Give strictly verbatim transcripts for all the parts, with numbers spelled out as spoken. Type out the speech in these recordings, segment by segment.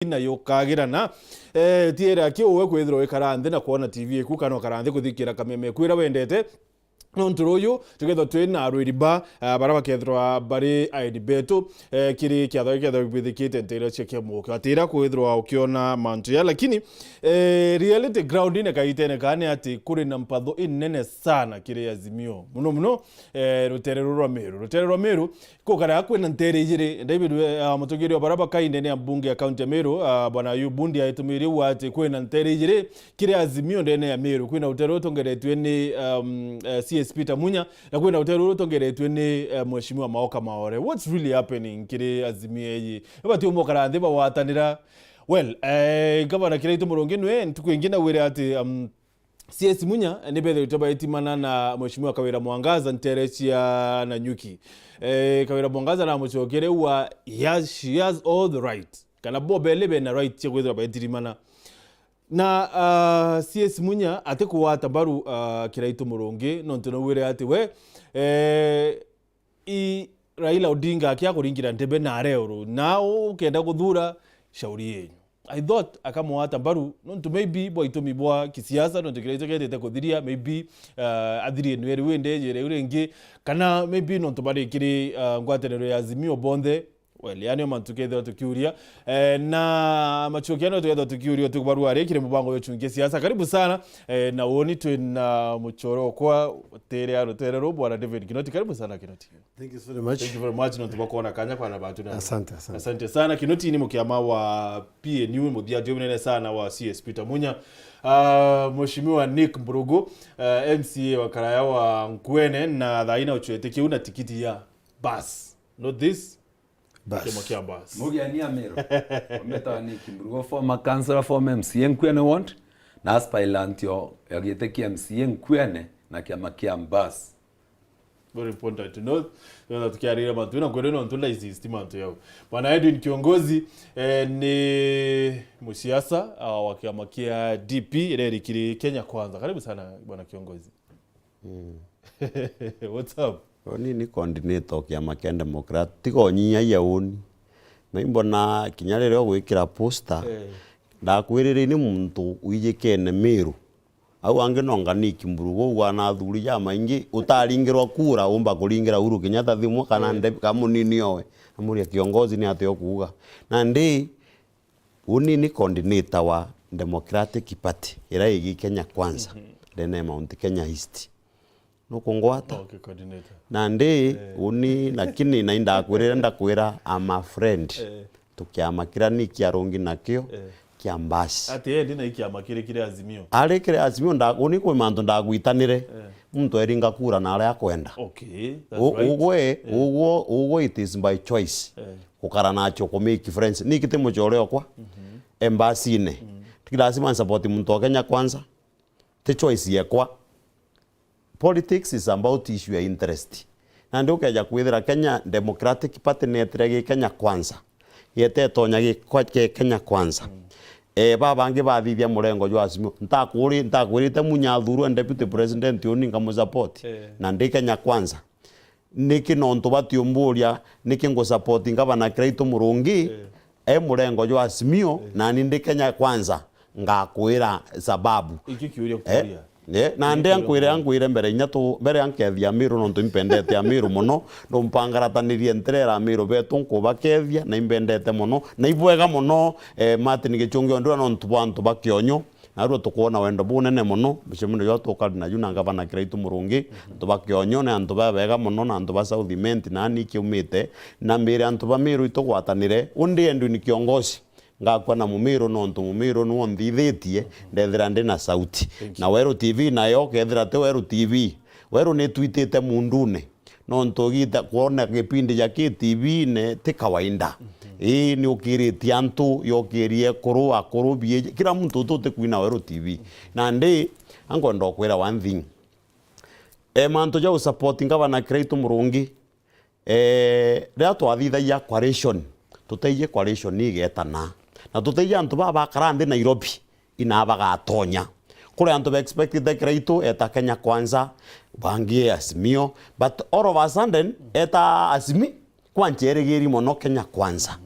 na yukagirana. Eh, tiera ki uwe kwithirwa wikara nthi na kwona T V iku, kana ukara nthi kuthikira kameme kwira wendete. Nontu ruyu, tukethwa twi na arwiri ba, ah, bara bakethirwa bari aeni betu, eh, kiri kiatho gikethirwa kibwithikite nteere cia kiamuke. Atira kwithirwa ukiona mantu ya, lakini, eh, reality ground ine kaitene kaa ni ati kuri na mpatho inene sana kiri Azimio. Muno muno, eh, rutere ruru rwa Meru. Rutere rwa Meru, Gukara kwina nteere ijiri, David, eh, mutongeria wa bara bakainde ni ambunge ya kaunti ya Meru, ah, Bwana Ayub Bundi aitumiri uu ati kwina nteere ijiri kiri Azimio ndene ya Meru. Kwina utere utongeretue ni, um, eh, C S Peter Munya, na kwina utere utongeretue ni, eh, Mheshimiwa Maoka Maore. What's really happening kiri Azimio eyi? Ibati umwe ukara nthi bagwatanira. Well, eh, Gavana Kiraitu Murungi nwe ntuku ingi nawire ati, um, C S Munya, eh, ni bethiritwe baitimana na Mheshimiwa Kawira Mwangaza nteere cia Nanyuki. Eh, Kawira Mwangaza na mucokere wa, he has, she has all the right. Kana bo beli bena right cia kwithirwa baitirimana. Na, ah, C S Munya ati kuwata mbaru, ah, Kiraitu Murungi, nontu nawire ati we, eh, i Raila Odinga akia kuringira ndebe na areuru, na ukenda kuthura, shauri yenyu. I thought akamwata mbaru, nontu maybe bwa itumi bwa kisiasa, nontu Kiraitu ketete kuthiria, maybe, uh, athirie nweri winde ijire iu ringi, kana maybe nontu bari kiri, uh, ngwataniro ya Azimio bonthe. Well, yani o mantu kethira tukiuria. Eh, na machukia no tukethira tukiuria tukubarua ari kiri mubango yo chungia siasa. Karibu sana. Eh, na woni twi na muchoro kwa tere ya rutere ru, Bwana David Kinoti. Karibu sana, Kinoti. Thank you so much. Thank you very much, nontu bwa kwona kanya kwa na batu na. Asante, asante. Asante sana. Kinoti ni mukiama wa P N U, muthia ndio munene sana wa C S Peter Munya. Ah, Mheshimiwa Nick Mburugu, ah, M C A wa Karaya wa Nkuene, na thaina uchwete kiu na tikiti ya bus. Not this. Bus. Kiama kia bus. Mugiani Amiru. Ometawa Nick Mburugu, former councillor, former M C A Nkuene Ward, na aspirant yo ya giti kia M C A Nkuene na kiama kia bus. Very important to know. Ndio tukiarira mantu na kwenda nontu na insist mantu yao. Bwana Edwin Kiongozi, eh, ni musiasa, ah, wa kiama kia D P, iria irikiri Kenya Kwanza. Karibu sana, Bwana Kiongozi. Mm. What's up? Uni ni coordinator o kiama kia Democrat. Tiga unyihagia uni. Na imbona kinya riria ugwikira poster, eh, ndakwirire ni muntu wijikene Miru. Au angi no nganiki Mburugu, ugwa na athuri jamaingi, utaringirwa kura, umba kuringira Uhuru Kenyatta thimu, kana, eh, nde-, kamunini owe. Amuria, "Kiongozi, ni atia ukuuga?" Nandi, uni ni coordinator wa Democratic Party, iria igi Kenya Kwanza, mhm, ndene ya Mount Kenya East. Nukungwata? Okay, coordinator. Nandi, eh, uni, lakini na indakwirire, ndakwira, I'm a friend. Eh. Tukiama kira ni kia rungi nakio, eh, kia mbasi. Ati endi na ikiama kiri kiri Azimio? Ari kiri Azimio, nda-, uni kwi mantu ndagwitanire. Eh. Muntu eringa kura na aria akwenda. Okay, that's right. Ugwe, eh, ugwe, ugwe, it is by choice. Eh. Gukara nacio ku make friends. Niki ti mucore okwa? Mhm. Embasine. Mm. Ti lazima nsupport muntu wa Kenya Kwanza. Ti choice yekwa. Politics is about issue ya interest. Nandi ukeja kwithira Kenya Democratic Party netire gi Kenya Kwanza, yetetonya gi kwa-, gi Kenya Kwanza. Mm. Eh, babangi bathithia murengo jwa Azimio. Ntakuri-, ntakwirite Munya athurwe deputy president uni nkamusupport. Eh. Na ndi Kenya Kwanza. Niki nontu batiumburia, niki ngusupport ngavana Kiraitu Murungi, eh, e murengo jwa Azimio, eh, nani ndi Kenya Kwanza, ngakwira sababu. Iki kiuria, eh, kuria. Eh, na ndi ankwire, ankwire mbere inya tu, mbere ankethia Amiru nontu impendete Amiru muno, ndumpangarataniririe ntirera Amiru betu nkubakethia, na imbendete muno, na ibwega muno, eh, Martin Gichungi Ondura nontu bwa antu ba Kionyo, Narua tukwona wendo bunene mono, mucemanio jwa tukari naju na ngavana Kiraitu Murungi, antu ba Kionyo ni antu babega mono, na antu ba South Imenti, na ni kiumite, na mbire antu ba Miru itugwatanire, undi Edwin Kiongozi, ngakua na Mumiru nontu Mumiru niwe unthithitie, ndethira ndi na sauti. Thank you. Na Weru T V nayo, kethira ti Weru T V, Weru nitwitite mundune. Nontu ugita kwona gipindi ja K T V-ine ti kawaida. Mhm. Ii, ni ukiritie antu, yokirie ekuru, akuru, bieji, kila muntu utu utikwina Weru T V. Mhm. Nandi, ankwenda ukwira one thing. E, mantu ja usupport ngavana Kiraitu Murungi, e, riria twathithagia coalition, tuteiji coalition igetana. Na tuteiji antu baba bakara nthi Nairobi. Ina bagatonya. Kuri antu ba expectite Kiraitu eta Kenya Kwanza, bangi Azimio, but all of a sudden eta Azimi-, kwancha erigiri mono Kenya Kwanza.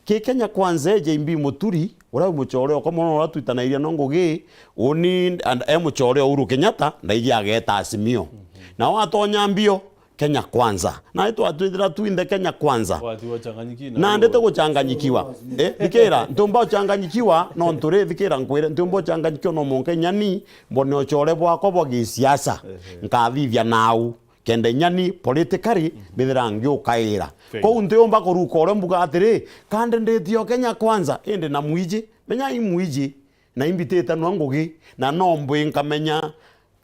Ki Kenya Kwanza e J B Muturi, uria wi mucore okwa mono uria twitanairie no ngugi, uni and e mucore o Uhuru Kenyatta, ndaiji ageeta Azimio. Mhm. Nao atonya mbio, Kenya Kwanza. Na itwatwithira twinthe Kenya Kwanza. Watu wachanganyikiwa na nandi huo. Tiguchanganyikiwa. Eh, thikira, ntiumba uchanganyikiwa, nontu ri, thikira nkwire, ntiumba uchanganyikiwa no mwanka inyani, mbone ucore bwakwa bwa gisiasa. Ehe. Nkathithia nau. Kenda inyani politically, mhm, mbithira ngiukaira. Fair. Kou ntiumba kuruka uria mbuga atiri, kandidate o Kenya Kwanza, indi na mwiji. Menya i mwiji, na imbitite nwa ngugi, na no mbwi nkamenya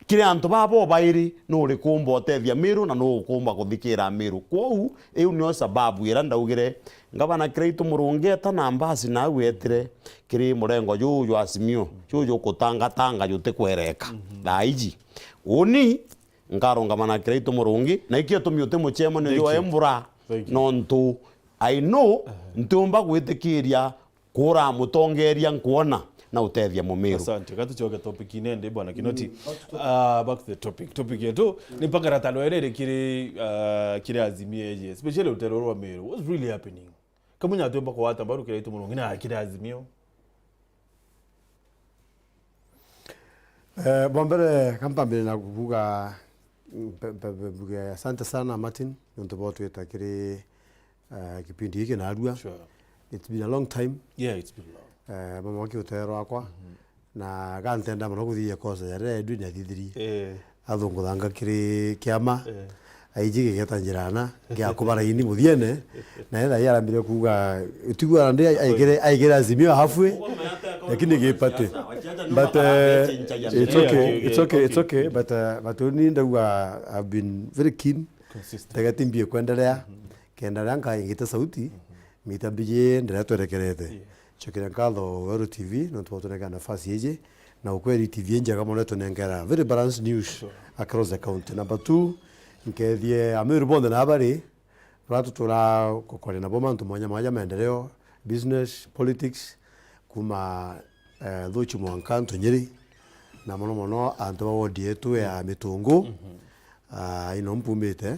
kiri antu baba bairi, nu uriku umba utethia Miru na nu ukumba kuthikira Miru. Kwou, iu nio sababu iria ndaugire, Ngavana Kiraitu Murungi eta na mbasi nau etire kiri murengo juu jwa Azimio, juu jukutangatanga jutikwereka. Mhm. Thaa iji, uni nkarungama na Kiraitu Murungi, na ikio itumi uti mucemanio jwa Embura, nontu I know ntiumba gwitikiria kura mutongeria nkwona na utethia Mumiru. Asante. Ka tucoke topic-ini indi, Bwana Kinoti. Mm. Ah, back to the topic. Topic yetu ni mpaka ratano ere iri kiri, ah, kiri Azimio eje, especially rutero rwa Miru. What's really happening? Kamunya atiumba kugwata mbaru Kiraitu Murungi na kiri Azimio. Eh, bwa mbere, ka mpambire na kubuga, mpe-, mpe-, mpe-, mbuge asante sana, Martin, nontu bwa utwita kiri, eh, kipindi giki narua. Sure. It's been a long time. Yeah, it's been long. Eh, mama wake utero wakwa. Mhm. Na gantenda mono kuthithia kosa ya riria Edwin athithirie. Eh. Athunguthanga kiri kiama. Eh. Aiji gigeta njirana, gia kubara ini muthiene, na etha yarambire kuuga, utigua ndi aigire, aigire Azimio halfway, lakini gipate. But, eh, it's okay, it's okay, it's okay, but, eh, but uni ndauga I've been very keen. Consistent. Tegeti mbie kwendelea, mhm, kenda ria nkaingite sauti, mhm, mita mbiji ndira twerekerete. Yeah. Chokera nkatho Weru T V, nontu bwa tunengera nafasi iji, na ukweri T V njega mono tunengera very balanced news, sure, across the county. Number two, nkethie Amiru bonthe na abari, bara tutura gukoria nabo mantu mwanya mwanya, maendeleo, business, politics, kuma, eh, Thuchu mwanka Ntunyiri, na mono mono antu ba ward yetu ya Mitungu. Mhm. Ah, ino mpumite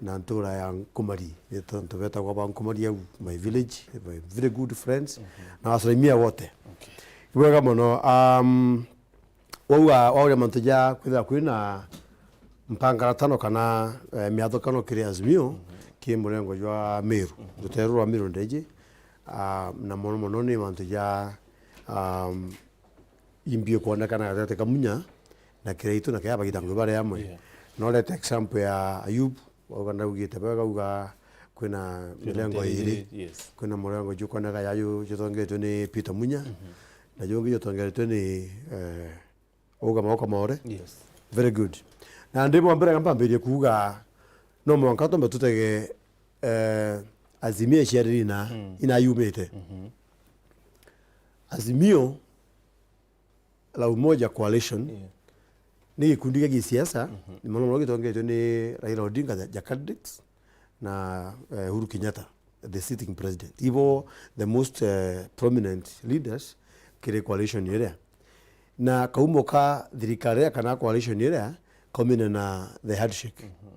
na ntura ya Nkumari, ni antu betagwa ba Nkumari au, my village, my very good friends, mhm, na wasalimia wote. Okay. Ibwega mono. Um, wauga, wauria mantu ja kwithira kwina mpangaratano kana, eh, miathukano kiri Azimio, mhm, ki murengo jwa Miru, mhm, ruteere rwa Miru ndeji, ah, na mono mono ni mantu ja, um, imbie kwonekana gatagati ka Munya na Kiraitu na kea bagita ngugi bari amwe. Yeah. No leta example ya Ayub, wauga ndaugite bwega, uga kwina mirengo iri, yes, kwina murengo jukwoneka ya ju-, jutongetwe ni Peter Munya, mhm, na jungi jutongetwe ni, eh, Uga Mauka More. Yes. Very good. Na ndi bwa mbere mpambirie kuuga no mwanka twambe tutege, eh, Azimio iciariri ina, mm, ina yumite. Mhm. Azimio la Umoja Coalition, yeah, ni gikundi gia gisiasa, mhm, ni mono mono gitongetwe ni Raila Odinga, the, the candidates, na, eh, Uhuru Kenyatta, the sitting president. Ibo the most, eh, prominent leaders kiri coalition iria. Na kaumo ka thirikari iria kana coalition iria kaumine na the handshake. Mhm.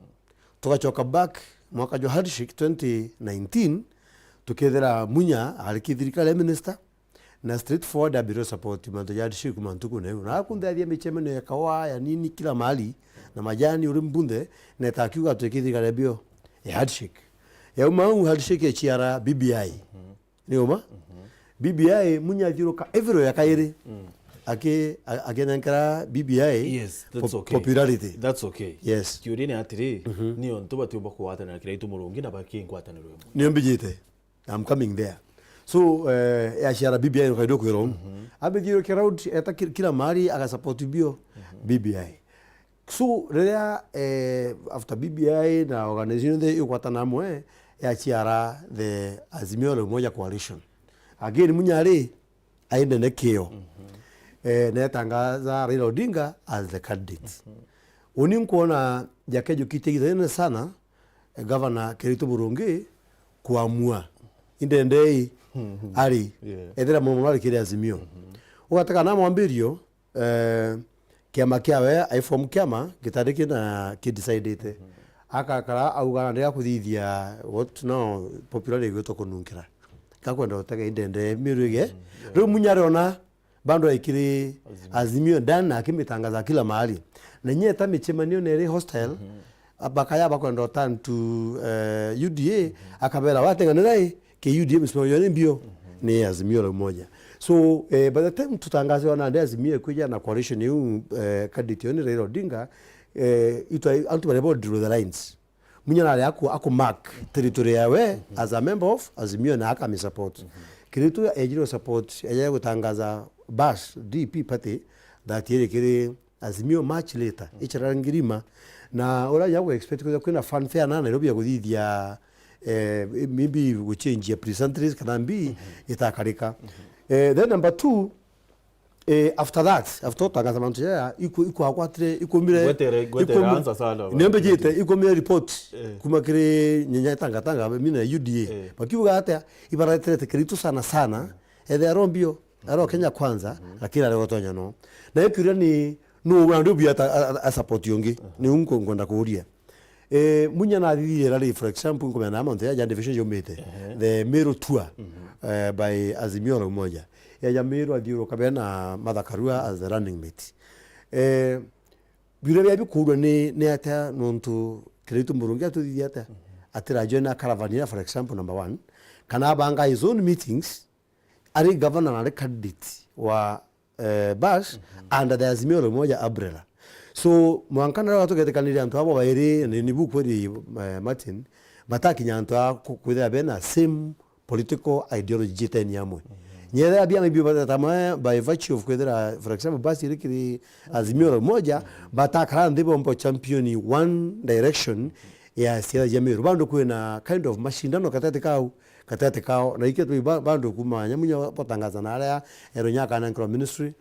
Tugacoka back mwaka jwa handshake twenty nineteen, tukethira Munya ari ki thirikari ya minister, na straightforward ambire support mantu ja handshake kuma ntuku na iu. Na aku nthethia micemanio ya kawa ya nini kila mahali, na majani uri mbunthe, na etakiuga twiki thirikari ya bio ya handshake. Yauma au handshake ya ciara B B I. Mhm. Ni uma? Mhm. B B I Munya athiuruka everywhere ya kairi. Mm. Aki-, a-, akinenkera B B I, yes, that's po-, okay, popularity. That's okay. Yes. Kiuria ni atiri, mhm, ni ontu batiumba kugwatanira Kiraitu Murungi na baki ngwataniro imwe. Nio mbijite. I'm coming there. So, eh, ya ciara B B I no kaido kwiro. Mhm. Ambithiurukia round, eta ki-, kila mahali, aga support bio, mhm, B B I. So, riria, eh, after B B I na organization yonthe igwatana amwe, ya ciara the Azimio la Umoja Coalition. Again, Munya ari, aindene kio. Mhm. Eh, netangaza Raila Odinga as the candidate. Mhm. Uni nkuona jake jukite ithaine sana, eh, Governor Kiraitu Murungi kuamua. Indendei, mhm, ari. Yeah. Ethira mono mono ari kiri Azimio. Mhm. Ugataka na mwambirio, eh, kiama kiawe, aiform kiama, gitari kina kidecidite. Mhm. Akakara auga, "Ndiga kuthithia what now popularity igwitwa kununkira." Gakwenda utega indende Meru ige. Riu Munya ariona bado aikiri Azimio ndani na akimitangaza kila mahali. Na nyeta michemanio na iri hostile, bakaya bakwenda uturn to, eh, U D A, akabera, "Wateng'anira i, ki U D A misimamo yo ni mbio, ni Azimio la Umoja." So, eh, by the time tutangaze ona ndi Azimio ikwija na coalition iu, eh, candidate yo ni Raila Odinga, eh, itwa, antu baria bo draw the lines. Munya nari aku, aku mark territory yawe as a member of Azimio na akami support. Kiritu ejire support, eje gutangaza Bash D P party that iri kiri Azimio much later, ichara ngirima. Na ura ya expect kwithira kwina fanfare na Nairobi ya guthithia, eh, maybe guchange ya pleasantries kana mbi itakarika. Eh, then number two, eh, after that, after utangaza mantu jaya, iku, iku akwatire, ikumire, Ngwetere, ngwetere ikum-, answer sana, niambe jite, ikumire report Eh. kuma kiri nyenya tangatanga, mina U D A. Eh. Bakiuga atia, ibareterete Kiritu sana sana, ethe arombio, aro Kenya Kwanza, lakini ari gotonya no. Na ikiuria ni, no ura ndio bia ta, a, a, a support yongi, ni unko ngwenda kuuria. Eh, Munya nathithire rari, for example, nkumenya na mantu ya division yumite. Ehe. The Meru tour, eh, by Azimio la Umoja. Ya, ya Meru athiuruka bena Martha Karua as the running mate. Eh, biuria bia bikurwa ni, ni atia nontu Kiritu Murungi atuthithia atia? Atira join a caravan ya, for example, number one. Kana abanga his own meetings, ari governor na ari candidate wa, eh, Bash under the Azimio la Umoja umbrella. So, mwanka na riria tugetikaniria antu abo bairi, ni, ni bu kweri, eh, Martin, batakinya antu a ku-, kwithira bena same political ideology jiteni amwe. Nyethira biama biu batata amwe by virtue of kwithira, for example, Bash iri kiri Azimio la Umoja, batakara nthi bombo champion one direction ya siasa cia Meru. Bando kwina kind of mashindano katikati kau, katikati kao. Na ikio twi ba-, bando kuma nyamunya botangaza na aria ero nyaka na nkro ministry.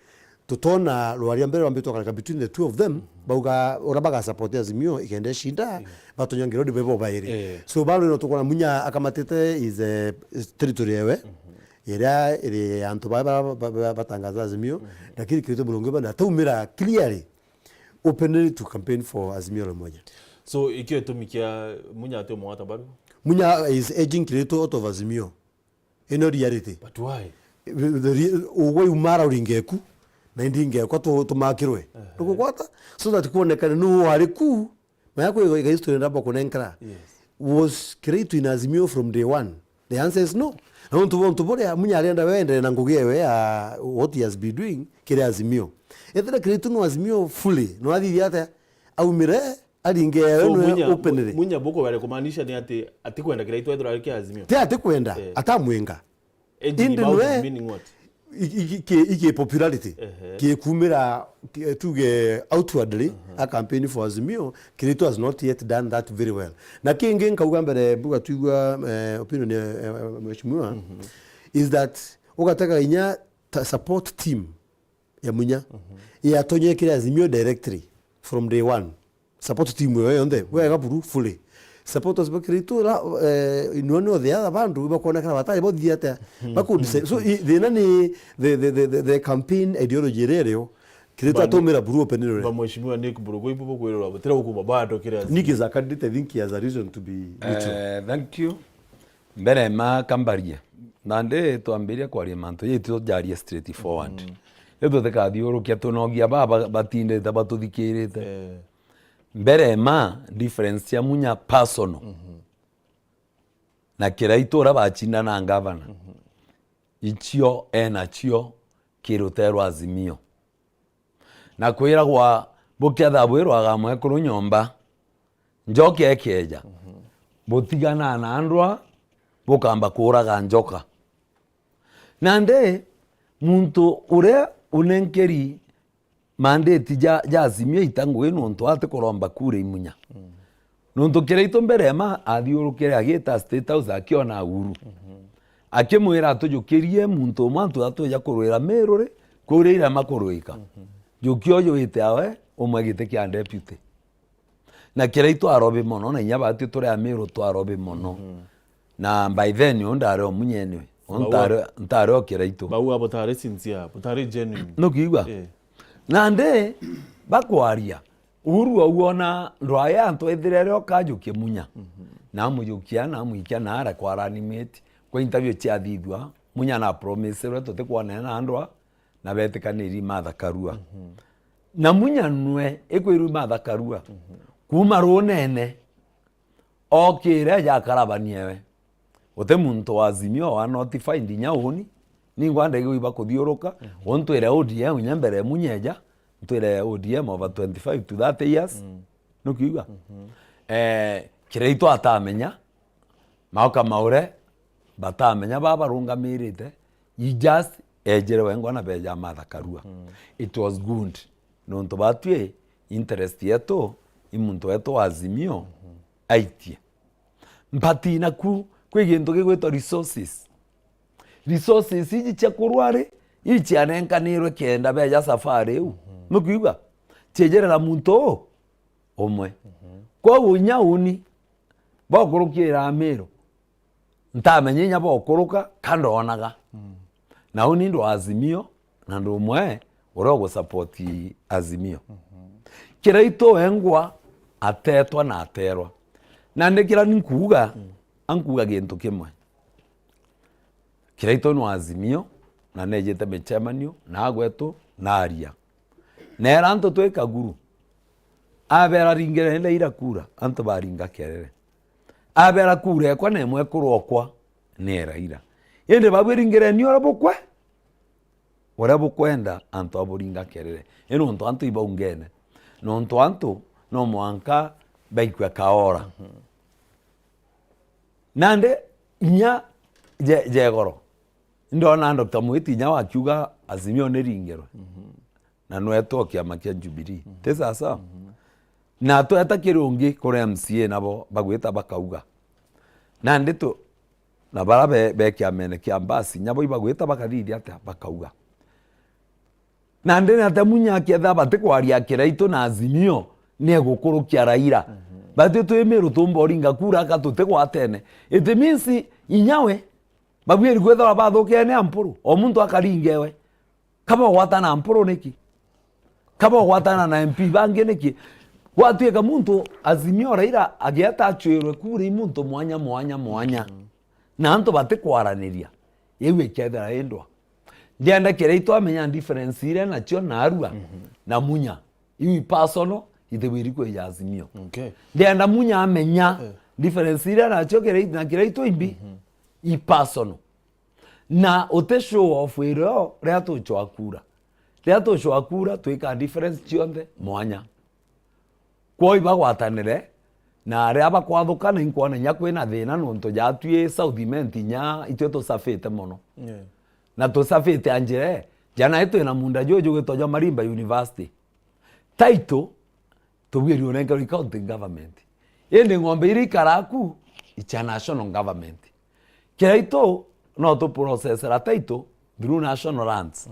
Tutona rwaria mbere rwambitwe kareka between the two of them, bauga ura baga support Azimio ikenda ishinda, batonya ngirodi bebo bairi. Eh. So bando no tukona Munya akamatite is a, is territory ewe. Iria iri antu ba, ba, ba, ba, batangaza Azimio, lakini Kiritu Murungi bana taumira clearly openly to campaign for Azimio la Umoja. So, ikio itumi kia Munya ati umwata baru? Munya is edging Kiritu out of Azimio. Ino reality. But why? The re-, ugwe umara uringeku, na indingekwa tu-, tumakirwe. Ehe. Tukugwata, so that kuonekane nu wari ku, maya kwiga history ndamba kunenkera. Yes. Was Kiritu in Azimio from day one? The answer is no. Na untu, untu buria Munya arenda wende na ngugi ewe ya what he has been doing, kiri Azimio. Ethira Kiritu no Azimio fully, no athithia atia? Aumire, aringe ewe So, nwe Munya, openly. Munya buko wale kumaanisha ni ati, atikwenda Kiritu ethira ari kia Azimio? Ti atikwenda, Eh. atamwinga. Edging Indi him out nwe, meaning what? I-, i-, ki-, iki popularity, Ehe. ki kumira, ki-, tuge outwardly, a campaign for Azimio, Kiritu has not yet done that very well. Na kingi nkauga mbere, mbuga twigua, eh, opinion ya, eh, mheshimiwa, is that ugatega inya ta support team ya Munya, yatonyekire Azimio directly from day one. Support team iyo yonthe, wega buru, fully. Supporters ba Kiritu ra, eh, inua ni othe ya bandu bakuonekana batari bothia atia. Baku dise-, so, i, thina ni the, the, the, the, the campaign ideology iria irio. Kiritu Ba-, atumira buru open rore. Ba mheshimiwa Nick Burugu ibu bukwirwa butira ukuma bado kiri Azimio. Nick is a candidate, I think he has a reason to be neutral. Eh, thank you. Mbere ma kambarie. Nandi twambiria kwaria mantu, ye tujarie straight forward. Ye tutikathiurukia tunogia baba batindite batuthikirite. Eh. Mbere ma difference cia Munya personal. Na Kiraitu uria bacindana na ngavana. Icio enacio kiruterwa Azimio. Na kwiragwa, bukethira bwirwaga mwekuru nyomba, njoka ikeeja, butigana na ndwa, bukamba kuuraga njoka. Nandi, muntu uria unenkeri mandate ja, ja Azimio ita ngugi nontu atikuromba kura i Munya. Nontu Kiraitu mbere ma athiurukire agita State House akiona Uhuru. Akimwira, "Atujukirie muntu umwe antu atwija kurwira Meru ri, kuria irema kurwika. Jukia uju wite awe umwe giti kia deputy." Na Kiraitu arobi mono, na inya batu turi a Meru twarobi mono. Na by then, u ndari o Munya anyway. U Bau ntari, ntari o Kiraitu. Bau abo butari sincere, butari genuine. Nukwigua? Eh. Nandi, bakwaria, Uhuru au ona ndwaya antu ethire aria ukajukia Munya. Na amujukia, na amwikia, na ara kwa running mate. kwa interview ciathithua, Munya na promisirwe tutikwanene na andu a, na betikanirie Martha Karua. Na Munya nwe ikwirwe Martha Karua, kuuma runene, okire aja akarabania ewe. Guti muntu wa Azimio wa notified inya uni, ningwa ndege iba kuthiuruka, untwire O D M inya mbere Munya eja, ntwire O D M over twenty-five to thirty years. Nukiuga? Eh, Kiraitu atamenya, Maoka Maure batamenya baba barungamirite, he just ejire wengwa na beja Martha Karua. It was good. Nontu batwi interest yetu, i muntu wetu wa Azimio, aitie. But naku, kwi gintu gigwitwa resources. Resources iji cia kurwa ri, iji cianenkanirwe kenda beja safari iu. Nukiuga? Ciejirira muntu uu umwe. Kwoguo inya uni, bokurukira Amiru, ntamenya inya bokuruka, ka ndonaga. Na uni ndu Azimio, na ndu umwe uria ugusupport Azimio. Kiraitu wengwa atetwa na aterwa. Nandi kira ni nkuuga, ankuuga gintu kimwe. Kiraitu ni wa Azimio, na nejite micemanio, na agwetu, na aria. Neera antu twi kaguru. Abera ringireni Raila kura, antu baringa kerere. Abera kura ekwa na imwe kurwa okwa, ni Raila. Indi babwi ringireni uria bukwe, uria bukwenda antu aburinga kerere. Indi nontu antu ibaungene. Nontu antu no mwanka baikue kaora. Nandi inya je-, jegoro. Ndona Doctor Mwiti inya wakiuga Azimio ni ringirwe. Na nwetwa kiama kia Jubilee. Ti sasa? Na tweta kiri ungi kuri M C A nabo bagwita bakauga. Nandi tu, na bara be, be kiamene kia Mbasi, nyabo ibagwita bakathithia atia bakauga. Nandi ni atia Munya akethira batikwaria Kiraitu na Azimio, ni egukurukia Raila. Batwi twi Miru tumba uringa kura aka tutigwatene. It means inya we, babwiri kwithirwa bathukia ni Ampuru. O muntu akaringa ewe. Kaba ugwatana na Mpuru niki? Kaba ugwatana na M P bangi niki? Gwatuika muntu Azimio Raila agieta acwirwe kura i muntu mwanya, mwanya, mwanya. Na antu batikwaraniria. Iu ikethira indwa. Ndienda Kiraitu amenya difference iria nacio na Arua na Munya. Iu i personal, itibwiri kwija Azimio. Okay. Ndienda Munya amenya difference iria nacio Kiraitu na Kiraitu imbi i personal. Na uti show off irio riria tucwa kura. Riria tucwa kura, twika difference cionthe mwanya. Kwou ibagwatanire, na riria bakwathuka, na inkwona inya kwina thina nontu jatwi South Imenti inya itwi tusafite mono. Yeah. Na tusafite a njira ii, jana ii twina munda juju jugwitwa jwa Marimba University. Title, tubwiri unenkerwe i county government. Indi ng'ombe iria ikaraku, i cia national government. Kiraitu no tu processera title through national lands.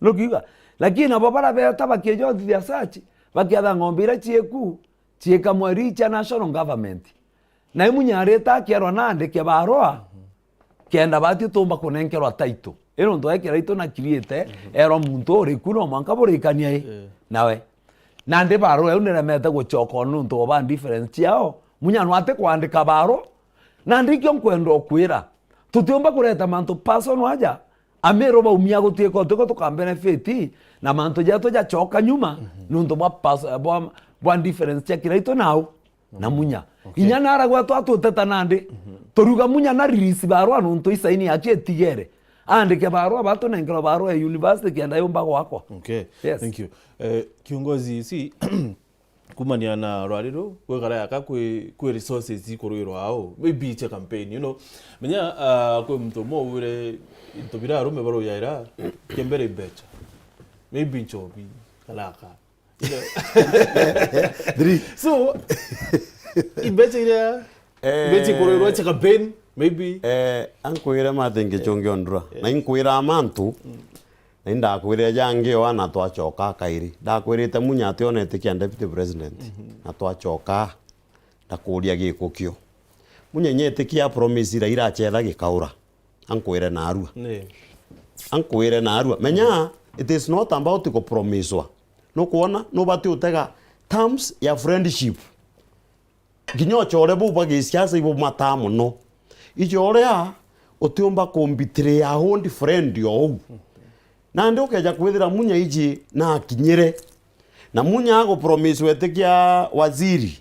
Nukiuga? Lakini nabo bara beta bakiejothithia search, bakiatha ng'ombe iria cieku, ciika mweri i cia national government. Na i Munya arita akierwa na andike barua, kenda batwi tumba kunenkerwa title. I nontu ekira itu na kiriite, erwa muntu uriku no mwanka burikania i nawe. Nandi barua iu niremete gucoka nontu bwa difference ciao. Munya nwati kwandika barua. Nandi ikio nkwenda ukwira, tutiumba kureta mantu personal aja, Amiru baumia gutuika utiko tuka benefit, na mantu jetu jacoka nyuma, nontu bwa pas-, bwa, bwa difference cia Kiraitu nau na Munya. Okay. Inya nara gwetu atuteta nandi, turiuga Munya na release barua nontu isaini yake itigere. Andike barua, batunenkerwa barua ya university kenda yumba gwakwa. Okay. Yes. Thank you. Eh, kiongozi, si, kumania na rwari ru, gwikara yaka kwi, kwi resources ikurwirwa au, maybe cia campaign, you know. Menya, ah, kwi muntu umwe ugwire into bira arume baruyaira, kia mbere i mbeca. Maybe nchobi, kana aka. Three. So, i mbeca iria, eh, mbeca ikurwirwa cia campaign, maybe. Eh, ankwire mathingi chongi ondura. Na inkwira mantu, na indakwire jangi o ana twacoka kairi. Ndakwirite Munya ati onete kia deputy president. Na twacoka, ndakuria giko kio. Munya nyetikia promise ira irachetha gikaura. Ankwire narua. Ni. Ankwire narua. Menya, it is not about kupromiswa. Nukwona, nubati utega terms ya friendship. Nginya ucore bau bwa gisiasa ibo mataa mono. Icorea, utiumba kumbitria old friend o uu. Nandi ukeja kwithira Munya iji na akinyire, na Munya agupromise wetikia waziri,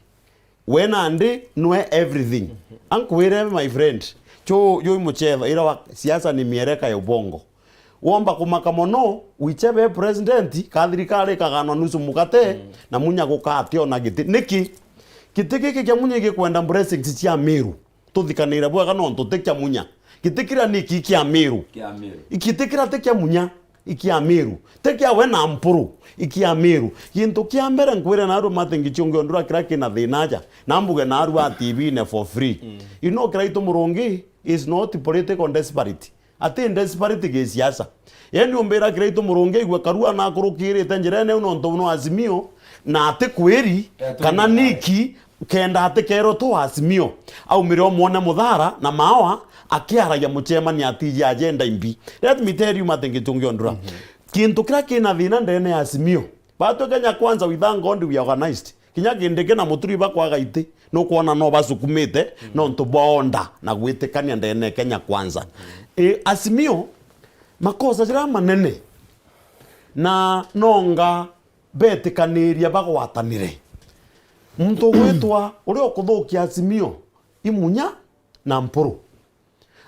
we nandi nwe everything. Ankwire, my friend, chu jui muchetho ira wa siasa ni miereka ya ubongo. Womba kumaka mono, wiche be president, ka thirikari ikaganwa nusu mukate, na Munya gukationa giti. Niki? Giti giki kia Munya gikwenda blessings cia Miru. Tuthikanire bwega nontu ti kia Munya. Giti kiria niki kia Miru. Kia Miru. Giti kiria ti kia Munya, ikia Miru. Ti kia we na Mpuru, ikia Miru. Gintu kia mbere nkwire narua Martin Gichungi Ondura kiria kina thina aja, na mbuge narua T V-ine for free. You know, Kiraitu Murungi is not political desperate. Ati desperate gisiasa. Yaani umbira Kiraitu Murungi igwe Karua nakurukirite njirene iu nontu no Azimio, na ati kwiri, kana niki, kenda atikerwe tu Azimio. Aumire omwone Muthara na Maoa akiaragia mucemani atiji agenda imbi. Let me tell you, Martin Gichungi Ondura. Kintu kiria kina thina ndene ya Azimio. Batwe Kenya Kwanza, we thank God we are organized. Kinya kindiki na Muturi bakwaga iti, nukwona no basukumite, nontu bwa order na gwitikania ndene Kenya Kwanza. E, Azimio, makosa jira manene, na nonga betikaniria bagwatanire. Muntu ugwitwa uria ukuthukia Azimio, i Munya na Mpuru.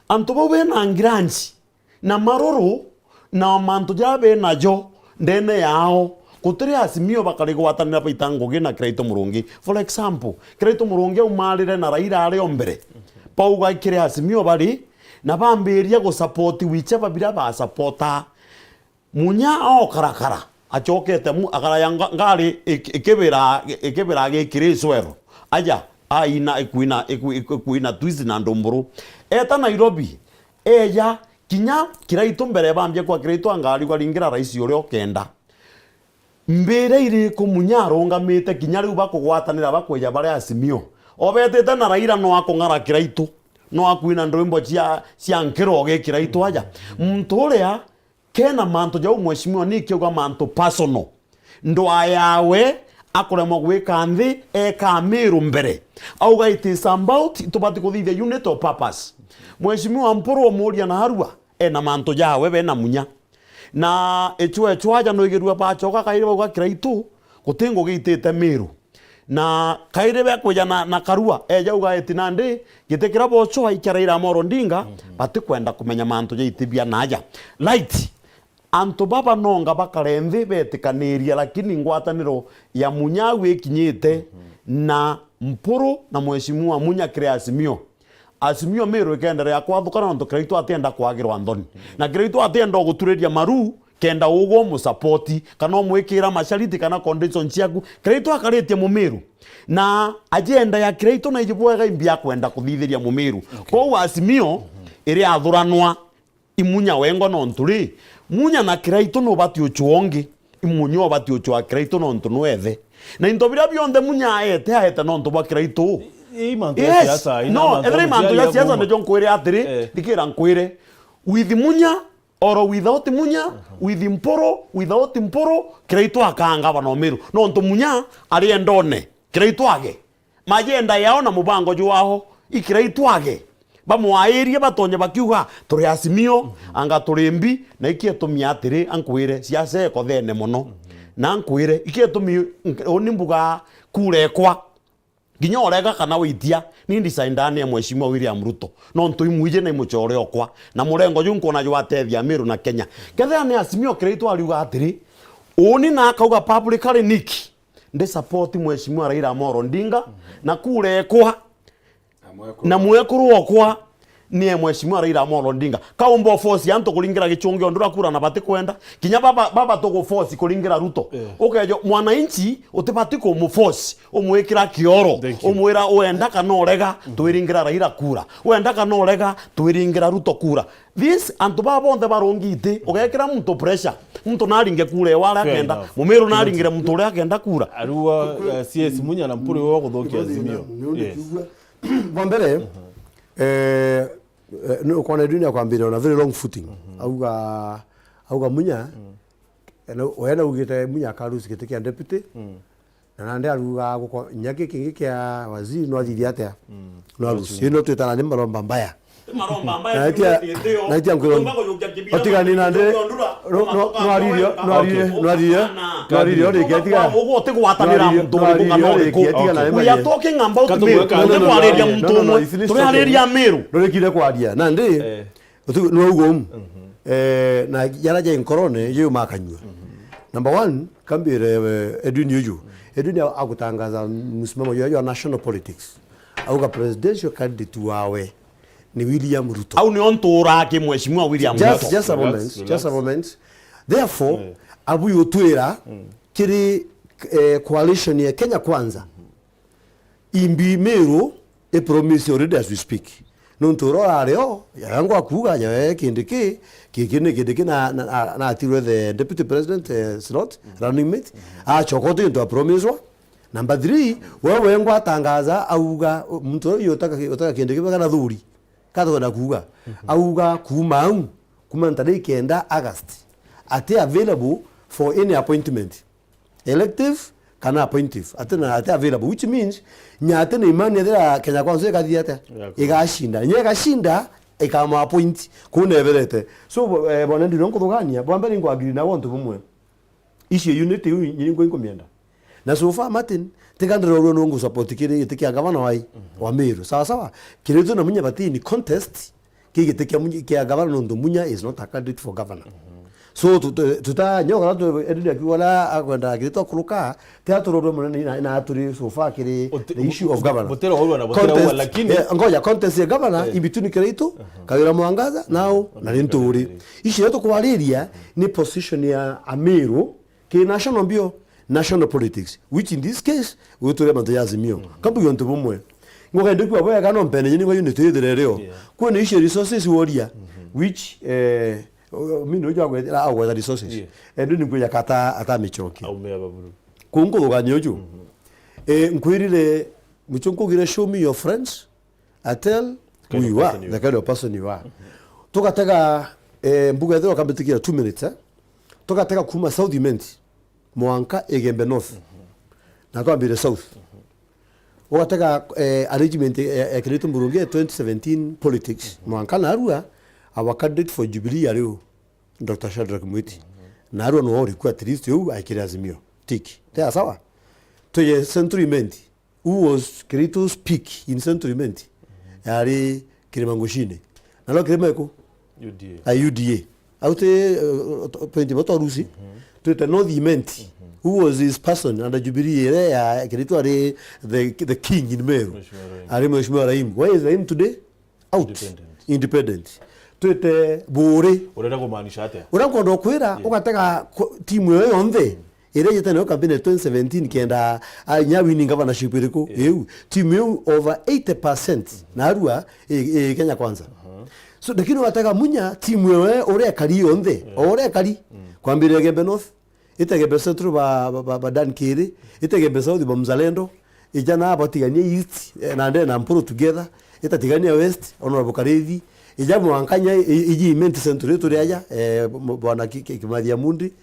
Antu bau bena ngiranji na maruru na mantu jaria benajo ndene yao, gutiri Azimio bakarigwatanira baita ngugi na Kiraitu Murungi. For example, Kiraitu Murungi aumarire na Raila ari o mbere, bauga kiri Azimio bari, na bambiria gusupport whichever biria basapotaa. Munya okarakaraa, achokete mu, akaraya nga-, ngari ik-, ikibira, ikibira gikiri icwero. Aja, aina, ikuina, iku-, iku-, ikuina twist na ndumburu. Eta Nairobi, eja, kinya Kiraitu mbere bambia kwa Kiraitu angari ukaringira rais uria ukenda. Mbira iriku Munya arungamite kinya riu bakugwatanira bakweja baria Azimio? Obetite na Raila no akung'ara Kiraitu, no akuina ndwimbo cia, cia nkiro gi Kiraitu aja. Muntu uria kena mantu jau mheshimiwa ni kiuga mantu personal. Ndwaa yawe akuremwa gwika nthi, eka Miru mbere. Auga it is about, tubati kuthithia unity of purpose. Mheshimiwa Mpuru umuria na arua, ena mantu jawe bena Munya. Na icwecwa aja no igirua bacoka kairi bauga Kiraitu, guti ngugi itite Miru. Na kairi bekwija na, na Karua, eja uga eti nandi, giti kiria bocwa ikia Raila Amolo Odinga, batikwenda kumenya mantu jaitibia na aja. Right, antu baba nonga bakare nthi betikaniria, lakini ngwataniro ya Munya au ikinyite na Mpuru na mheshimiwa Munya kiri Azimio. Azimio Miru ikenderea kwathuka nontu Kiraitu atienda kwagirwa nthoni. Na Kiraitu atienda guturiria maru kenda ugwe umusapoti, kana umwikira mashariti kana condition ciaku. Kiraitu akaritie Mumiru. Na agenda ya Kiraitu na iji bwega imbi akwenda kuthithiria Mumiru. Okay. Kwou Azimio iri athuranwa i Munya wengwa nontu ri, Munya na Kiraitu nubati ucua ungi. I Munya ubati ucua Kiraitu nontu nwethe. Na into biria bionthe Munya aete, aete nontu bwa Kiraitu. I, i mantu ya siasa, ina no, mantu ethira i mantu ya siasa nijo nkwire atiri, eh, thikira nkwire. With Munya, or without Munya, with Mpuru, without Mpuru, Kiraitu akangava no Miru. Nontu Munya ari endone, Kiraitu age. Majenda yao na mubango jwao, i Kiraitu age. Bamwairie batonye bakiuga, "Turi Azimio, anga turi mbi," na ikietumia atiri, ankwire, siasa ekothene mono. Na ankwire, ikietumi, uni mbuga kura ekwa. Kinya urega kana witia, ni ndisainda ni Mheshimiwa William Ruto. Nontu imwije na imuchore okwa. Na murengo juu nkwona jwatethia Miru na Kenya. Kethira ni Azimio Kiraitu ariuga atiri, uni na akauga publicly niki? Ndi support Mheshimiwa Raila Amolo Odinga, na kura ekwa, na mwekuru okwa ni e Mheshimiwa Raila Amolo Odinga. Kaumba force antu kuringira Gichungi Ondura kura na batikwenda. Kinya baba, baba tugu force kuringira Ruto. Eh. Ukejo mwananchi utibati kumu force, umwikira kioro, umwira wenda kana urega, twiringira Raila kura. Wenda kana urega, twiringira Ruto kura. This, antu baa bonthe barungi iti, ugekira muntu pressure. Muntu naringe kura ewe aria akenda. Mumiru naringire muntu uria akenda kura. Arua, eh, C S Munya na Mpuru iwe guthukia Azimio. Yes. Bwa mbere, eh, eh, ni ukona dunia kwambira on a very wrong footing. Auga, auga Munya, eh, na, we naugite Munya akarusi giti kia deputy. Na nandi aruga gukwa, inya giki kingi kia waziri no athithia atia? No arusi. Ino twitana ni maromba mbaya. Naitia, naitia nkwira. Otigani nandi. Nwaririo, nwaririo, nwaririo, nwaririo riki, atiga. Uguo utigwatanira muntu uriku kana uriku. We are talking about Meru. Tuti kwariria muntu umwe. Turariria Meru. Ndurikire kwaria. Nandi, eh, uti-, ni wauga umu. Eh, na jara ja nkorone, ju makanyua. Number one, kambire, eh, Edwin uju. Edwin a-, agutangaza msimamo jwa, jwa national politics. Auga presidential candidate wawe ni William Ruto. Au nio nturaa ki mheshimiwa William Ruto. Just, just a moment, just a moment. Therefore, abu yutwira kiri, eh, coalition ya Kenya Kwanza. Imbi Meru i promise already as we speak. Nontu uria urari o, yaya ngwa kuuga, yaya kindi ki, ki, ki ni kindi ki na, na, na, natirwe the deputy president, eh, slot, running mate. Acoka uti into a promise wa. Number three, we wengwa atangaza, auga, muntu uyu utaka ki-, utaka kindi ki kana thuri. Katukwenda kuuga. Auga kuuma au, kuuma ntarehe kenda August, ati available for any appointment. Elective kana appointive. Ati na, ati available, which means, nya ati na imani ethira Kenya Kwanza ikathia atia? Igacinda. Nya igacinda, ikama appoint. Kuu neberete. So, eh, bwana Ndino nkuthugania, bwa mbere nkwagree na untu bumwe. Icio unit iu nyingi nkumienda. Na so far, Martin, tiga ndirorua nungu support kiri giti kia gavana wai wa Meru. Sawa sawa. Kiritu na Munya batini contest ki giti kia Munya, kia gavana nontu Munya is not a candidate for governor. So, tu-, tu-, tuta, nyo kana tu, Edwin akiuga uria akwenda Kiritu akuruka, tia turorue munene na, na turi so far kiri the issue of governor. Butera urua na butera urua, lakini, eh, ngoja, contest ya governor in between Kiritu, Kawira Mwangaza, nao, na ni Nturi. Icio tukwariria ni position ya Ameru, ki national mbio, national politics, which in this case, gwituria mantu ya Azimio. Kambuge untu bumwe. Ngugende kwa bwega no mpene nyini kwa unit ithire rio. Kwina icio resources woria, which, eh, o-, o-, mimi ndio jwa gwetera, au gwetha resources. And ni kuja kata, ata michoki. Au me ababuru. Kunkuthugania uju. Eh, nkwirire, mucho nkugire, "Show me your friends, I tell who you are, the kind of person you are." Tugatega, eh, mbuga ethirwa kambitikia two minutes, eh? Tugatega kuma South Imenti mwanka Igembe North. Na twambire South. Ugatega, eh, arrangement, eh, ekiritwe Murungi twenty seventeen politics. Mwanka narua, our candidate for Jubilee ya riu, Doctor Shadrack Mwiti. Narua no uri ku at least u aikire Azimio. Tick. Tia sawa? Tuye Central Imenti. Who was Kiritu's peak in Central Imenti? Yari Kirima Ngucine. Na no Kirima iku? U D A. A U D A. Au ti, uh, point batu arusi. Twite North Imenti. Who was his person under Jubilee ere ya Kiritu ari the, the king in Meru? Mheshimiwa Rahim. Ari Mheshimiwa Rahim. Where is Rahim today? Out. Independent. Independent. Twite Buri. Urenda kumaanisha atia? Uria nkwenda kwira, ugatega ko-, timu iyo yonthe iria ijite nayo campaign ya twenty seventeen kenda, a, inya winning governorship iriku iu, timu iu over eighty percent narua i, i Kenya Kwanza. So, lakini ugatega Munya, timu iyo uria ekari yonthe, o uria ekari, kwambiriria Igembe North, ita Igembe Central ba, ba, ba, ba Dan Kiri, ita Igembe South ba Mzalendo, ija na batigania East, eh, na ndena Mpuru together, ita tigania West, Honorable Karithi, ija mwanka nya, i-, iji Imenti Central turi aja, eh, m-, bwana Ki-, Ki-, Kimathi Amundi,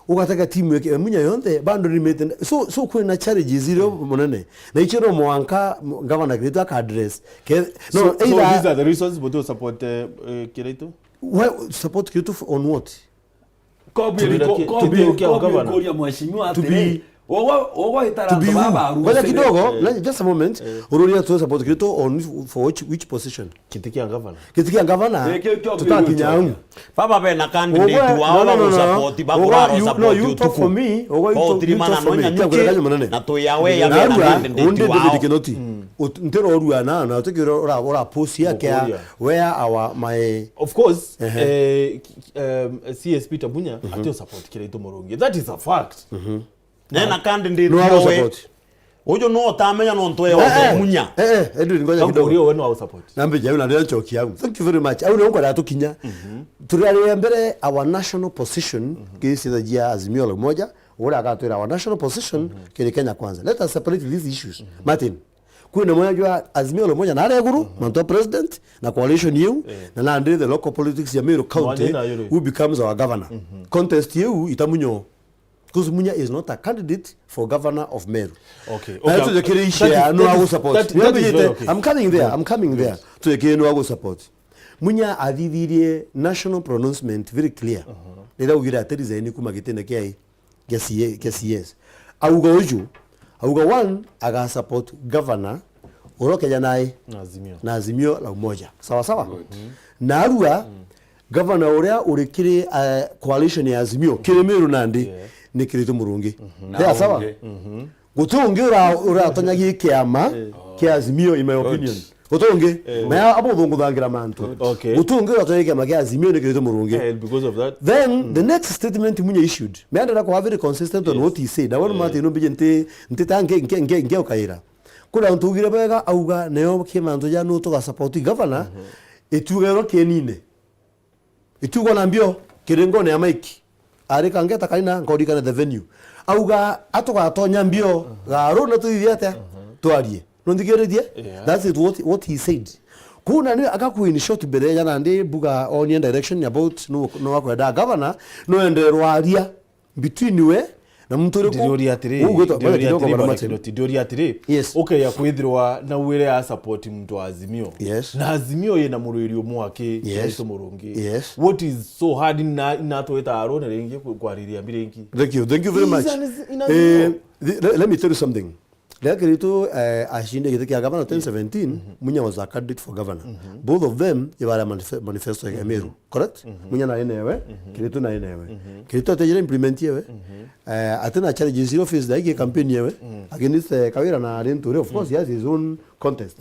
ugatega timu ya Ki-, Munya yonthe, bado ni Imenti. So, so kwina challenges irio munene. Na icio no mwanka m-, gavana Kiraitu aka address. Ke-, no, so, so either these are the reasons but to support, eh, eh, Kiraitu? Well, support Kiraitu f-, on what? Kobi, kobi, kobi, kobi ukuria mheshimiwa atiri, ugwa, ugwa itara antu baba arusi. Ngoja kidogo, just a moment. Ururia tu support Kiraitu on for which, which position? Kiti kia gavana. Kiti kia gavana. Tutakinya au. Baba bena candidate wao, no, no, no, no, support, baba ugwa, no, support you talk for me. Ugwa you talk, you talk for me. Tia kureka nyuma nene. Na tuyawe ya bena candidate wao. David Kinoti. Ntirorua na, na utikira ura, ura post yake ya, where our, my. Of course, eh, um, C S Peter Munya, atio support Kiraitu Murungi. That is a fact. Nena candidate no we. Uju no utamenya no ntu ewa Munya. Eh, eh, Edwin, ngoja kidogo. Urio we no au support. Nambe jau na ndio choki yau. Thank you very much. Au ndio nkwenda tukinya. Turare mbere our national position, kisi the jia Azimio la Umoja, ura akatwira our national position, kiri Kenya Kwanza. Let us separate these issues. Martin, kwina mwanya jwa Azimio la Umoja na areguru, mantu a president, na coalition yeu, na nandi the local politics ya Meru County, who becomes our governor. Contest yeu itamunyo. Because Munya is not a candidate for governor of Meru. Okay, okay. Tujekere ishare, no agu support. I'm coming there, I'm coming there. Tujekere no agu support. Munya athithirie national pronouncement very clear. Riria augire ati resign kuma gitine kia kia C A, kia C S. Auga uju, auga one, aga support governor uria ukeja nae Na Azimio. na Azimio la Umoja. Sawa sawa? Na arua, governor uria uri kiri, eh, coalition ya Azimio, kiri Meru nandi, Yeah. ni Kiraitu Murungi. Na Sawa sawa? ungi. Guti ungi ura-, uratonyagia kiama kia Azimio, in my opinion. Guti ungi. Na ya abo uthunguthangira mantu. Okay. Guti ungi uratonyagia kiama kia Azimio ni Kiraitu Murungi. Eh, because of that. Then, the next statement Munya issued, me andera kwa very consistent on what he said. Awe no mati no mbije nti, nti ta nge, nge, nge, nge ukaira. Kuna antu ugire bwega, auga, neo ki mantu ja nu tuga support governor, itugerwa kienine. Itiugo na mbio, kiringone ya Mike. Ari kangeta kaina, nkorikana the venue. Auga, atugatonya mbio, garu na tuithie atia? Twarie. Nunthikiritie? Yeah. That's it, what, what he said. Kuna ni agaku in short mbere ya nandi mbuga onie direction about no, no akwenda governor, no ende rwaria between we na muntu uriku? Ndiroria atiri, Ugwitwa, ndiroria atiri, bwana Martin. Kinoti, ndiroria atiri. Yes. Ukeya kwithirwa na wire ya support muntu wa Azimio. Yes. Na Azimio yina murwiri umwe aki, Yes. Kiraitu Murungi. Yes. What is so hard na, na twita arone ringi ku-, kwariria mbi ringi? Thank you. Thank you very He's much. an, in Eh, Azimio. the, le-, let me tell you something. Riria Kiraitu, eh, ashinde giti kia governor twenty seventeen, Munya was a candidate for governor. Both of them, ibara manif-, manifesto ya Meru. Correct? Munya na enewe, Kiraitu na enewe. Kiraitu atejire implement yewe. Eh, ati na challenges iria face daiki campaign yewe. Against, eh, Kawira na Linturi, of course, he has his own contest.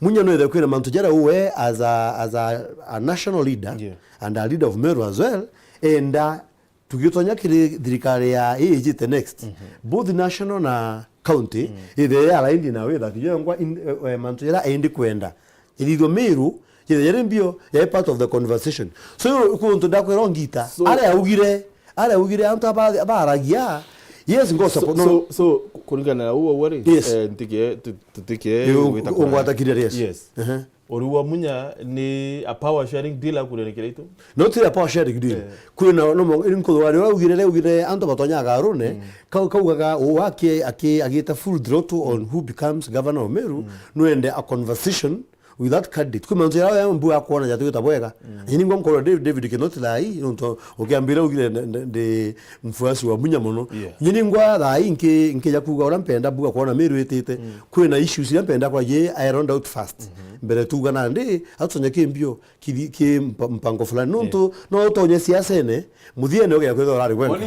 Munya no ethe kwina mantu jara uwe as a, as a, a national leader Yeah. and a leader of Meru as well. Enda tugitonya kiri thirikari ya ii ijite next, both national na county, ithe ya aligned na witha kijo ngwa in, eh, eh, mantu jara endi kwenda. Ithithwa Meru, ithe yari mbio, ya part of the conversation. So, kuntu ndakwira ngita, So aria augire, aria augire antu aba-, abaragia, yes, ngo So, support, no. so, so, ku-, kuringana na uu ugwe ri, Yes. eh, ntike, tu-, tutike Yu, gwita ungwata kura. Kiri, yes. Yes. Ehe. Uriu wa Munya ni a power sharing deal akuria ni Kiraitu? No ti a power sharing deal. Eh. Kwina no mo, ni nkuthwa riria augire, riria augire antu batonya agarune, kau kaugaga uu aki, aki, agita full throttle on who becomes governor of Meru, no ende a conversation with that candidate. Kwi mantu ya, ya mbu akwona jatu gita bwega. Nyini ngwa mkoro David, David Kinoti thai, nontu ukiambira ugire ndi, ndi, ndi mfuasi wa Munya mono. Yeah. Nyini ngwa thai nki, nkija kuga uria mpenda mbuga kwona Meru itite. Kwina issues iria mpenda kwa ye ironed out first. Mbere tuga nandi, atutonye ki mbio, ki, ki mpa-, mpango fulani. Nontu, no utonye siasene, muthiene ugeya kwithwa urari gwenka.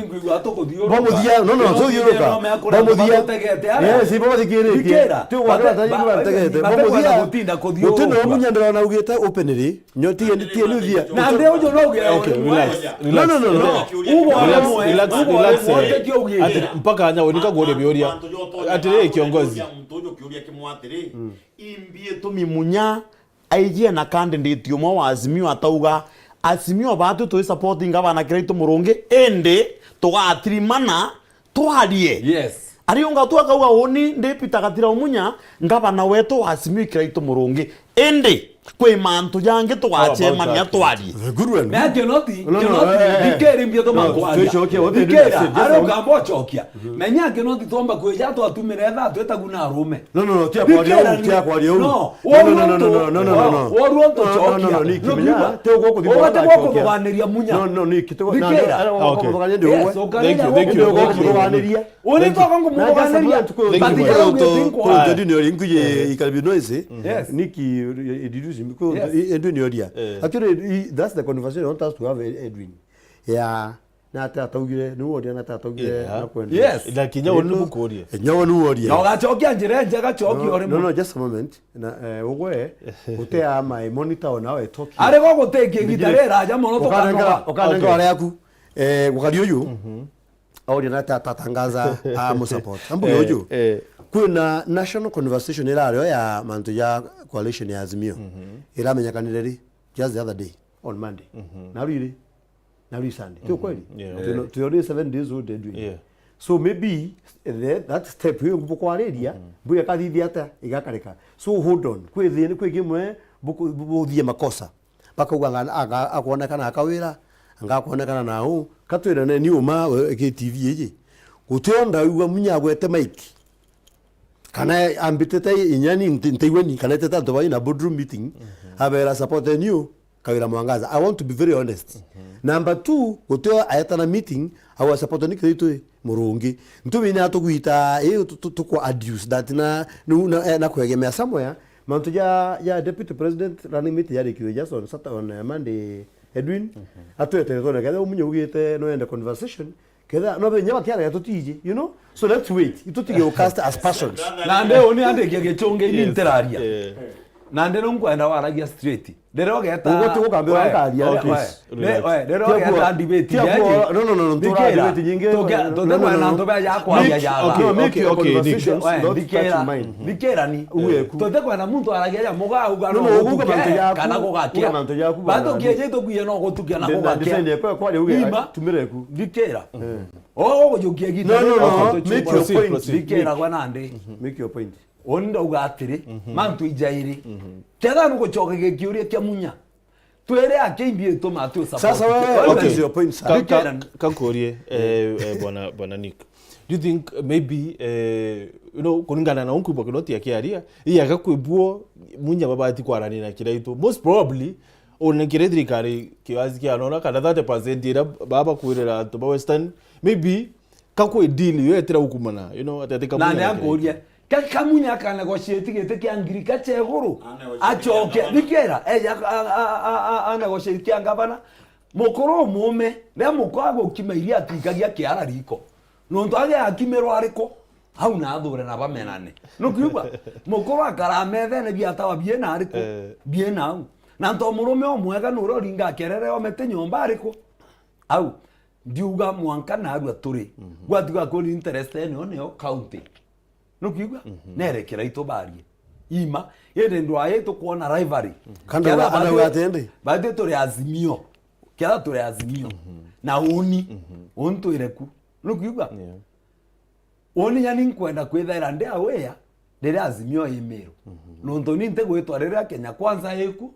Bo muthia, no, no, tuthiuruka. Bo muthia. Yes, bo bathikiritie. Thikira. Tu gwaka Bate-, ta ba-, bategete. Bo bategwa na muthia. Gutinda kuthiuruka. Guti no Munya ndirona ugite openly. Nyo, tige, tige ni uthia. Na ndi uju no uge. Okay, relax, relax. No, no, no, no. Relax, relax, relax, eh. Ati, mpaka nya unika kuria biuria. Atiri, kiongozi. Muntu uju kiuria kimwe atiri, imbi itumi Munya aigie na candidate umwe wa Azimio atauga, Azimio batu twi supporting gavana Kiraitu Murungi, indi tugatirimana twarie. Yes. Ariunga tu akauga, uni ndi Peter Gatira Umunya, ngavana wetu wa Azimio Kiraitu Murungi. Indi kwi mantu jangi tugacemania twarie. Good one. Menya Kinoti, no, no, Kinoti, eh, eh, thikiri mbio tuma no, kwaria. Tucokie, what they do, thikira, just a moment. Ari ukamba ucokia. Menya Kinoti twomba kwija twatumire thaa twitagu na arume. No, no, no, tia kwaria uu, tia kwaria uu. No, no, no, no, no, no, no, no. Woru ontu cokia. No, no, no, no, ni kimenya, ti ugwo kuthima. Ugwe ti gwo kuthuganiria Munya. No, no, ni kitu. Thikira. Okay. Yes, ukaria gwo kuthuganiria. Uri toka ngumuganiria. Thank you, man. But you don't think why. Ndio ni ori nkuje ikaribi noise. Yes. Niki, eh, deduce because, eh, ndio ni oria. Eh. Actually, that's the conversation I want us to have, Edwin. Yeah. Na ati ataugire, ni woria na ati ataugire, yeah, na kwenda. Yes. Na kinya we ni mukuria. Kinya we ni woria. Na ugacokia njira njega, cokia uri. No, no, no, just a moment. Na, eh, ugwe, utea my monitor on how I talk here. Ari go gutekia gita rira ja mono. Ukanenga, ukanenga wale yaku. Eh, gukari uyu. Auria na ati atatangaza a mu support. Ambu uyu. Eh. Kwina national conversation irario ya mantu ya coalition ya Azimio. Iramenyekanire ri? Just the other day, on Monday. Na riri? Na riri Sunday. Ti ukweli? Yeah. Tuna, tuna seven days old, Edwin. Yeah. So maybe the, that step hiyo mbukwariria, mbuya kathithia ata igakareka. So hold on. Kwi thini, kwi kimwe buku-, bu-, buthie makosa. Bakauga nga-, aga-, akwonekana akawira, anga akwonekana na u. Katwirane ni uma, we, ki T V iji. Gutionda igua Munya agwete mic. Kana ambitite inyani nti-, ntiigua ni, kana etete antu bai na boardroom meeting, abera supporteni u, Kawira Mwangaza. I want to be very honest. Number two, gutio aetana meeting, au support ni Kiraitu i Murungi. Ntumenya tugwita, i tu, tu, tukwa adduce that na, nu, na, eh, na kwegemea somewhere. Mantu ja, ja Deputy President running mate yarikirwe just on Saturday, on, eh, Monday, Edwin. Atwete tone, ketha umunye ugite no ende conversation. Ketha, no benya bakiaraga tutiji, you know? So let's wait. Itutige u cast aspersions. Na nde uni andikia gichungi ini ntiraria. Na nde no nkwenda waragia straight. Ndere ogeta. Uguo ti gukambira nkaria. Okay. Relax. Ndere ogeta debate. No, no, no, no, tura debate nyingi. Tuke, no, no, no, no. Antu beja kwaria jaga. No, make your conversations, don't touch mine. Thikira ni. Uwe ku. Tute kwenda muntu aragia ja muga uga no, no, uga mantu jaku. Kana gugakia. Uga mantu jaku. Bado kieje tukuye no gutukia na gugakia. Ima. Tumire ku. Thikira. Ogo gujukia gita. No, no, no. Make your point. Thikira gwa nandi. Make your point. Uni ndauga atiri, mantu ijairi. Ketha nugucokegia kiuria kia Munya. Twere akimbi ituma tu support. Sasa wewe, what is your point, sir? Ka, ka, kankurie, eh, eh, bwana, bwana Nick. Do you think maybe, eh, you know, kuringana na unkwigua Kinoti akiaria, iya gakwibuo Munya babati kwarania na Kiraitu. Most probably, Ona kiri thirikari kiasi kia nona kana thirty percent iria baba kwirira antu ba Western, maybe kakwi deal yo etira ukumana, you know, atete na Kamunya nde na ankuria, Kiraitu. Ka Kamunya akanegotiate giti kia ngirika cha iguru, acoke, thikira, eja a, a, a, a, anegotiate kia ngavana, mukuru umume, ria mukwa gukima iria atwikagia kiara riko. Nontu age akimirwa ariku? Au na athure na bamenane. Nukiuga, mukuru akara methene biatawa biena ariku? Eh. Biena au. Na nto murume o mwega nure uringa kerere omete nyomba ariku? Au. Ndiuga mwanka narua turi. Mhm. Gwatuga kuri interest ene one o county. Nukiuga? Mhm. Nerekera itubarie. Ima, indi ndwaye tukwona rivalry. Kana ketha anauga bati, atindi? Bati turi Azimio. Ketha turi Azimio. Mhm. Na uni, mhm, untwire ku. Nukiuga? Yeah. Uni yani nkwenda kwithaira ndi aware riria Azimio i Meru. Mhm. Nontu ni ntigwitwa riria Kenya Kwanza iku.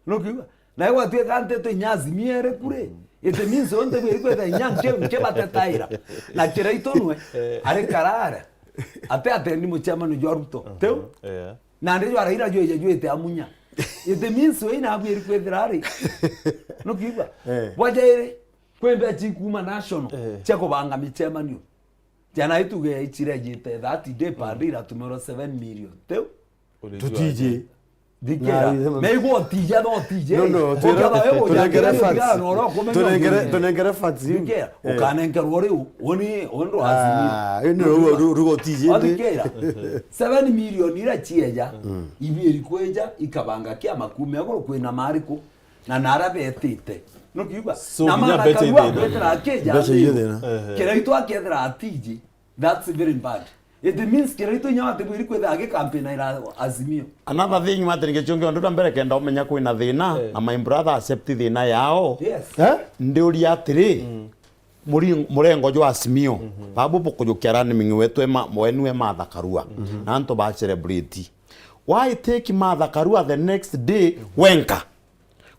Nukiuga? Na gwatuika nteto inya Azimio iri ku ri, mhm, it means unti bwiri kwitha inya nke, nke batetaira. Na Kiraitu nwe, eh, ari karara. Ate atendi mucemano jwa Ruto. Mhm. Teu? Yeah. Na ndi jwa Raila jwije jwite Amunya. It means we inabwiri kwithira ari. Nukiuga? Eh. Bwa jairi, kwi mbeca ikuma national, eh, cia kubanga micemanio. Jana ituge ichire jite thirty day per day iratumirwa seven million. Teu? Tutiji. Thikira. Na, na igwa utija, no utije. No, no, ukiaga wewe tunengere facts. Tunengere, tunengere facts. Thikira. Eh. Ukanenkerwa riu, uni, undu Azimio. Ah, ino rugo, rugo utije. Thikira. Seven million ira chieja, mm, ibi iri kweja, ikabanga kiama kume, agoro kwina mariku. Na nara betite. Nukiuga? So, na kinya mbeca ithina. Mbeca ithina. Ehe. Kiraitu akethira atiji, that's very bad. It means Kiraitu inya atibwiri kwitha agikampena ira Azimio. Another thing, Martin Gichungi, ondu na mbere kenda umenya kwina thina, eh, na my brother accept thina yao. Yes. Eh? Ndiuria atiri, mm, muri-, murengo jwa Azimio, mhm, babu bukujukia running mate wetu ema, wenu e Martha Karua. Mhm. Na antu ba celebrate. Why take Martha Karua the next day, mhm, wenka?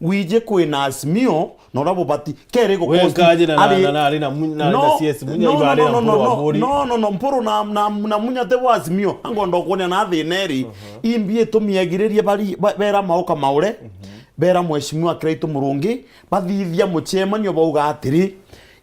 Wije kwina Azimio, na uria bubati, keri gukosti. Wenka aje na, na, na, na, na, na, na C S Munya no, ibare no, na no, Mpuru no, wa Muri. No, no, no, Mpuru na, na, na Munya te bwa Azimio. Angondo kuonia na thina iri, mhm, imbi itumia igiririe bari, ba-, bera mauka maure, mhm, bera Mheshimiwa Kiraitu Murungi, bathithia mucemanio bauga atiri,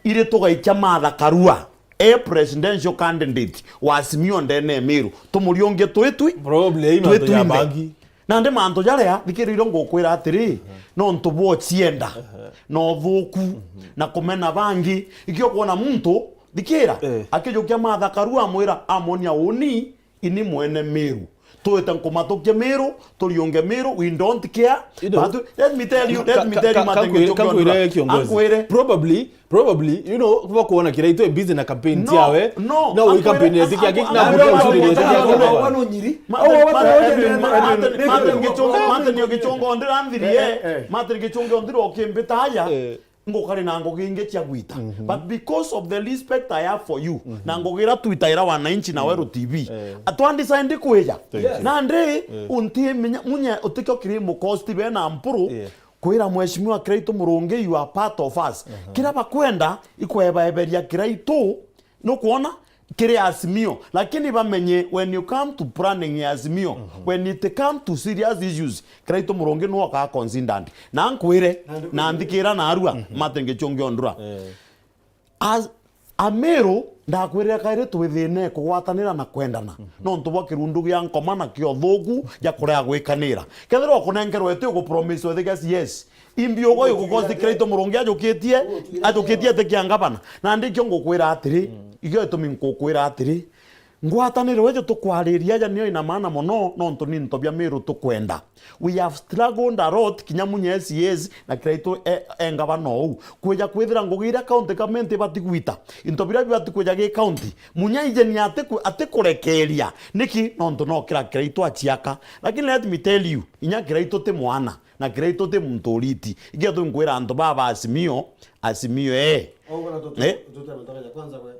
iri tugaikia Martha Karua e presidential candidate wa Azimio ndene ya Meru. Tumuriungie twi twi, probably i twi mantu ja twinthe. Bangi. Nandi mantu jaria, thikiriria ngukwira atiri, mhm, nontu bwa ucienda, mhm, na uthuku, mhm, na kumena bangi. Ikio kwona muntu, thikira, eh, akijukia Martha Karua amwira, amonia uni, ini mwene Meru. Twite nkumatukia Meru, turiunge Meru, we don't care. You know, but let me tell you, let me tell you, Martin Gichungi Ondura. Akwire. Probably, probably, you know, bakuona Kiraitu e busy na campaign tiawe. No, no, no, campaign ya tikia, na Martin Gichungi Ondura nthirie, eh, eh, Martin Gichungi Ondura ukimbita aja. Eh. Ngukari na ngugi ingi cia gwita. Mhm. But because of the respect I have for you, mhm, na ngugi ira twitaira wananchi na Weru T V, eh, atwa decide kwija. Thank you. Nandi, eh, untimenya, Munya utikio kiri mukosti bena Mpuru, yeah, kwira Mheshimiwa Kiraitu Murungi, you are part of us. Mhm. Kira bakwenda, ikwebaeberia Kiraitu, nukwona, kiri Azimio, lakini bamenye, when you come to planning ya Azimio, when it come to serious issues, Kiraitu Murungi nwe okaa considered. Na nkwire, na nthikira narua, Martin Gichungi Ondura. As, Amiru, ndakwirire kairi twi thiine kugwatanira na kwendana. Nontu bwa kirundu gia nkoma na kio thuku gia kurea gwikanira. Kethirwa ukunenkerwa iti ugupromise withiga yes. Imbi ugo igukosi Kiraitu Murungi ajukitie, ajukitie iti kia ngavana. Na ndikio ngukwira atiri, igio itumi ngukwira atiri, ngwataniro ijo tukwariria aja nio ina maana mono, nontu ni into bia Miru tukwenda. We have struggled a lot, kinya Munya S As na Kiraitu e, e ngavana ou. Kwija kwithira ngugi iria county government ibati gwita, into biria bibati kwija gi county, Munya ije ni atiku-, atikurekeria. Niki? Nontu no kira Kiraitu aciaka. Lakini let me tell you, inya Kiraitu ti mwana, na Kiraitu ti muntu uriti. Igia tu nkwira antu baba Azimio, Azimio ee. Oguo na tutu-, Eh? tutu-, tutu-, tutu-, kwanza we.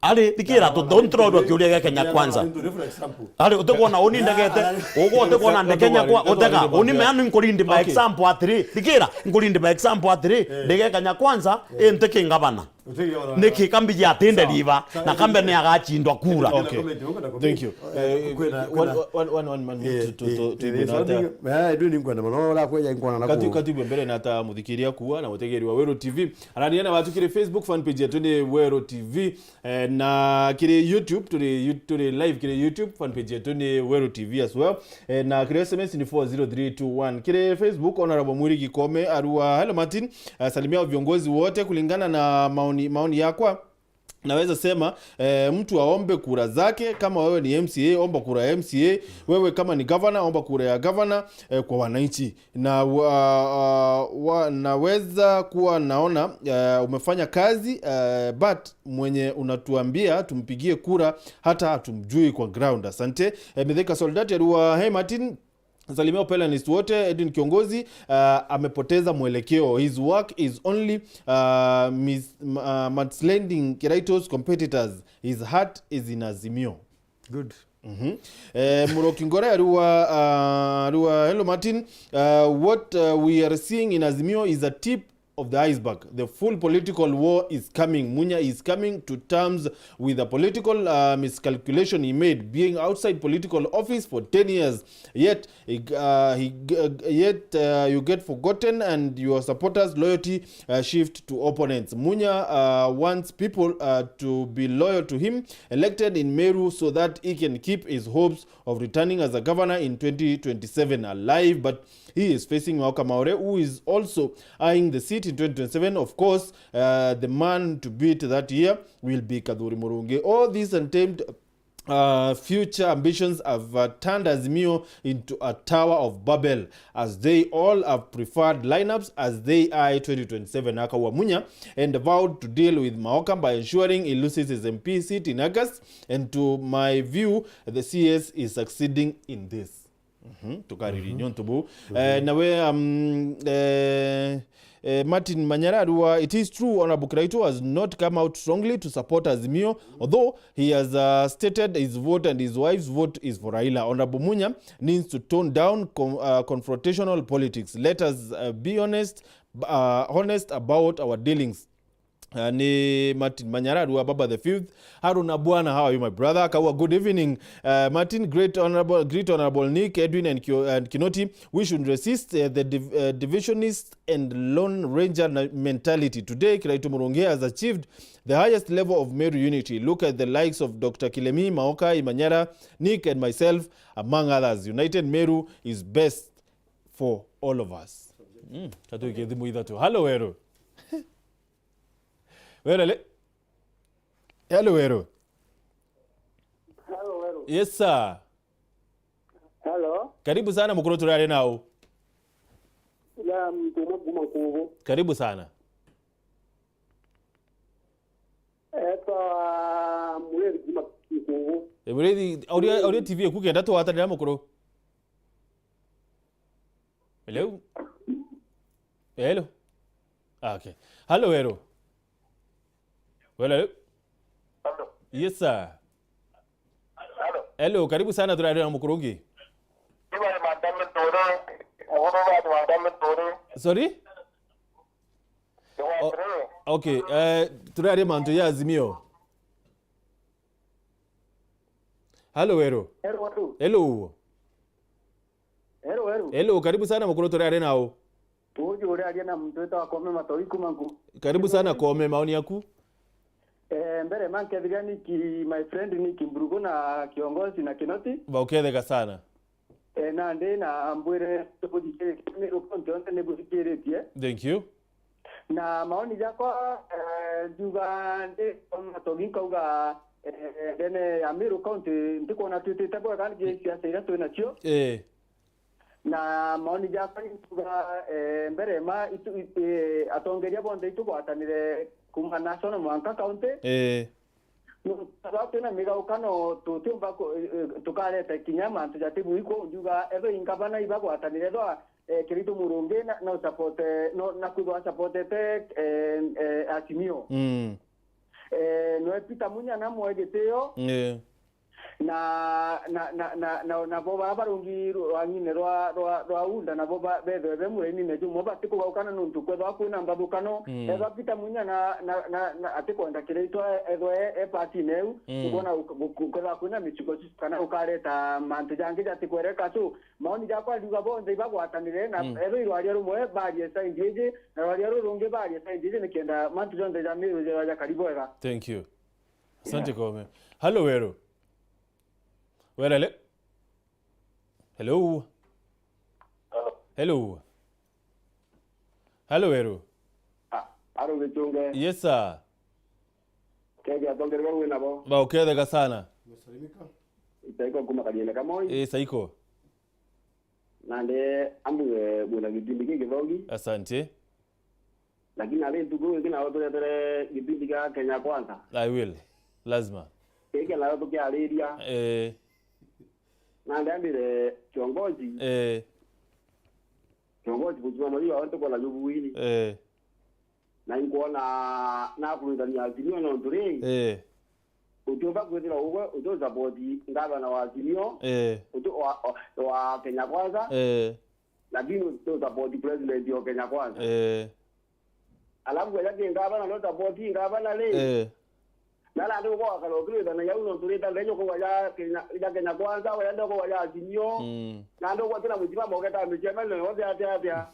Ari, thikira, tu-, tu-, ntirorua kiuria gia Kenya Kwanza. Ari, utikwona uni ndegete, uguo utikwona nde Kenya Kwa-, utega, uni meanu nkurindi by example atiri, thikira, nkurindi by example atiri, ndege Kenya Kwanza, inti ki ngavana. Niki kambiji atinde riva, na kambe ni agachindwa kura. Okay. Thank you. Eh, one, one, one, one minute to, to, to, to, to, to, ningwenda mono uria kweja nkwona na kati-, katibu mbere na ta muthikiria kuwa na mutegeri wa Weru T V. Arania na watu kiri Facebook fan page yetu ni Weru T V. Eh, na kiri YouTube, turi, turi live kiri YouTube, fan page yetu ni Weru T V as well. Eh, na kiri S M S ni four zero three two one. Kiri Facebook, Honorable Mwiri Gikome, arua, "Hello Martin, eh, salimia viongozi wote kulingana na maoni, maoni yakwa. Naweza sema, eh, mtu aombe kura zake, kama wewe ni M C A, omba kura ya M C A, wewe kama ni governor, omba kura ya governor, eh, kwa wananchi." Na wa, wa, naweza kuwa naona, eh, umefanya kazi, eh, but mwenye unatuambia tumpigie kura hata hatumjui kwa ground. Asante. Eh, Mithika Soldati arua, "Hey Martin, salimia panelists wote, Edwin Kiongozi, uh, amepoteza mwelekeo. His work is only, uh, mis-, m-, uh, mudslinging Kiraitus competitors. His heart is in Azimio." Good. Mhm. Eh, Muroki Ngore arua, uh, arua, "Hello Martin, uh, what, uh, we are seeing in Azimio is a tip of the iceberg. The full political war is coming. Munya is coming to terms with the political, uh, miscalculation he made, being outside political office for ten years. Yet, he, uh, he, uh, yet, uh, you get forgotten and your supporters' loyalty, uh, shift to opponents. Munya, uh, wants people, uh, to be loyal to him, elected in Meru, so that he can keep his hopes of returning as a governor in twenty twenty-seven alive, but he is facing Maoka Maore, who is also eyeing the seat in twenty twenty-seven. Of course, uh, the man to beat that year will be Kathuri Murungi. All these untamed, uh, future ambitions have, uh, turned Azimio into a tower of Babel, as they all have preferred lineups as they eye twenty twenty-seven." Akaua Munya and vowed to deal with Maoka by ensuring he loses his M P seat in August. And to my view, the C S is succeeding in this. Mhm, tukariri nontu buu. Eh, nawe, um, eh, eh, Martin Manyara arua, "It is true, Honorable Kiraitu has not come out strongly to support Azimio, although he has, uh, stated his vote and his wife's vote is for Raila. Honorable Munya needs to tone down con-, uh, confrontational politics. Let us, uh, be honest, b-, uh, honest about our dealings." Uh, ni Martin Manyara arua, "Baba the fifth. Haruna Bwana, how are you, my brother?" Akaua, "Good evening, uh, Martin. Great honorable, great honorable Nick, Edwin, and Kio-, and Kinoti. We should resist, uh, the div-, uh, divisionist and lone ranger na-, mentality. Today, Kiraitu Murungi has achieved the highest level of Meru unity. Look at the likes of Doctor Kilemi, Maoka, Imanyara, Nick, and myself, among others. United Meru is best for all of us." Mm, katuikie thimu ithatu. Hello, Weru. Weru le-, hello, Weru. Hello, Weru. Yes, sir. Hello. Karibu sana, mukuru, turaria nau. Ya, mtu mwe kuma Kubu. Karibu sana. Etwa Mureri kuma Kubu. E, Mureri, auria, auria T V eku kenda twatanira, mukuru. Hello? Hello? Ah, okay. Hello, Weru. Hello, hello? Hello. Yes, sir. Hello. Hello, karibu sana, turaria na mukuru ungi. Sorry? O-, okay, eh, turaria mantu ya Azimio. Halo, Weru. Hello, hello. Hello. Hello, Weru. Hello, karibu sana mukuru, turi ari nau? Uju uri aria na muntu witwa Koome Matoi kuma Nku-, Karibu sana Koome, maoni yaku? Eh, mbere ma nkethira Nick, my friend Nick Mburugu na kiongozi na Kinoti. Ba uketheka sana. Eh, nandi na mbwire tukuthikiritie Meru County yonthe ni buthikiritie. Thank you. Na maoni jakwa, eh, njuga ndi Matogi nkauga, eh, ndene ya Meru County ntikwona twitite bwega ni siasa iria twi nacio. Eh. Na maoni jakwa ni njuga, eh, mbere ma itu, it-, eh, atongeria bonthe itugwatanire kuma national mwanka county. Eh. Nontu twina migaukano tutiumba ku-, eh, eh, tukareta kinya mantu jatibu iku, njuga ethwa ingavana ibagwatanire, ethwa, eh, Kiraitu Murungi na, no support, eh, no, na kwithwa supportete, eh, eh, Azimio. Mm. Eh, nwe Peter Munya na mwe gitio. Yeah. Na, na, na, na, na, nabo bara barungi rwang'ine rwa, rwa, rwa UDA, nabo ba-, bethwe be murainine jumwe, batikugaukana nontu kwethwa kwina mbathukano. Mm. Ethwa Peter Munya na, na, na, na atikwenda Kiraitu, ethwa e, e party-ine eu, mm, ukwona uk-, uk-, kwethwa kwina michuko kana ukareta mantu jangi jatikwereka. So, maoni jakwa ndiuga bonthe ibagwatanire, na, mm, ethwa irwaria rumwe barie side iji, na rwaria rurungi barie side iji, nikenda mantu jonthe ja Meru jethwa jakari bwega. Thank you. Asante, yeah, Koome. Halo, Weru. Werele. Hello. Hello. Hello, Weru. Ah, aro Gichunge. Yes, sir. Kege atongeria bau wina bo. Ba uketheka sana. Umesalimika. Saiko kuma Kariene Kamoi. Eh, saiko. Nandi ambwire bwina gipindi gigithogi. Asante. Lakini ari ntuku ingi nayo turetere gipindi gia Kenya Kwanza. I will. Lazima. Giki nayo tukiariria. Eh. Nandi ambire kiongozi. Eh. Kiongozi kusimama juu awe tukwona jubuini. Eh. Na inkwona na kuruithania Azimio nontu ri. Eh. Utiumba kwithira ugwe uti support ngavana wa Azimio, eh, uti wa, wa, wa Kenya Kwanza, eh, lakini uti support president wa Kenya Kwanza. Eh. Alafu aja ki ngavana no support ngavana ri? Eh. Na nandi ugwakara ukirithanagia u nontu rita ndenyo kugwa ja Kenya, ja Kenya Kwanza, wenda kugwa ja Azimio. Mm. Nandi ugwatira mutima moke ta michemeno yonthe atia atia.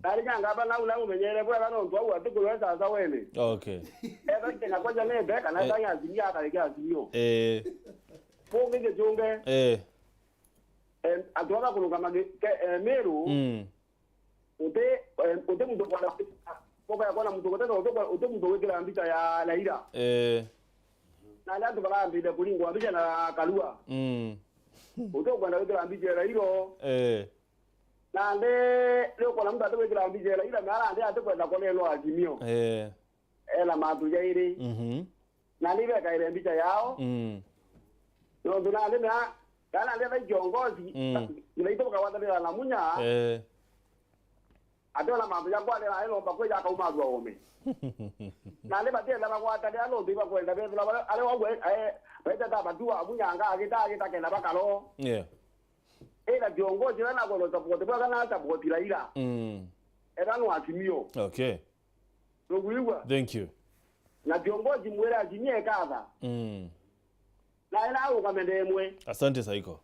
Nari nyanga ba nau, nau menyere bwega nontu au atikurwe sasa wene. Okay. Ethwa Kenya Kwanza nende, kana, eh, ethwa ya Azimio, akare kia Azimio. Eh. Bungi Gichunge. Eh. Em, antu aba kurungama gi-, ke-, eh, Meru. Mm. Uti, em, uti muntu kwenda, boka ya kwana muntu gutenda, uti kwa-, uti muntu gwikira mbicha ya Raila. Eh. Na aria antu barambire kuringwa mbicha na Karua. Mm. Uti ukwenda gwikira mbicha ya Raila. Eh. Nandi, riu ukona muntu ati gwikira mbicha ira, ira, na arandi ati kwenda kunenwa Azimio. Eh. Ena mantu jairi. Mhm. Nandi ibekaire mbicha yao. Mm. Nontu nandi na, kana nandi ethai kiongozi, mm, na itu bukagwatanira na Munya, eh, ati ona mantu jakwa ari, ari nomba kwija akauma arua ome. Nandi batienda bagwatanira nontu ibakwenda bethira bare, ari wau, eh, baita ta batua Munya anga agita, agita kenda bakaro. Yeah. Ira kiongozi uria nakwenda support bwega na support Raila. Mm. Era no Azimio. Okay. Nukwigua? Thank you. Na kiongozi mwira Azimio ekatha. Mm. Na ena arugame ndemwe. Asante Saiko.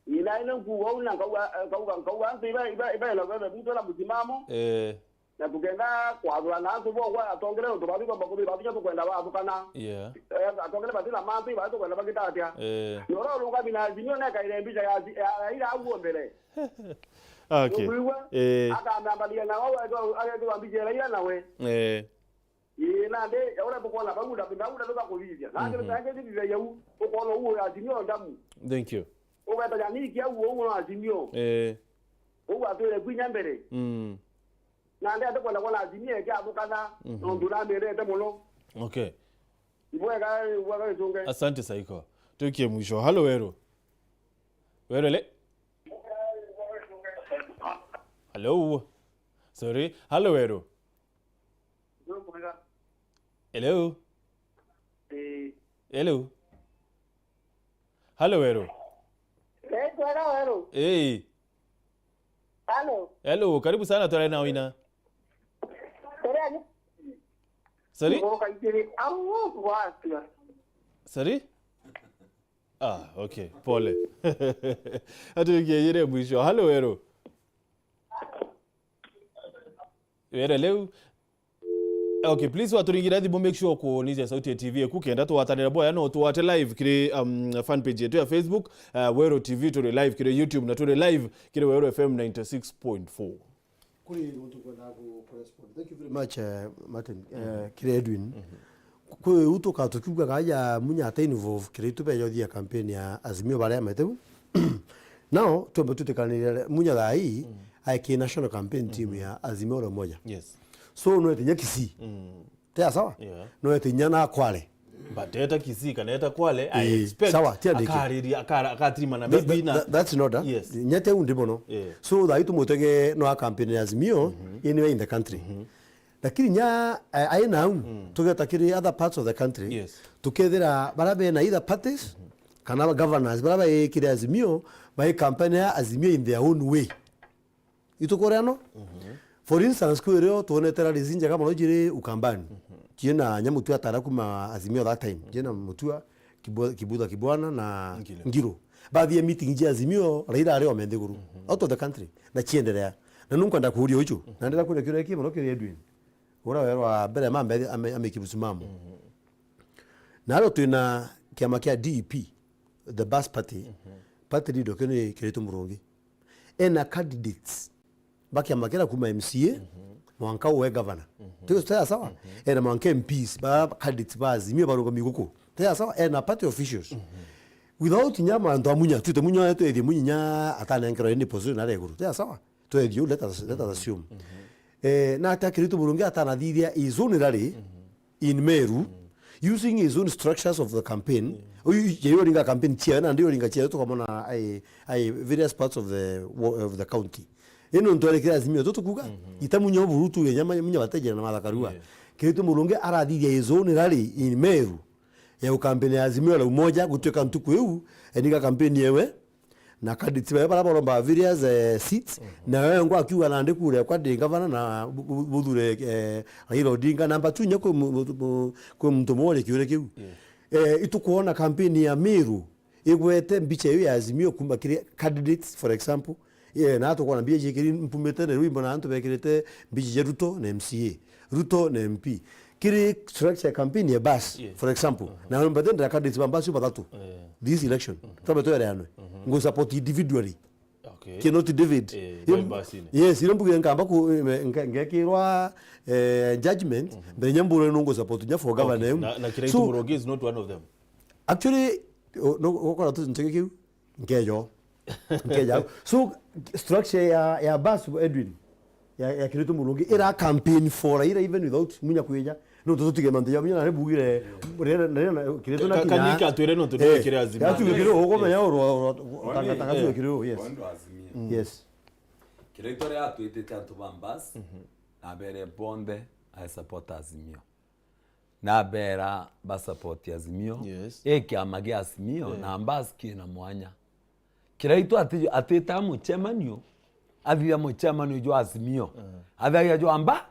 Ina ina nkuga uu na nkauga, nkauga, nkauga antu iba, iba, iba ena bebe muntu na musimamo. Eh. Na tukenda kwathura na antu bongwa atongere nontu bathi kwamba kuthi bathi tukwenda bathukana. Yeah. Eh, atongere bathi na mantu iba tukwenda bagita atia. Eh. Noro rungami na Azimio nekaire mbicha ya, ya, ya ira au mbere. Okay. Nukwigua? Eh. Akamambaria na wao, agekirwa mbicha ira ira nawe. Eh. Ii, nandi, ya uria tukwona bau, ndabu, ndabu, ndabu bakuthithia. Nandi, mhm, rutange thithia yau, ukwona uu Azimio ndamu. Thank you. Ugeta ya Nick au, uu no Azimio. Eh. Uu atwire kwinya mbere. Mm. Nandi atikwenda kwona Azimio ekiathukana, mhm, nontu namendete muno. Okay. Ibwega, ibwega Gichunge. Asante Saiko. Tukie mwisho. Halo Weru. Weru ele? Hello. Sorry. Halo Weru. Hello. Eh. Hello. Halo Weru. Eh, kwega Weru. Eh. Halo. Hello, karibu sana, twara na wina. Sorry? Sorry? Sorry? Ah, okay. Pole. Atuikie yire mwisho. Hello, Weru. Weru leu. Okay, please waturingira thimu, make sure kunizia sauti ya T V eku kenda twatanira boya, no twate live kiri, um, fan page yetu ya Facebook, uh, Weru T V, turi live kiri YouTube na turi live kiri Weru F M ninety-six point four. Kuri guntu nkwendaga ku-, ku respond. Thank you very much, eh, Martin. Eh, kiri Edwin. Kwi u tuka tukiugaga aja Munya ata involve kiri itu beja uthia campaign ya Azimio baria meteu. Now, twembe twitikanire Munya thaa ii ae ki national campaign team ya Azimio la Umoja. Yes. So, no etinya Kisii. Te sawa? Yeah. No etinya na Kwale. But eta Kisii kana eta Kwale, I expect sawa, tia ndiki. Akariria, akara-, akatirima na maybe na that, that's not, uh, yes. Nyete undi mono. Yeah. So, thaa ii tumwitege no a campaign ya Azimio, anywhere in the country. Lakini nya, eh, ai nau, tugeta kiri other parts of the country, yes, tukethira baria bena either parties, kana governors, baria bai kiri Azimio, bai campaign ya Azimio in their own way. Itukuria no? For instance, kwirio twonete rallies injega mono jiri Ukambani. Ciina nyamutua atara kuma Azimio that time. Ciina Mutua, Kibu-, Kibutha Kibwana na Ngilu. Ngilu. Bathie meeting jia Azimio, Raila ari ome nthiguru. Out of the country. Na ciendelea. Na nunkwenda kuuria uju. Na ndira kuuria kiuria ki mono kiri Edwin. Ura werwa mbere mambe ame-, ameki busimamu. Na aro twina kiama kia D E P, the bus party. Party leader kio ni Kiraitu Murungi. Ena candidates ba kiama kiria kuma M C A, mwanka uwe governor. Tio taya sawa? Ena mwanka M Ps, ba candidates ba Azimio barungami guku. Taya sawa? Ena party officials. Without nya mantu a Munya, twite Munya wetu ethie Munya nya atanenkerwa any position aria iguru. Taya sawa? Twethie u, let us, let us assume. Eh, na atia Kiraitu Murungi atanathithia his own rally in Meru, using his own structures of the campaign. Uyu, ye uringa campaign chair, na ndi uringa chair, tukamona ai, ai various parts of the wo-, of the county. Ino ntwarekera Azimio, tu tukuga, ita Munya buru tu, ya nyama, Munya bateje na Martha Karua. Yeah. Kiraitu Murungi arathithia his own rally in Meru ya ukampeni ya Azimio la Umoja, gutuika ntuku iu, eniga campaign yewe, na candidates bawe baria baromba various, eh, seats, na wewe ngo akiuga nandi kura yakwa ndi gavana na bu-, bu-, buthure, eh, Raila Odinga. Number two, nya kwi mu-, mu-, mu-, kwi muntu mwe uri kiuria kiu. Yeah. Eh, itukwona campaign ya Meru igwete mbicha iu ya Azimio kuma kiri candidates, for example. Yeah, na tukwona mbicha cia kiri mpumite na rwimbo na antu bekirite mbicha cia Ruto na M C A. Ruto na M P. Kiri structure ya campaign ya bus, yes, for example. Na mbate ndira candidates ba bus bathatu. Eh. This election. Tabe twereanwe. Ngo support individually. Okay. Kinoti David. Eh, yes, ire mbugire nkamba ku, eh, nge-, ngekirwa, eh, judgment, mbere nyambure nungu support nya for governor. Okay. Na, na Kiraitu Murungi is not one of them. Actually, o, no, gukora tu ncheke kiu. Nkejo. Nkeja. So, structure ya, ya bus, Edwin, ya, ya Kiraitu Murungi, ira campaign for Raila even without Munya kwija. No, tu tutige mantu ya Munya na bugire, Raila, Raila, Kiraitu na Ka-, kinya. Kanika twire no tu kiri Azimio. Ya tu kiri, uko menya oro, oro, taka, taka tu kiri, yes. Yes. Kiraitu ria atwitite antu ba bus, na bere bonde, I support Azimio. Na bera ba support Azimio. Yes. E kiama gia Azimio, na mbasi kina mwanya. Kiraitu ati-, atita mucemanio, athithia mucemanio jwa Azimio. Athagia jwa mba.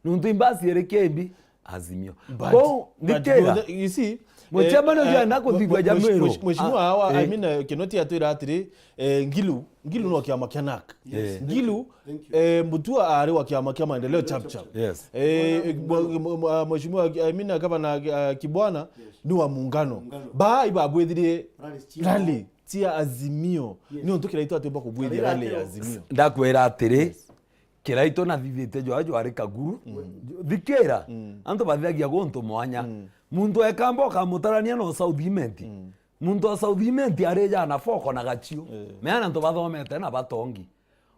Nuntu imbasi iri kimbi Azimio. But, but thikira. You see, mucemanio jwa na kuthithia ja mwiru. Mheshimiwa hawa, I mean, eh, Kinoti atwira atiri, eh, Ngilu, Ngilu no kiama kia nak. Yes. Ngilu, eh, Mutua ari wa kiama kia maendeleo chap chap. Yes. Eh, mwa-, mwa-, mwa-, Mheshimiwa, I mean, Gavana, eh, Kibwana ni wa muungano. Ba ibabwithirie rally cia Azimio. Yes. Ni untu Kiraitu atiumba kubwithia rally ya Azimio. Ndakwira atiri, Kiraitu nathithite jwa jwari kaguru. Thikira, antu bathiagia guntu mwanya. Muntu ekamba ukamutarania no South Imenti. Muntu wa South Imenti ari jana foko na gachiu. Eh. Meana antu bathomete na batongi.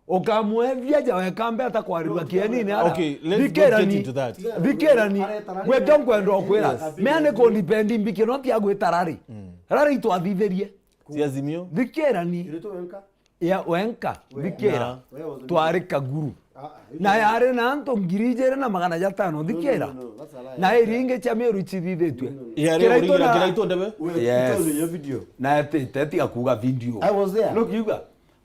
Ukamwethia ja weka mbeta kwarirwa kienini ara. Okay, let's not get into that. Thikirani. Thikirani. Gwe kio nkwenda ukwira. Yes. Meana ni kundipendi mbiki no tia gwita rari. Rari itwathithirie. Cia Azimio. Thikirani. Kiraitu wenka. Ya wenka, thikira, twari kaguru. Na yari na antu ngiri ijiri na magana jatano, thikira. Na iringi cia Meru icithithitue. Kiraitu na Kiraitu ndebe? Yes. Na etite tiga kuuga video. I was there. Nukiuga,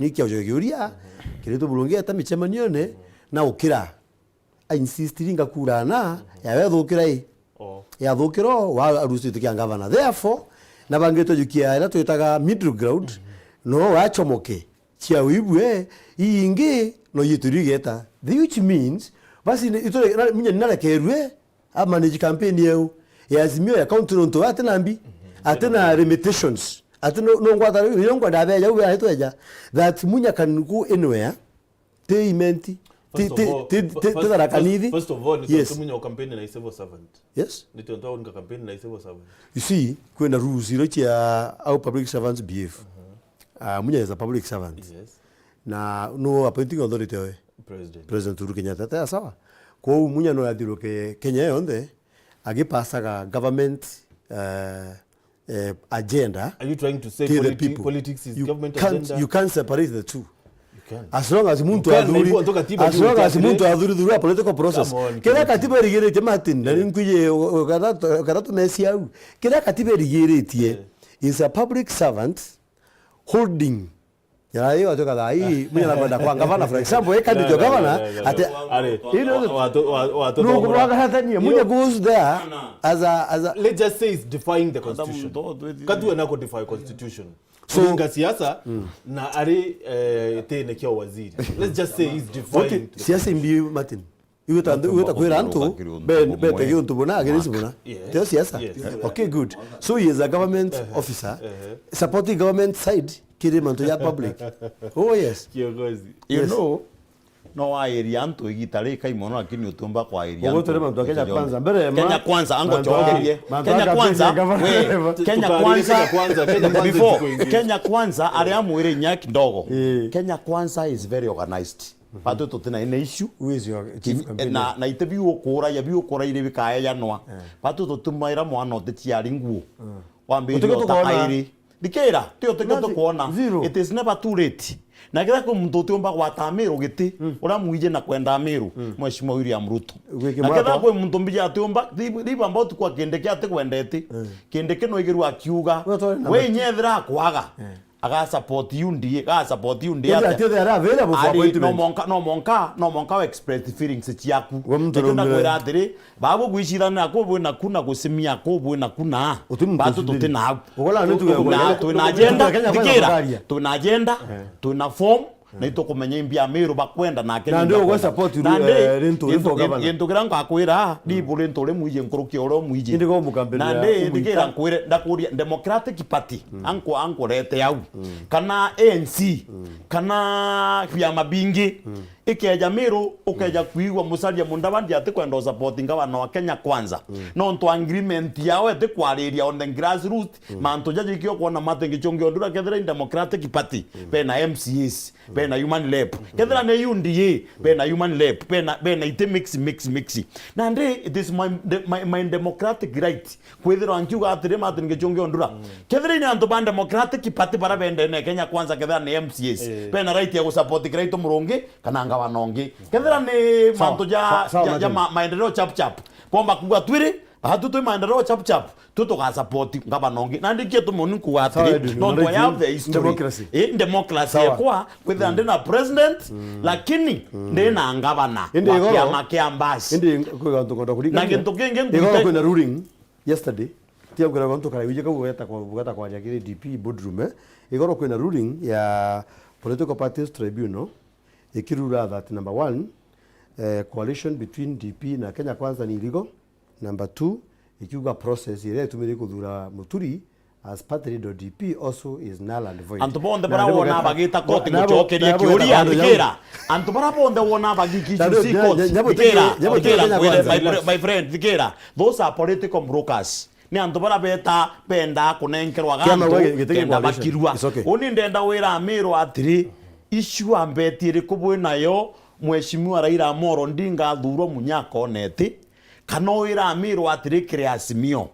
Ni kia ucokia kiuria, kiritwe Murungi eta micemanione, na ukira. A insist ringa kura na, yawe thukira i. Oh. Ya thukira o, wa arucitwe kia gavana. Therefore, na bangitwe jukia ira twitaga middle ground, no wachomoke. Cia uibue, iingi, no yitu rigeta. The which means, basi ni, itu, na, munya ni narekerue, a manage campaign yeu. Ya Azimio ya county nontu ati na mbi, ati na limitations. Ati no, no ngwata, yo ngwenda abeja, ube aitweja. That munya can go anywhere. Ti imenti. Ti, First of ti, all, ti, fir-, ti, ti first, Tharaka first, Nithi. First of all, ni Yes. tontu munya ucampaign na civil servant. Yes. Ni tontu au nika campaign na civil servant. You see, kwina rules iro cia how public servants behave. Uh-huh. Ah, munya is a public servant. Yes. Na no appointing authority oe. President. President Uhuru Kenyatta. Tata sawa. Kwa hiyo munya no athiruke Kenya yonthe, agipasaga government, eh, eh, agenda Are you trying to say to the politi-, people. Politics is You government can't, agenda? You can't separate the two. You can't. As long as muntu You can't, athuri, naibu antu katiba as long as muntu athuri through a political process. Come on, Kenya Kenya. Katiba irigiritie, Martin, na Yeah. ninkwije, u-, u-, kana tu-, kana tumesia au. Kenya katiba irigiritie Yeah. is a public servant holding. Ya, hiyo watu kadhaa, hii, mimi nakwenda kwa gavana, for example, eh, candidate No, no, governor, no, no, no. ate-, Are, you know, wa-, watu, wa-, watu no, thogora. Kwa gavana, you know, munya goes there No, no. as a, as a Let's just say it's defying the Hata constitution. Mtu tu- Katu ena ku defy constitution. So, Kuringa siasa, na ari, eh, tene kia waziri. Let's just say he's defying What? the Siasa imbi, Martin? Iwe ta, Antu iwe ta kwira antu, bakiri untu ben, bumwe. Bete gi untu buna, agere si buna. Yes. Tio siasa? Yes. Okay, good. So he is a government Uh-huh. officer, Uh-huh. supporting government side, kiri mantu ya public. Oh, yes. Kiongozi. You Yes. know, no wairia antu igita rikai mono, lakini utiumba kwairia Uguo antu turi mantu ya Kenya Kwanza. Mbere ya Kenya ma-, Kwanza, ango mantu ya, chokerie. Mantu Kenya ya Kwanza, campaign ya we, governor. Kenya Tukarie Kwanza, Kenya Kwanza, before, before Kenya Kwanza, aria amwire inya kidogo. Eh. Kenya Kwanza is very organized. Batu tutina ina issue. Who is your chief Ki-, campaigner? Na, na ite biu ukura, ya biu ukura ire bikaejanwa. Eh. Batu tutimaira mwana uticiari nguo. Mm. Wambiriria Utike tukwona. Utakairi. Thikira, ti utike Nothing. Tukwona. Zero. It is never too late. Na kethira kwi muntu utiumba gwata Amiru giti, Mm. uria mwiji na kwenda Amiru, Mm. Mheshimiwa William Ruto. Gwiki Na kethira mwaka. Kwi muntu mbiji atiumba, leave, leave about kwa Kindiki ati kwendete. Mm. Kindiki no igirwa akiuga, We utware na we matu. Inyethira akwaga. Mm. Aga support U D A, ga support U D A Ati, atia? Ati, ati, ara available for Ari, appointment. No monka, no monka, no monka we express feelings ciaku. We muntu Ndio na uromire. Kwira atiri, babu gwicithana ku bwina ku na gucimia ku bwina ku na. Uti muntu Batu ucindiri. Tutina au. Ugola ni tu ya Na, ugola. Twina agenda, Kenya kwanza thikira. Tukaria. Twina agenda, Eh. Twina form, na itukumenya imbi Amiru bakwenda na Kenya. Na ndio ugo support Na ru-, ndi, eh, Rintu, gintu, Rintu gin-, governor. Gintu kiria ngakwira, ndi buri Rintu uri mwiji nkuruki oro mwiji. Indi go mukambira Na ndi, umwita. Thikira nkwire, ndakuria Democratic Party. Mm. Anku-, ankurete au. Mm. Kana A N C. Mm. Kana biama bingi. Mm. Ikeja Miru, ukeja Mm. kwigua Musalia Mudavadi atikwenda usupport ngavana wa Kenya Kwanza. Mm. Nontu agreement yao itikwariria on the grassroots. Mm. Mantu jaja ikio kwona Martin Gichungi Odura kethira i Democratic Party, Mm. bena M C As, Mm. bena Human Rep. Mm. Kethira ni U D A, bena Human Rep, bena, bena iti mix, mix, mix. Na ndi, it is my, my, my democratic right. Kwithirwa nkiuga atiri, Martin Gichungi Ondura. Mm. Kethira ni antu ba Democratic Party bara bendene Kenya Kwanza, kethira ni M C As, Eh. bena right ya gusupport Kiraitu Murungi kana ngavana ungi. Kethira ni Sawa, mantu ja, sawa, sawa, ja, ja Martin. Ma-, maendeleo chap chap. Bomba kuga twiri, atu twi maendeleo chap chap, tu tuga support ngavana ungi. Na ndikie tumoni kuga Sawa, atiri, Edwin, nontu I unareject have the history. Democracy. Eh, democracy Sawa. Ekwa, kwithira Mm. ndi na president, Mm. lakini Mm. ndi na ngavana Indi wa igoro, kiama kia Mbasi. Indi kwi gantu ngwenda kuririkania. Na gintu kingi Igoro ngwite- kwina ruling yesterday. Tia kwira gantu kara wije kau gweta kwa, gweta kwaria kiri D P boardroom, eh. Igoro kwina ruling ya Political Parties Tribunal ikirura that number one, eh, coalition between D P na Kenya Kwanza ni illegal. Number two, ikiuga process iria itumire kuthura Muturi as party leader D P also is null and void. Antu bonthe Na bara ndio wona gweta-, bagita koti na nabo, gucokeria nabo kiuria, gweta-, thikira. Antu bara bonthe wona bagiki Na ndio, C C court, nya-, nya-, thikira, nya-, thikira, Kenya my, Kwanza. My, my friend, thikira. Those are political brokers. Ni antu bara beta benda kunenkerwa Kiama gantu gwa giti kenda coalition. Bakirua. It's okay. Uni ndenda wira Amiru atiri, issue ambeti iriku bwi nayo, Mheshimiwa Raila Amolo Odinga athurwa munya akoneti, kana wira Amiru atiri kiri Azimio.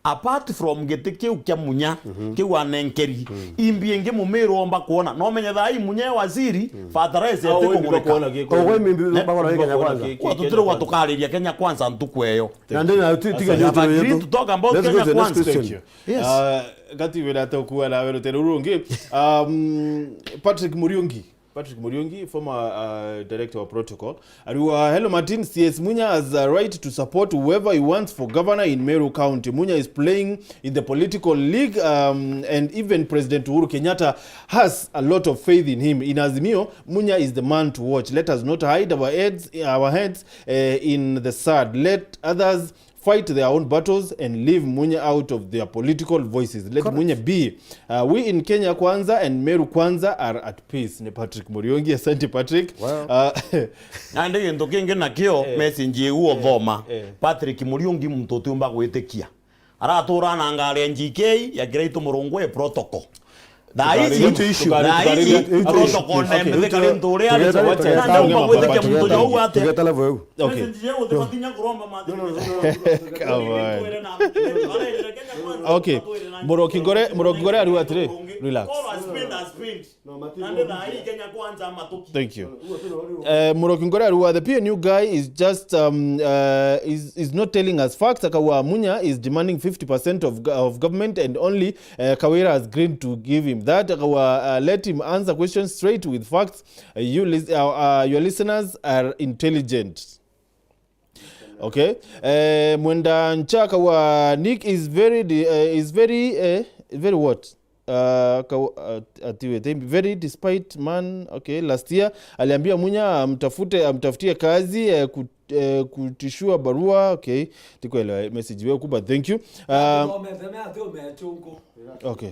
Apart from giti kiu kia munya, Mhm. kiu anenkeri, Mhm. imbi ingi Mumiru omba kuona. No menye thaa ii munya e waziri, Mhm. fertilizer Au eti imbi kugurika. Bakuona ki-, Ogo imbi Ne? bakona Kenya Kwanza. Kwa tutirigwa tukariria Kenya Kwanza ntuku eyo. Na ndi na tu-, tiga We have agreed to talk about Kenya Kwanza. Thank you. Yes. Uh, Gati wira ate ukua nawe rutere ruru rungi. Um, Patrick Muriungi. Patrick Muriungi, former, uh, director of protocol. Ariwa, "Hello Martin, C S Munya has a right to support whoever he wants for governor in Meru County. Munya is playing in the political league, um, and even President Uhuru Kenyatta has a lot of faith in him. In Azimio, Munya is the man to watch. Let us not hide our heads, our heads, uh, in the sand. Let others fight their own battles and leave Munya out of their political voices. Let Munya be. Uh, we in Kenya Kwanza and Meru Kwanza are at peace." Ni Patrick Muriungi. Asante Patrick. Wow. Uh, Nandi gintu kingi nakio, eh, message iu uthoma, eh, Patrick Muriungi muntu utiumba gwitikia. Aratura na ngari ya N G K ya Kiraitu Murungu e protocol. Thaa ici, tukarire, tukarire, thaa ici, tukarire, protocol na okay, methekare nturia, tugeta, na tugeta, ndauga gwitikia muntu jou atia. Tugeta level eu. Okay. Message iu utibatinya kuromba mathiko. Come on. Okay. Muroki Ngore, Muroki Ngore ariwa atiri, relax. Call a spade a spade. Nandi thaa ii Kenya Kwanza matuki. Thank you. Eh, Muroki Ngore ariwa, the P N U guy is just, um, uh, is, is not telling us facts. Akawa Munya is demanding fifty percent of go-, of government and only, uh, Kawira has agreed to give him that. Akawa, uh, let him answer questions straight with facts. Uh, you lis-, uh, uh, your listeners are intelligent. Okay. Eh, Mwenda Nchaka wa Nick is very di-, eh, is very, eh, very what? Uh, ka-, uh, atiwe, they very despite man. Okay, last year aliambia Munya amtafute, amtafutie kazi, eh, kut-, eh, kutishua barua. Okay, ndikuelewa message wewe kubwa. Thank you. Um, Okay.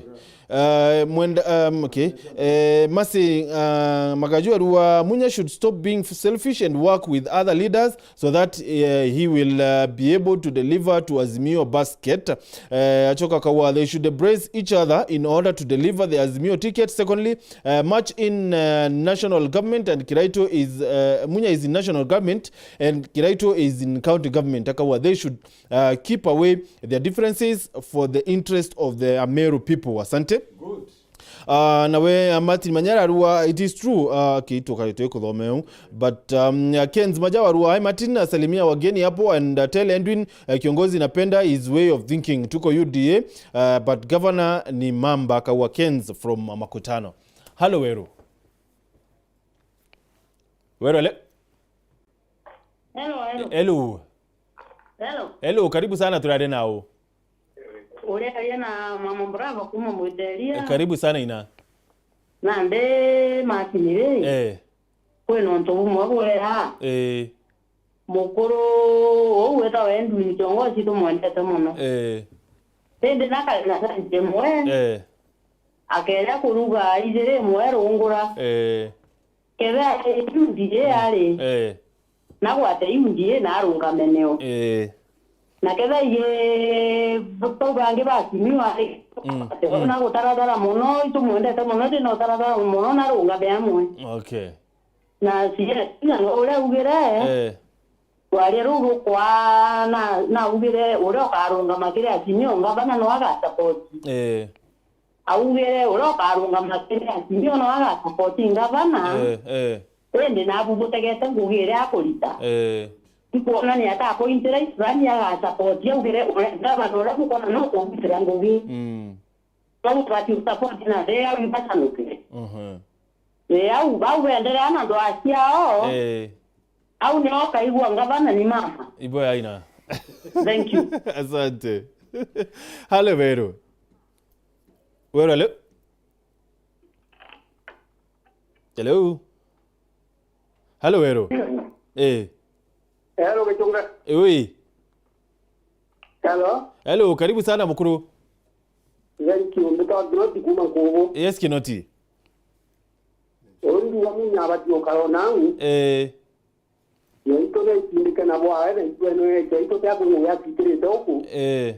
Uh, Mwenda, um, okay. Uh, Masi, uh, Magaju ariwa, Munya should stop being selfish and work with other leaders so that, uh, he will, uh, be able to deliver to Azimio basket. Uh, Achoka Kawa, they should embrace each other in order to deliver the Azimio ticket. Secondly, uh, much in, uh, national government and Kiraitu is, uh, Munya is in national government and Kiraitu is in county government. Akawa, they should uh, keep away their differences for the interest of the Ameru people. Asante. Good. Uh, nawe, uh, Martin Manyara ariwa, it is true. Uh, okay, tuka-, tukuthomea u. But, um, uh, Kenz Majawa ariwa, "Hi Martin, uh, salimia wageni hapo and, uh, tell Edwin, uh, kiongozi napenda his way of thinking. Tuko U D A, uh, but governor ni mamba." Akawa Kenz from, uh, Makutano. Hello, Weru. Weru, ele? Hello, hello. Hello. Hello. Hello, karibu sana, turare nao. Uriaria na Mama Bravo kuma Mwiteria. Eh, karibu sana ina. Nandi Martin ri, eh, kwina untu bumwe bwera. Eh. Mukuru uu witawa Edwin Kiongozi tumwendete mono. Eh. Indi na kari na senti imwe. Eh. Akeja kuruga ijiri imwe rungura. Eh. Kethira ari U D A ari, eh, nagwate U D A na arungame nio. Eh. Na kethira iji bau bangi ba Azimio ari, mm, ati, mm, na gutarathara mono, itumwendete mono, indi na utarathara mono na arungame amwe. Okay. Na C S na no uria augire, eh, rwaria ruu rukwa na, na augire uria ukarungama kiri Azimio, ngavana no agasapoti. Eh. Augire uria ukarungama kiri Azimio no agasapoti ngavana. Eh, eh. Indi nabu butegete ngugi iria akurita. Eh. Ikwonania ata apointira Ibrani agasapoti, augire uria, ngavana uria bukwona no kugitira ngugi. Mm. Bau bati usapoti na ria ibacanukire. Mhm. Ri au, bau benderea na ndwaa ciao. Eh. Au nio ukaigua ngavana ni mama. Ibo ya ina. Thank you. Asante. Hale Weru. Weru, hello? Hello? Hello, Weru? Eh. Hello, Gichunga. Eh, ui. Hello? Hello, karibu sana, mukuru. Thank you. Mbitwa Kinoti kuma Nkubu. Yes, Kinoti. Uyu ndiuga Munya abati ukara o nau. Eh. Yo itu na itindike na bwawe na itweno yetu. Itu tia kugugia twikirite uku. Eh.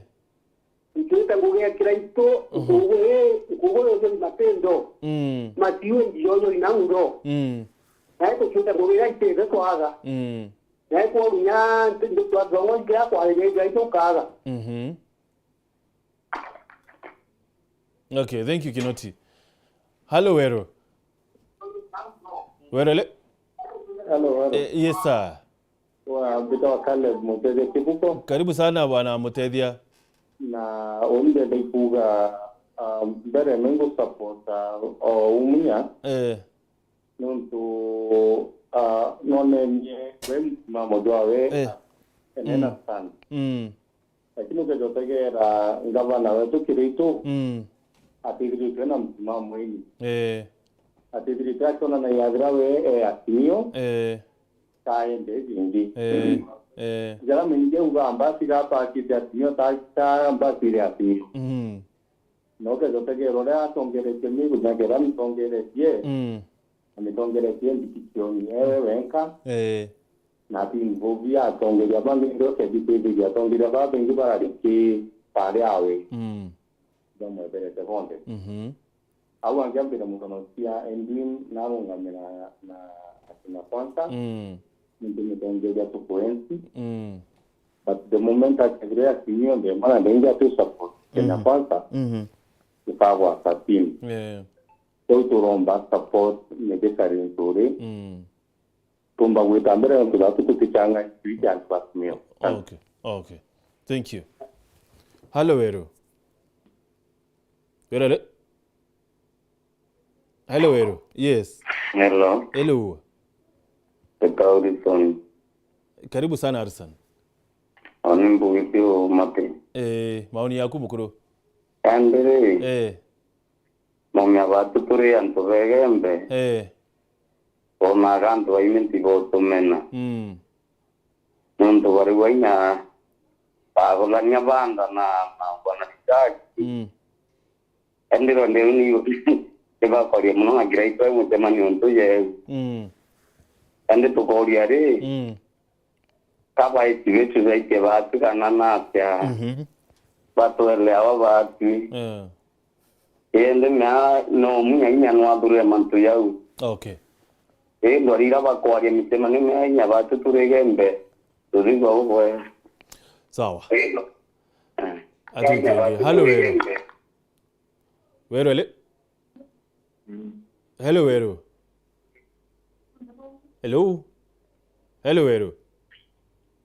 Itwite ngugi ya Kiraitu, mhm, nkugu ii, nkugu yuyu ni matindo. Mm. Matiu ndio yo ina ndo. Mm. Na itu twite ngugi ya itithe kwaga. Mm. Na ikwo Munya nti ndu twa thongo ikia kwa ile ya itu kaga. Mhm. Okay, thank you, Kinoti. Hello, Weru. Weru, le- Hello, hello. Eh, yes, sir. Wa, mbitwa Caleb Mutethia Kibuko. Karibu sana, bwana Mutethia. Na uyu ndenda Ah, mbere ni ngusupporta o umunya, eh, nontu, ah, nonenie we msimamo jwawe, eh, ene na, mm, stand. Mm. Lakini ukeja utegera ngavana wetu Kiraitu, mm, atithiritwe na msimamo ini. Eh. Atithiritwe akiona na yathira we e Azimio, eh, kaende bingi. Eh. Eh. Jara maingi uga mbasi gapakite Azimio, ta, ta mbasi iri Azimio. Mm. Na ukeja utegera uria atongeretie ni kunyagera mitongeretie. Mm. Na mitongeretie mbiticioni ewe wenka. Eh. Na ti involve ya atongeria bangi, ndio kethithiria atongeria babengi barari ki pare awe. Mm. Bamweberete bonthe. Mhm. Au angiambira mutono cia Edwin, narungamira na akina Kwanza. Mm. Ndio mitongeria tukuensi. Mm. But the moment akethire Azimio, ndio maana ndaingia tu support Kenya, mhm, Kwanza, mhm, tukagwata team. Yeah. Kwou turomba support Mithika Linturi. Mm. Tumba gwita mbere nontu batu tutichanga itui kia antu ba Azimio. Okay, okay. Thank you. Hello, Weru. Weru, hello? Hello, Weru. Yes. Hello. Hello. Eka Harrison. Karibu sana, Harrison. Oni mbugi ti umate. Eh, maoni yaku, mukuru? Andiri. Eh. Mumia batu turi antu begembe. Eh. Bonaga antu baingi ntibotumena. Mm. Nontu bari bainya bagulania banda na, na bwana Richard. Mm. Indi ro ndiu ni, nibakoria muno na Kiraitu e mucemanio ntu yeu. Mm. Indi tukoria ri, mm, ka baiti bitu baitie batigana na atia? Mhm. Batwele awa batwi. Eh. Indi mea no munya inya nwathuria mantu yau. Okay. Ii ndwari ira bakwaria mitima ni mea inya batu turigembe. Tuthigwa uboe. Sawa. Ii no. Eh. Ati Kenya uteithie. Batu Halo, Weru. Turigembe. Weru, ele? Mm. Hello, Weru. Hello? Hello, Weru.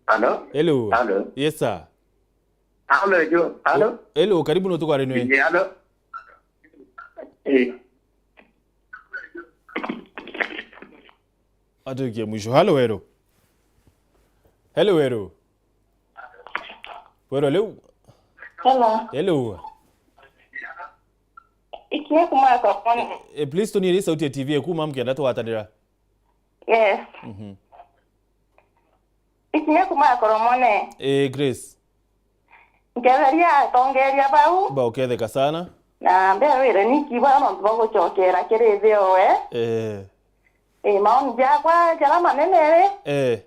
Hello? Hello. Hello. Yes, sir. Hello, Jo. Hello? Oh, hello, karibu no tukare nwe. Ni hello? Eh. Atukie mwisho. Hello, Weru. Hello, Weru. Weru, hello. Hello. Hello. Ikinya kuma kwa phone. Eh, please, tunyihie sauti ya T V, kuma mkienda twatanira. Yes. Mhm. Ikinya kuma Koromone. Eh, Grace. Nketheria atongeria bau. Ba uketheka sana. Na mbewire niki bwa nontu bwa gucokera kiri thioe. Eh. Eh, maoni jakwa jara manene ri. Eh.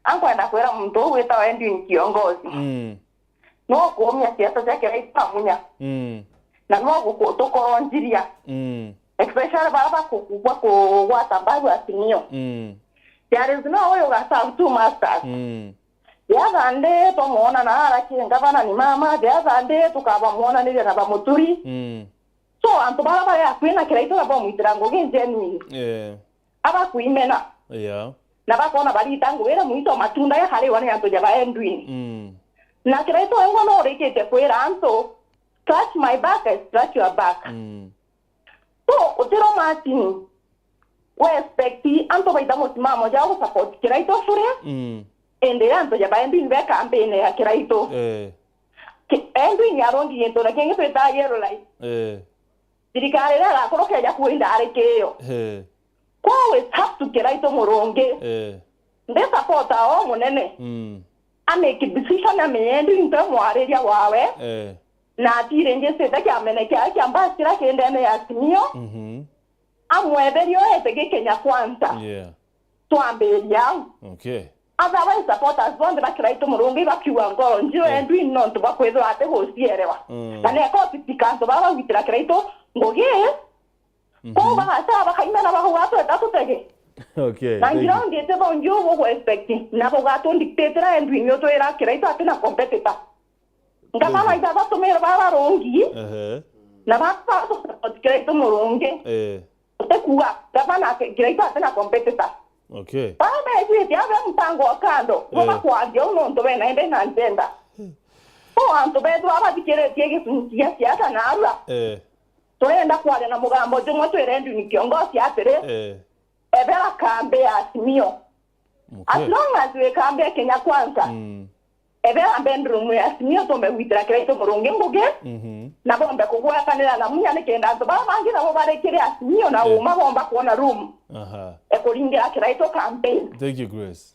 Ankwenda kwira muntu uu witawa Edwin Kiongozi. Mm. Nwe ukuumia siasa cia Kiraitu amunya. Mm. Na nwe guku-, tukoronjiria. Mm. Especially bara baku-, bakugwata mbaru Azimio. Mm. There is no way ugaserve two masters. Mm. The other day twamuona na araki ngavana ni mama, the other day tukabamwonaniria na bamuturi. Mm. So, antu bara bari akui na Kiraitu na bamwitira ngugi genuine. Eh. Abakwimena. Yeah. Na bakona barita ngugi iria mwito matunda ya kariwa ni antu ja ba Edwin. Mm. Na Kiraitu wengwa no urikitie kwira antu, "Scratch my back, I scratch your back." Mm. So, utiro Martin, we expect antu baita musimamo jao gu support Kiraitu fully, mm, indi antu ja ba Edwin be campaign ya Kiraitu. Eh. Ki-, Edwin arongi gintu na kingi twita yellow line. Eh. Thirikari iria irakuruka ija kuinda ari kiyo. Eh. Kwa we talk to Kiraitu Murungi. Eh. Ndi supporter o munene. Mm. A make decision amenye Edwin nto mwariria wawe. Eh. Na atiri njisite kiamene kiawe kia mbasi kiria ki ndene ya Azimio. Mhm. Amwetherie o ete gi Kenya Kwanza. Yeah. Twambiria au. Okay. Otherwise, supporters bonthe ba Kiraitu Murungi bakiuga nkoro njiru, mm, Edwin nontu bwa kwithirwa ati gucierewa. Mm. Na neka utitika antu baba bagwitira Kiraitu ngugi. Mhm. Kwou bagaca bakaimena bakauga tweta tutege. Okay, na thank you. Ngira ungite bo njiu bugu expect. Na bugatundictatira Edwin utwira Kiraitu atina competitor. Ngavana, thank you, ija batumire baba rungi. Ehe. Na baba Kiraitu Murungi. Eh. Utikuga, gavana Kiraitu atina competitor. Okay. Baba bejuite abe mpango wa kando, eh, baba kwaria uu nontu bena ende na njenda. So antu betu baba bathikiritie gicunci gia siasa narua. Eh. Turenda kwaria na mugambo jumwe twire Edwin Kiongosi atiri, eh, ebera kambi ya Azimio. Okay. As long as wi kambi ya Kenya Kwanza, mm, ebera bedroom ya Azimio tumbe gwitira Kiraitu Murungi ngugi, mhm, na bombe kugwekanira na Munya nikenda antu baba bangi nabo bari kiri Azimio na, eh, uma bomba kuona room, aha, ekuringira Kiraitu campaign. Thank you, Grace.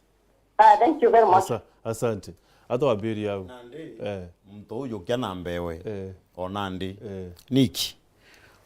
Ah, thank you very much. Asa-, asante. Hata wambiri au. Nandi, eh, muntu uyu kia na mbewe. Eh. Ona ndi. Eh. Niki?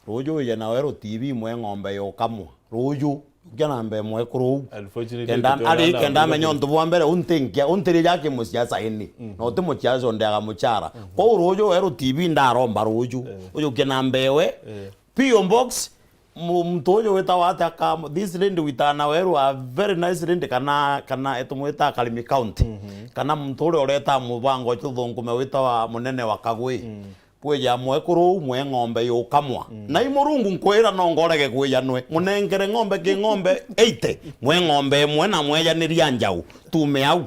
Ruju wije na weru T V mwe ng'ombe yukamwa. Ruju, kia na mbewe mwekuru uu. Unfortunately, kenda, ari, kenda amenye untu bwa mbere, untinkia, untiri jaki musiasa ini. Mhm. Na uti musiasa undeaga muchara. Mhm. Kwou ruju weru T V ndaromba ruju. Eh. Uyu kia na mbewe. Eh. P O box, Mu-, muntu uyu witawa atia ka, this lady witawa na weru, a very nice lady, kana, kana etumwita Karimi County. Mhm. Kana muntu uria ureta mubango ucio thungume witawa munene wa Kagwi. Mm. Kwija mwekuru uu mwe ng'ombe yukamwa. Mm. Na i Murungu nkwira no ngorege kwija nwe. Munengere ng'ombe ki ng'ombe eighty, mwe ng'ombe imwe na mwejaniria njau. Tume au.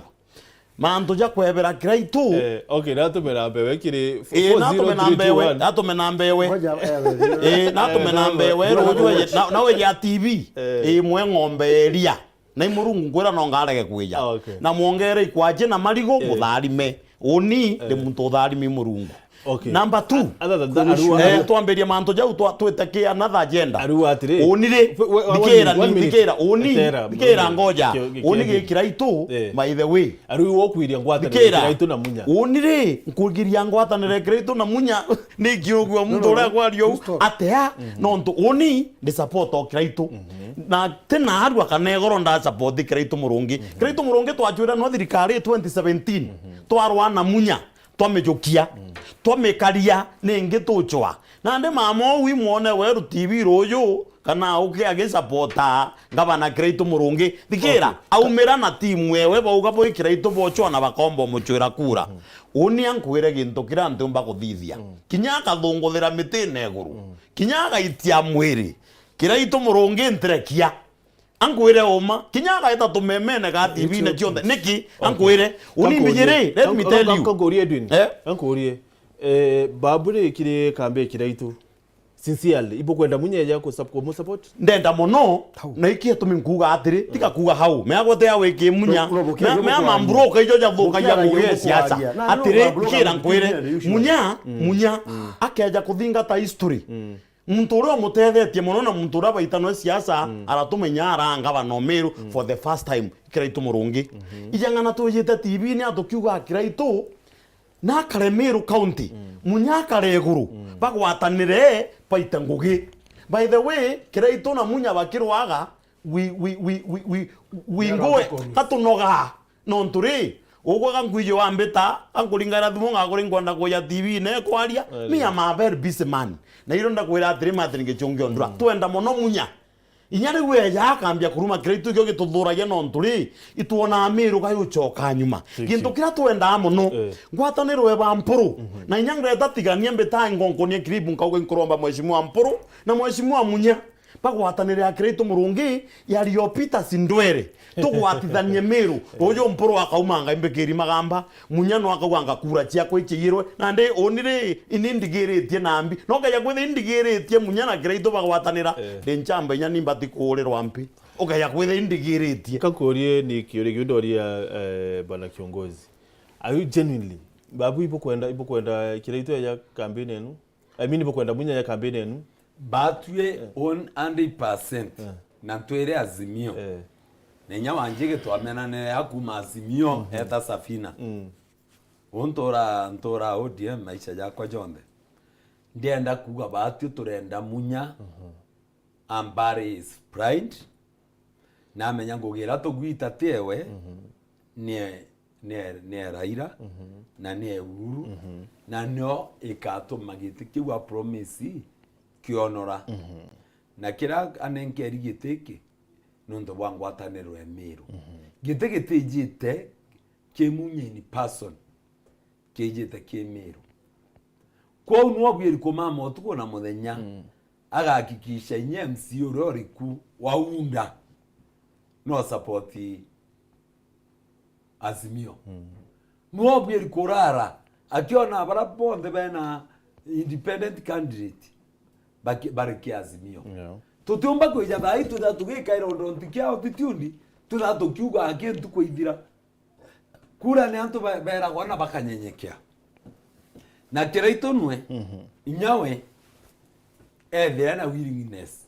Mantu ja kwebera Kiraitu. Eh, okay, natume na mbewe kiri f-, ii, four zero three two one. Natume na mbewe, natume na mbewe. Ngoja, eh, eh, natume na mbewe, eh, ruju weje, na, na weje ya T V. Eh. Ii, mwe ng'ombe eria. Na i Murungu nkwira no ngarege kwija. Ah, okay. Na mwongere ikwaje na marigu, eh, mutharime. Uni, eh, ndi muntu utharimi Murungu. Okay. Number two. Other than that, Aru-, eh, twambirie mantu jau twa-, twite ki another agenda. Aru atiri. Uni ri, we-, we-, one thikira, minute, one ni, minute. Thikira, uni, etera, thikira, one minute. Ngoja. Ki-, ki-, uni ki-, gi Kiraitu, eh, by the way. Aru wo kwiria ngwataniro ya Kiraitu na Munya. Uni ri, nkugiria ngwataniro ya Kiraitu na Munya, ni kiugua muntu uria kwaria u, atia, nontu uni, ndi support o Kiraitu. Mhm. Na tena arua kana igoro nda support Kiraitu Murungi. Mhm. Kiraitu Murungi twachwira no thirikari twenty seventeen. Mhm. Twarwa na Munya. Twamijukia, mm, twamikaria, ningi tucwa. Nandi mama uu imwone weru T V ruju, kana uke agisapota ngavana Kiraitu Murungi. Thikira, okay, aumira na timu ewe, bauga bwi Kiraitu bochwa na bakomba umuchwira kura. Mm. Uni ankwire gintu kiria ntiumba kuthithia. Mm. Kinya akathunguthira mitine iguru. Mm. Kinya agaitia mwiri. Kiraitu Murungi ntirekia. Ankwire uma, kinya agaeta tumemene ga T V-ine cionthe. Niki? Okay. Ankwire, uni mbijiri, let me tell you. Kankurie Edwin. Eh? Kankurie, eh, babu ri kiri kambi Kiraitu. Sincerely, ibukwenda Munya eja ku sup-, ku mu support? Ndenda mono, na iki atumi nkuga atiri, tiga kuga hau. Mea gwete ya wiki Munya, mea, mea mambroka ijo ja thukagia ngugi ya siasa. Atiri, kira nkwire, Munya, Munya, akeja kuthingata history. Mm. Muntu uria umutethetie mono na muntu uria baita noe siasa, mm, aratumenya ara ngavana o Meru, mm, for the first time, Kiraitu Murungi. Mhm. Ijang'ana twijite T V-ini atukiuga Kiraitu, na akare Meru County, mm, Munya akare iguru, mm, bagwatanire baite ngugi. By the way, Kiraitu na Munya bakirwaga, wi, wi, wi, wi, wi, wi ngwe, katunogaa. Nontu ri, ugwe ga nkwiji wambita, ankuringaira thimu ngakuri nkwenda kuja T V-ine kwaria. Me, I'm a very busy man. Na iro ndakwira atiri, Martin Gichungi Ondura. Mm. Twenda mono Munya. Inya riu eja akambia kuruma Kiraitu ikio gituthuragia nontu ri, itwonaa Miru ga yucoka nyuma. Thank you. Gintu kiria twendaa mono, eh, ngwataniro eba Mpuru. Mhm. Na inya ngreta tigania mbita ngonkonia clip nkauga nkuromba Mheshimiwa Mpuru na Mheshimiwa Munya. Bagwatanire ya Kiraitu Murungi, ya Rio Peter Sindwere. Tugwatithanie Miru. Ruju Mpuru akauma anga imbikiri magamba, Munya no akauga anga kura ciakwa iciiyirwe. Nandi uni ri, ini ndigiritie na mbi. No ngeja kwithia indigiritie Munya na Kiraitu bagwatanira, eh, ndi nchamba inya ni mbati kuurirwa mpi. Ukeja kwithia indigiritie. Kakurie ni kiuria kiu ndoria, eh, bwana kiongozi. Are you genuinely? Babu ibukwenda, ibukwenda Kiraitu eja campaign enu? I mean, bukwenda Munya ya campaign enu? Batue, eh, one hundred percent. Eh. Na ntwire Azimio. Eh. Na inya wanjige twamenanire ya kuma Azimio, mhm, eta Safina. Mm. Untura, ntura O D M maisha jakwa jonthe. Ndienda kuga batue turenda Munya. Mhm. Ambari is pride. Namenya ngugi iria tugwita ti ewe, mhm, ni e-, ni e-, ni e Raila, mhm, na ni e Uhuru, mhm, na nio ikatuma giti kiu a promise kionora. Mhm. Na kiria anenkeri giti iki, nontu bwa ngwataniro ya Miru. Mhm. Giti gitijite ki Munya in person. Kiijite ki Miru. Kwou nwe obwiri kumama utuku na muthenya, mm, agahakikisha inya M C A uria uri ku wa Unda no support Azimio. Mm. Nwe obwiri kurara akiona baria bonthe bena independent candidate. baki-, bari ki Azimio. Yeah. Tutiumba kwija thaa ii twitha tugikaira undu nti kia altitude, twitha tukiuga kintu kwithira. Kura ni antu ba-, beragwa na bakanyenyekea. Na Kiraitu nwe, mhm, inya we, ethire na willingness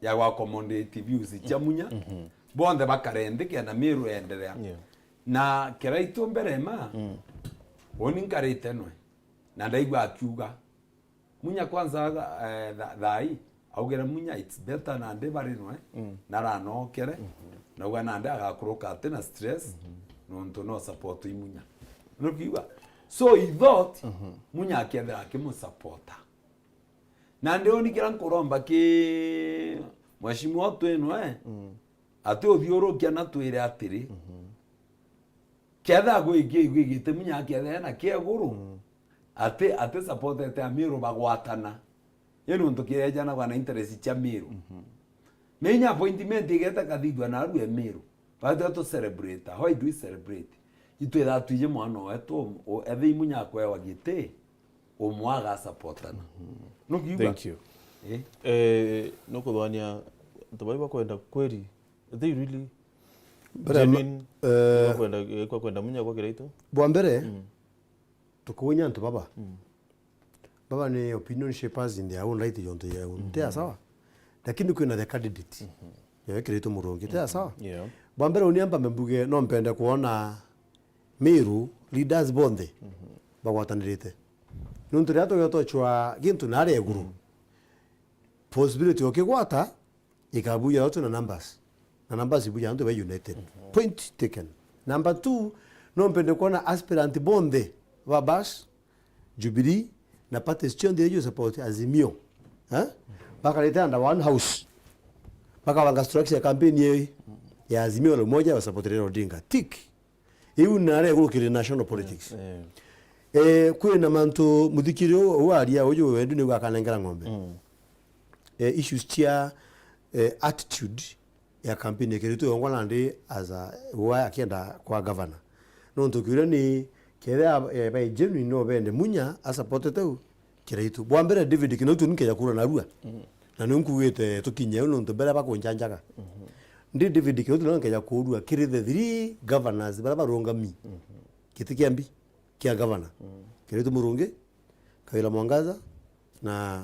ya gwa accommodate views cia Munya, mhm, bonthe bakare nthi kenda Miru enderea. Yeah. Na Kiraitu mbere ma, mm, uni nkarite nwe, na ndaigua akiuga, Munya kwanza, eh, tha-, thaa ii, augire Munya, it's better nandi bari nwe, mm, naranokere, mhm, nauga nandi agakuruka ati na stress, mhm, nontu no support i Munya. Nukiuga? So he thought, mhm, Munya akethira akimusupporta. Nandi uni kira nkuromba ki mheshimiwa twinwe, mm, ati uthiurukia na twire atiri, mhm, kethira gwi-, gwi-, gwigite Munya kethira ena kia iguru, mm, ati, ati supportete Amiru bagwatana. Ii nontu kirejanagwa na interest cia Miru. Mhm. Na inya appointment igeta kathithua naru e Miru. Batwira tu celebrate. How do we celebrate? Itwitha twiji mwana wetu, um-, u-, ethi Munya akwewa giti, umwe agasupportana. Mhm. Nukiuga? Thank you. Eh? Eh, nukuthwania antu bari bakwenda kweri, they really Mbere ma-, genuine, eh, kwa kwenda, kwa kwenda Munya kwa Kiraitu? Bwa mbere, mm, tukuunya antu baba. Mm. Baba ni opinion shapers in their own right, jontu ya untea, mhm, sawa? Lakini kwina the candidate. Mhm. Yawe Kiraitu Murungi, tea, mhm, sawa? Yeah. Bwa mbere uni amba mbuge no mpende kuona Miru leaders bonthe, mhm, bagwatanirite. Nontu riria tugetwa chwa gintu nari iguru, mm, possibility ukigwata ikabuja watu na numbers. Na numbers ibuja antu ba united. Mhm. Point taken. Number two, no mpende kuona aspirant bonthe ba Bash, Jubilee, na parties cionthe iria support Azimio. Eh? Bakarite under one house. Bakabanga structure ya campaign ye-, ya Azimio la Umoja wa support Raila Odinga. Tick. Iu nare iguru kiri national politics. Eh, eh. Eh, kwina mantu muthikiri u, u aria uju wendu niu akanengera ng'ombe. Mm. Eh, issues cia, eh, attitude ya campaign ya Kiraitu yongwa nandi as a, wa akienda kwa governor. Nontu kiuria ni kethira, eh, by genuine no bende Munya asupportete u, Kiraitu. Bwa mbere, David Kinoti nkeja kurwa narua. Mhm. Na niu nkugite tukinye u nontu mbere bakunjanjaga. Mhm. Ndi David Kinoti no nkeja kurua kiri the three governors baria barungami. Mhm. Giti kia mbi kia governor. Mhm. Kiraitu Murungi, Kawira Mwangaza na,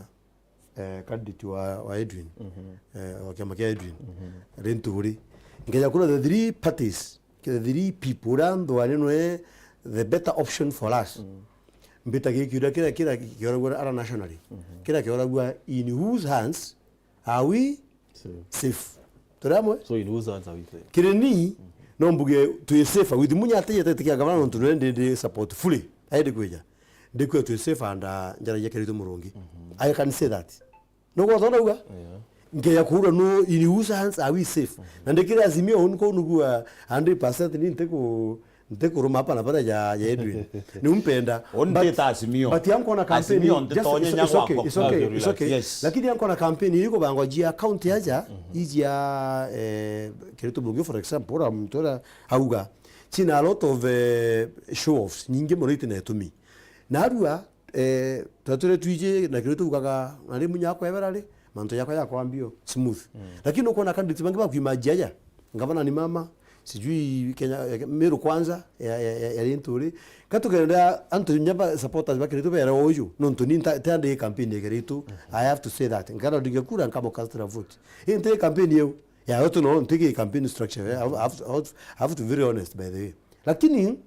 eh, candidate wa, wa Edwin. Mhm. Eh, wa kiama kia Edwin. Mhm. Linturi. Nkeja kurwa the three parties. Kira three people, uria nthwani nwe the better option for us. Mm. Mbita giki uria kira, kira kioragua ara nationally. Mhm. Kira kioragua in whose hands are we safe? Safe. Turi amwe? So in whose hands are we safe? Kiri ni, mhm, no mbuge twi safe with Munya ati yete tikia gavana nontu nwe ndi, ndi support fully. Aidi kwija. Ndi kwe twi safe under njara ya Kiraitu Murungi. Mhm. I can say that. Nugwatha ndauga? Yeah. Ngeja kuura no in whose hands are we safe? Mhm. Na ndikira Azimio unu kuu nugua hundred percent ni ntiku-, ntikuruma hapa na pale ya, ya Edwin. Ni umpenda. Uni but, ndita Azimio. But yankona campaign. Azimio just, it's, it's okay, it's okay, it's okay. Yes. Lakini yankona campaign iri kubangwa jia county aja, mhm, ijia, eh, Kiraitu Murungi, for example, ura mtu ura auga. China a lot of, eh, show offs. Nyingi muno itina itumi. Narua, eh, twatwire twiji na Kiraitu tugaga, na ri Munya akwebera ri, mantu jakwa jakwambio smooth. Mm. Lakini ukona candidate bangi bakwimajia aja, ngavana ni mama, sijui Kenya, eh, Meru Kwanza, ya, ya, ya, ya Linturi. Katukenda antu nyaba supporters ba Kiraitu bera uju, nontu ni nta-, tandi campaign ya Kiraitu, mhm, I have to say that. Ngara ndinge kura nkamo cast a vote. Hii nti campaign yeu, ya wetu no, nti campaign structure, eh, I have, I have, I have to be very honest by the way. Lakini,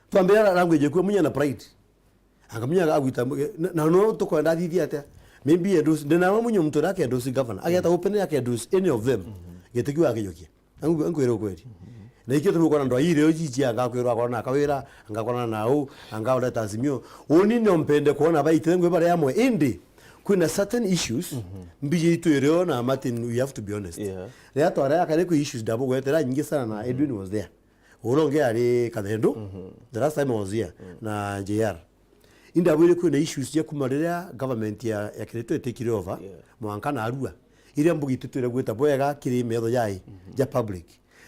twambira language ekua Munya na pride. Anga Munya agwita mu-, na, na no tukwenda athithia atia? Maybe endorse, ndina wa Munya muntu ura akendorse governor. Ageta, mm, open akendorse any of them. Mhm. Giti kiu akijokia. Angu, angu ere ukweli. Mhm. Na ikio tumukona ndo ire ujiji anga kwirwa akona Kawira, anga kona nau, anga ureta Azimio. Uni no mpende kuona baite ngwe bare amwe. Indi, kwina certain issues, mhm, mbiji itu irio na Martin, we have to be honest. Yeah. Ria twara akare ku issues ndabu gwetera nyingi sana na, mhm, Edwin was there. Uria ungi ari Kathendu, mhm, the last time I was here, mm, na J R. Indabwire kwina issues cia kuma riria government ya, ya Kiraitu itikire over, yeah, mwanka narua. Iria mbugi titwire gwita bwega kiri metho jai, mhm, ja public.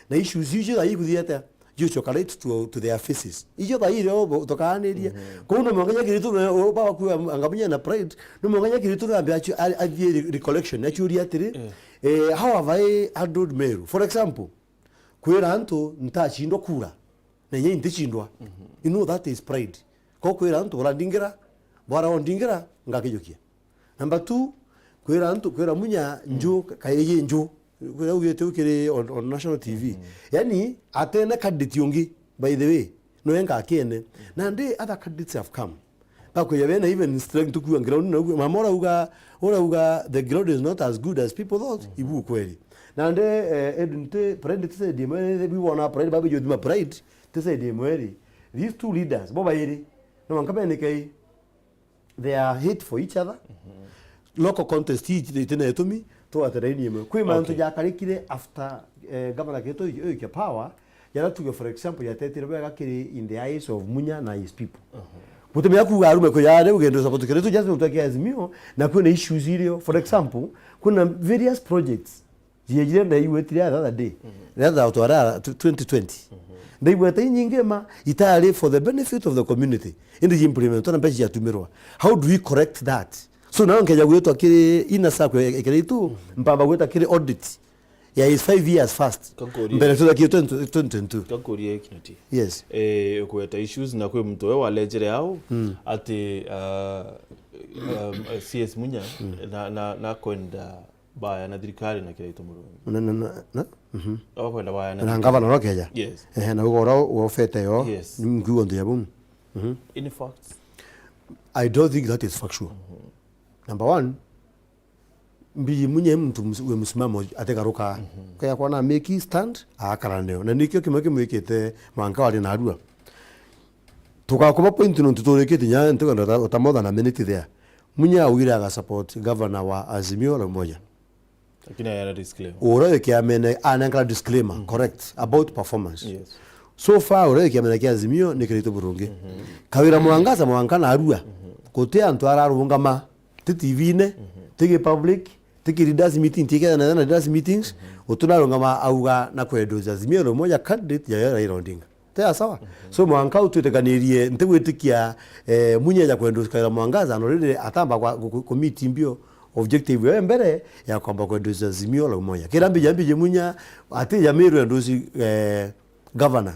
Na issues icio thaa ii ikuthiete, You chocolate to, to their faces. Icio thaire o bo-, tukaanirie. Kou no mwanka nya Kiritu, no, o baba kuwa anga munya na pride, no mwanka nya Kiritu na ambe achu-, a-, athie re-, recollection, achuria atiri, eh, how have I handled Meru? For example, kwira antu ntachindwa kura, na inya intichindwa. You know that is pride. Ko kwira antu urandingira, bwara ondingira, ngakijukia. Number two, kwira antu, kwira munya nju, kaiji nju. Kwira ugite ukiri on, on national T V. Yani, atene candidate ungi, by the way, no enga akiene. Na ndi other candidates have come. Bakwija bena even struggling to kuwa ground, na ugu-, mama urauga, urauga the ground is not as good as people thought. Ibu kweli. Na ndi, eh, Edwin, ti, pride ti side imwe, we wanna pride, babi jothima pride, ti side imwe ri. These two leaders, bo bairi, no mwanka bene kai, they are hate for each other. Local contest hii iti-, itina itumi, twateraini imwe. Kwi mantu jakarikire after, eh, Governor Kiritu oikia power, jara tuge, for example, yatetire bwega kiri in the eyes of Munya na his people. Gutumia kuga arume kuja riu gendo support Kiritu just nontu ake Azimio, na kwina issues irio. For example, kwina various projects Ciejire ndaigwetire the other day. Riria twara tw-, twenty twenty. Ndaigweta inyingi ma itari for the benefit of the community. Indi ji implement na mbeca ciatumirwa. How do we correct that? So now nkeja gwitwa kiri inner circle e-, ekere itu, mpamba gwita kiri audit ya his five years first. Kakuria. Mbere tu twenty twenty, twenty twenty-two. Kakuria Kinoti. Yes. Eh, ukweta issues na kwi muntu we walejere au, ati, ah, um, C S Munya, na, na, na kwenda baya na thirikari na Kiraitu Murungi. Na, na, na, na? Mhm. Abakwenda baya na Na thirikari. Ngavana oro keja? Yes. Ehe, na ugo oro ufete yo, Yes. ni mkiugo ntu ya bumu. Mhm. In fact, I don't think that is factual. Number one, Mbiji Munya muntu mus-, we musimamo ategaruka. Kaya kwana make stand, akara neo. Na nikio kimwe kimwikite mwanka wari na arua. Tugakuba point nontu turikite nya ntikwenda uta-, uta more than a minute there. Munya augire aga support governor wa Azimio la Umoja. Lakini ayana disclaimer. Ura wi kiamene anenkara disclaimer, correct, about performance. Yes. So far, ura wi kiamene kia Azimio ni Kiraitu Burungi. Kawira Mwangaza mwanka na arua. Guti antu ararungama, ti T V-ine, ti gi public, ti ki leaders meeting, ti kethana na leaders meetings, guti narungama auga na kwendoza Azimio la Umoja candidate ya Raila Odinga. Tega sawa? So mwanka u twitikanirie, ntigwitikia, eh, Munya eja kwendoza Kawira Mwangaza, no riri atamba kwa, ku, ku, kumiti mbio objective yawe mbere ya kwamba kwendoza Azimio la Umoja. Kira mbija mbije Munya, ati ya Meru endozi, eh, governor,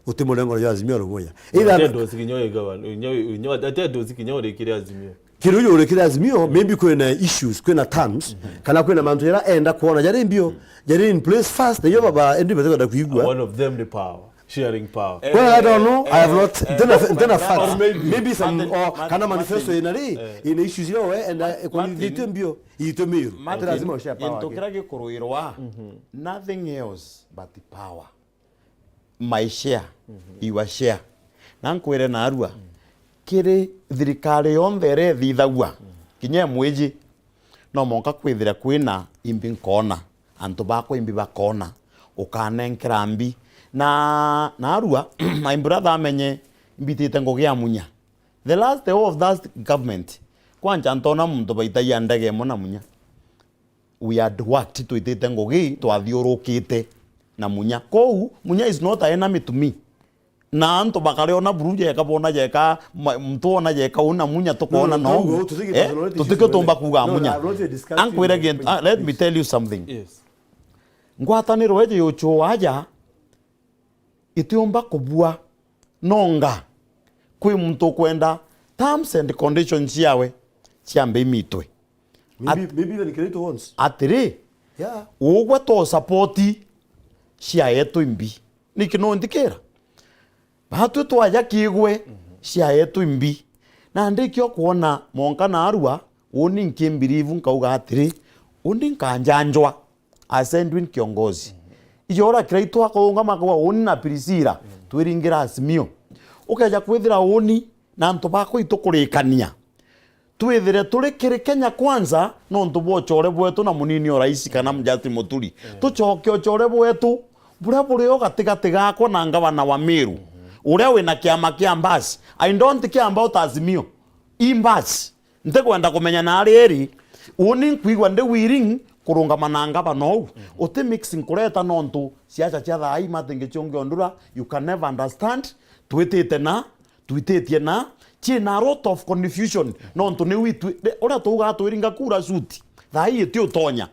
uti murengo jwa Azimio la Umoja. Either Ati endozi kinya uri governor, nyo, nyo, ati endozi kinya uri kiri Azimio. Kiri uyu uri kiri Azimio, maybe kwina issues, kwina terms, kana kwina mantu jara enda kuona jari mbio, jari in place first, na iyo baba endi batakwenda kuigua. One of them ni power. Sharing power. Well, I don't know. I have not. Eh, Then a, eh, then a but fact. Or maybe. Maybe some, Martin, or Martin, kana manifesto Martin. Ina ri, Eh. Ina issues ira we, and, uh, Martin. Equality mbio, itumiru. Martin, Lazima ushare power. Gintu kiria gikuruirwa, nothing else but power. My share, your share. Na nkwire narua, kiri thirikari yonthe iria ithithagua, kinya imwiji, no mwanka kwithira kwina imbi nkona, antu bakwa imbi bakona, ukanenkera mbi. Na, narua, my brother amenye, mbitite ngugi ya Munya. The last of that government, kwanja ntona muntu baitagia ndege imwe na Munya. We had worked, twitite ngugi, twathiurukite na Munya. Kou, Munya is not an enemy to me. Na antu bakariona buru jeka, bona jeka, ma-, muntu ona jeka, una Munya tukoona No, no, no, no, no, tutige eh, personality tutige issues, tumba brother. Kuga No, Munya. I've not discussed Ankwire you, gintu, ah, let me please. Tell you something. Yes. Ngwataniro eje yuchua aja, itiumba kubua nonga kwi muntu ukwenda terms and conditions ciawe ciambe imitwe. Maybe, At-, maybe even Kiraitu wants. Atiri, Yeah. Ugwe to support ciaetwe imbi. Niki no ndikira? Batwi twaja kigwe ciaetwe imbi. Na ndikio kuona mwanka narua, uni nkibelieve nkauga atiri, uni nkanjanjwa. As Edwin kiongozi. Ijo ura Kiraitu akaungama kwa uni na Priscilla, twiringira Azimio. Ukeja kwithira uni na antu bakwa itukurikania. Twithire turi kiri Kenya Kwanza, nontu bwa uchore bwetu na munini o rais kana Justin Muturi. Tucoke uchore bwetu, buria buri o gatigati gakwa na ngavana wa Meru. Uria wina kiama kia Mbasi. I don't care about Azimio. I Mbasi. Ntikwenda kumenya na ari eri, uni nkwigua ndi willing kurungama na ngavana ou. Mhm. Uti mixing kureta nontu siasa cia thaa ii Martin Gichungi Ondura, you can never understand. Twitite na, twititie na, ciina a lot of confusion, nontu ni witwi, uria tuugaa twiringa kura suti, thaa ii iti utonya.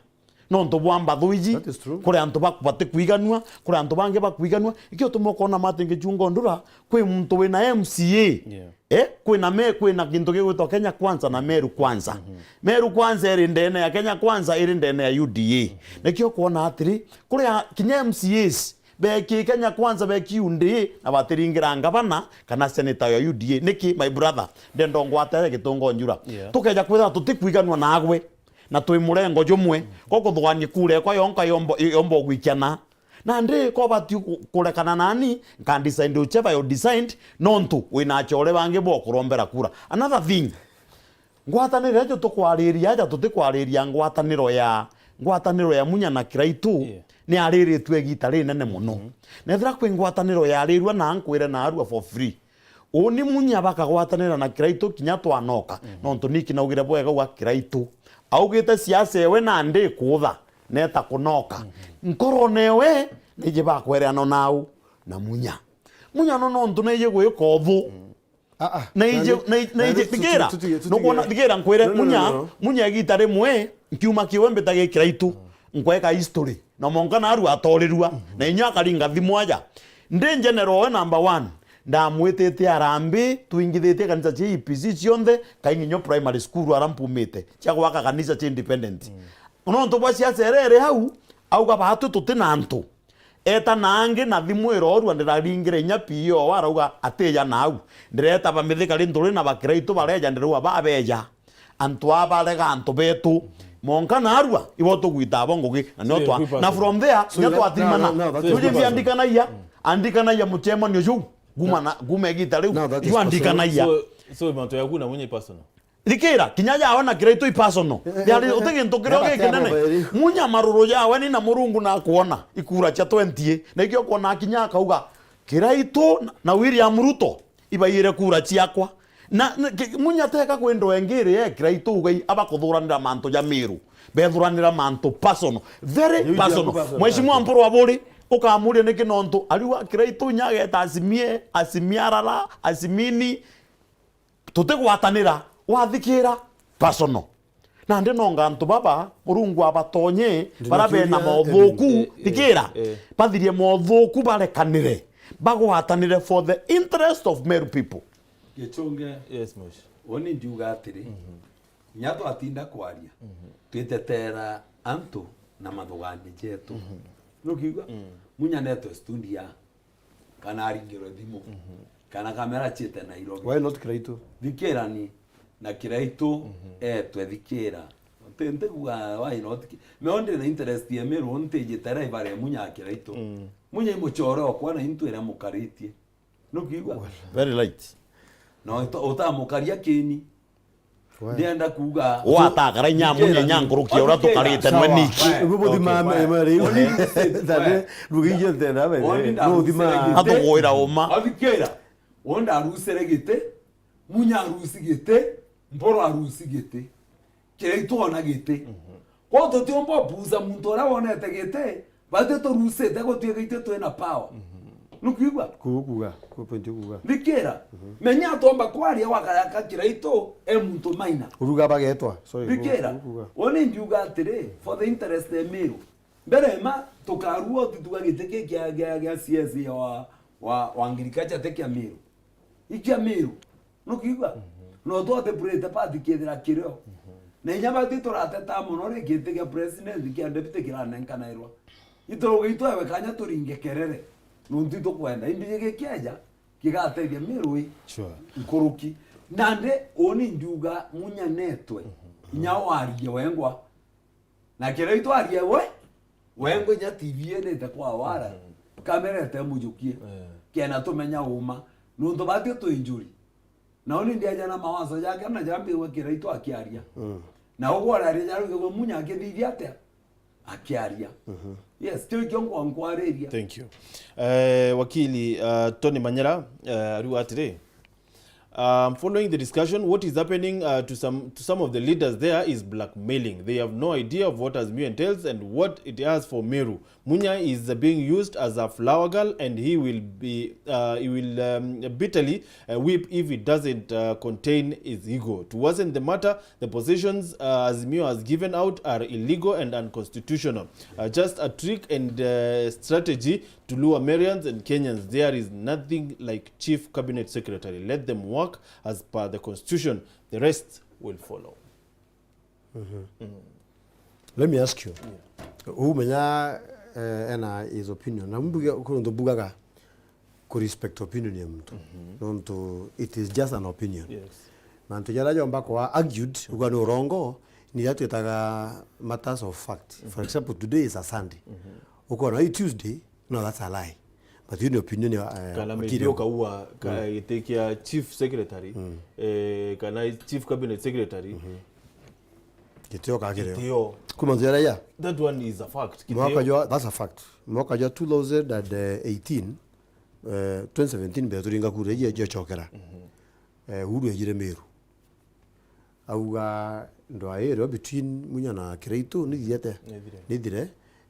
Nontu bwa mbathu iji, that is true, kuri antu bak-, batikwiganua, kuri antu bangi bakwiganua. Ikio utuma ukona Martin Gichungi Ondura, kwi muntu wina M C A. Yeah. Eh, kwina me-, kwina kintu gigwitwa Kenya Kwanza na Meru Kwanza. Mhm. Meru Kwanza iri ndene ya Kenya Kwanza, iri ndene ya U D A. Mhm. Nikio kwona atiri, kuria kinya M C As beki Kenya Kwanza, beki U D A, na batiringira ngavana kana senator ya U D A. Niki, my brother? Ndenda ungwatire Gitungo Njura. Yeah. Tukeja kwithira tutikwiganua nagwe, na twi murengo jumwe, ko kuthugania kura ekwa yonka yombo-, yomba ugwikiana. Nandi ko bati ku-, kurekana nani, nka decide whichever you decide, nontu wina achore bangi bo kurombera kura. Another thing, ngwataniro iria tukwariria aja, tutikwariria ngwataniro ya, ngwataniro ya Munya na Kiraitu, yeah, ni ariritue igita rinene mono. Mhm. Na ethira kwi ngwataniro yarirua na nkwire narua for free. Uni Munya bakagwatanira na Kiraitu kinya twanoka. Mhm. Nontu niki naugire bwega gwa Kiraitu. Augite siasa ewe nandi ikutha, neta kunoka. Mhm. Nkorone ewe, niji bakwereana nau na Munya. Munya no nontu naiji gwika uthu. Mm. Ah, ah. Naiji, nani, naiji, naiji, nani, thikira. Tutige, tutige, tutige. Nukwona, thikira nkwire, no, no, Munya, no, no, Munya igita rimwe, nkiuma kiwe mbita gi Kiraitu. Mm. Nkweka history. Na monka naru atorirua. Mhm. Na inya akaringa thimu aja. Ndi general we number one. Ndamwitite arambi, twingithitie kanisa cia E P C cionthe, Kainginyo Primary School ara mpumite, cia gwaka kanisa cia independent. Mm. Nontu bwa siasa iria iri hau, auga, "Baatwi tuti na antu." Eta na angi na thimu irorua, ndiraringire inya P O, arauga, "Atija nau." Ndireta ba Mithika ri Nthuri na ba Kiraitu bareja, ndirauga, "Babeja." Antu aa barega antu betu. Monka narua, ibo tugwita abo ngugi, na nio twa-, na from there, so inya that, twatimana. No, no, no, that is personal. Andikanagia, mm, andikanagia mucemanio juu, kuma na, kuma igita riu, no, that is personal. Andikanagia. So, so mantu yaku na Munya i personal? Thikira, kinya jawe na Kiraitu i personal. Eh, eh, yari, eh, uti gintu kiria gikinene. Munya maruru jawe ni na Murungu na kuona, ikura cia twenty, na ikio kuona kinya akauga, Kiraitu na, na William Ruto ibaiyire kura ciakwa. Na, na, ki-, Munya teka kwendwa engiri ye Kiraitu ugai abakuthuranira mantu ja Miru. Bethuranira mantu personal. Very personal. Mheshimiwa Mpuru Aburi, ukamuria niki nontu ariwa Kiraitu inya ageta asimie, asimie arara, asimini. Tutigwatanira, wathikira personal. Nandi nonga antu baba, Murungu abatonye, bara bena mothuku, eh, eh, thikira, eh, bathirie mothuku barekanire, bagwatanire for the interest of Meru people. Gichunge. Yes, Mosh. Uni ndiuga atiri, mhm, inya twatinda kwaria, mhm, twitetera antu na mathugani jetu. Mhm. Nukiigua? Mm. Munya netwe studio. Kana aringirwe thimu. Mhm. Kana kamera ciite Nairobi. Why not Kiraitu? Thikirani na Kiraitu, mhm, etwe thikira. Nti-, ntikuga why not ki-, me ndi na interest ya Miru, ntijite rival ya Munya Kiraitu. Mm. Munya i mucore okwa na intu iria mukaritie. Nukiigua? Very light. Na uta-, utamukaria kini. We. Ndienda kuuga. Watakara inya Munya inya nkuruki ya uria tukarite nwe niki. Ibu buthima me, me riu. Tani, ndugije ntena we. Nuthima. Atugwira uma. Athikira. Wonda arusire giti, Munya arusi giti, Mpuru arusi giti. Kiraitu ona giti. Mhm. Kwou tutiumba upuuza muntu uria wonete giti, bati turusite gutwika itu twina power. Mhm. Nukwigua? Kuuga, kuuga. Kwi point ukuuga. Thikira. Mhm. Menya atomba kwaria wakaraka Kiraitu e muntu maina. Uruga bagetwa. Sorry. Thikira. Kuuga. Uni ndiuga atiri, for the interest ya Miru. Mbere ma tukarua utituga giti ki kia, kia, kia C S wa, wa, wa ngirikacha te kia Miru. Ikia Miru. Nukiigua? Mhm. No twathepurite pati kethira kirio. Mhm. Na inya bati turateta mono ri giti kia president kia deputy kiranenkanirwa. Ituruga itwewe kanya turinge kerere. Nuntu itukwenda. Imbiji gikieja, kigatethia Miru i. Sure. Nkuruki. Nandi uni ndiuga Munya netwe. Mhm. Inya warie wengwa. Na kiria itwaria we, wengwa inya T V inite kwa wara, mhm, kamera ite mujukie. Eh. Kena tumenya uma. Nuntu batio twi njuri. Na uni ndiaja na mawazo jake, na jambigwe Kiraitu akiaria. Mm. Na ugwo araria jarugigwe Munya akithithia atia? Akiaria. Mhm. Yes, kio ikio nkwa-, nkwariria. Thank you. Eh, wakili, uh, Tony Manyera, eh, ariuga atiri, Um, following the discussion, what is happening, uh, to some, to some of the leaders there is blackmailing. They have no idea of what Azimio entails and what it has for Meru. Munya is, uh, being used as a flower girl, and he will be, uh, he will, um, bitterly, uh, weep if it doesn't, uh, contain his ego. To worsen the matter, the positions, uh, Azimio has given out are illegal and unconstitutional. Uh, just a trick and, uh, strategy to lure Marians and Kenyans. There is nothing like chief cabinet secretary. Let them work as per the constitution. The rest will follow. Mm. Let me ask you. Yeah. Umenya, eh, ena his opinion. Na mbuge, kuntu mbugaga ku respect opinion ya muntu. Nontu it is just an opinion. Yes. Mantu jaria jomba kwa argued, uga ni urongo, ni iria twitaga matters of fact. For example, today is a Sunday. Ukona hii Tuesday, no, that's a lie. But hiyo ni opinion ya, eh, kana maybe Wakili. Ukaua ka-, giti kia chief secretary, eh, kana chief cabinet secretary. Gitio kagirio. Gitio. Kuma nzira ya. That one is a fact. Gitio. Mwaka jwa, that's a fact. Mwaka jwa two thousand and eighteen, eh, twenty seventeen mbere turinga kura iji ijocokera. Eh, Uhuru ejire Meru. Auga ndwa irio between Munya na Kiraitu nithire. Nithire. Nithire.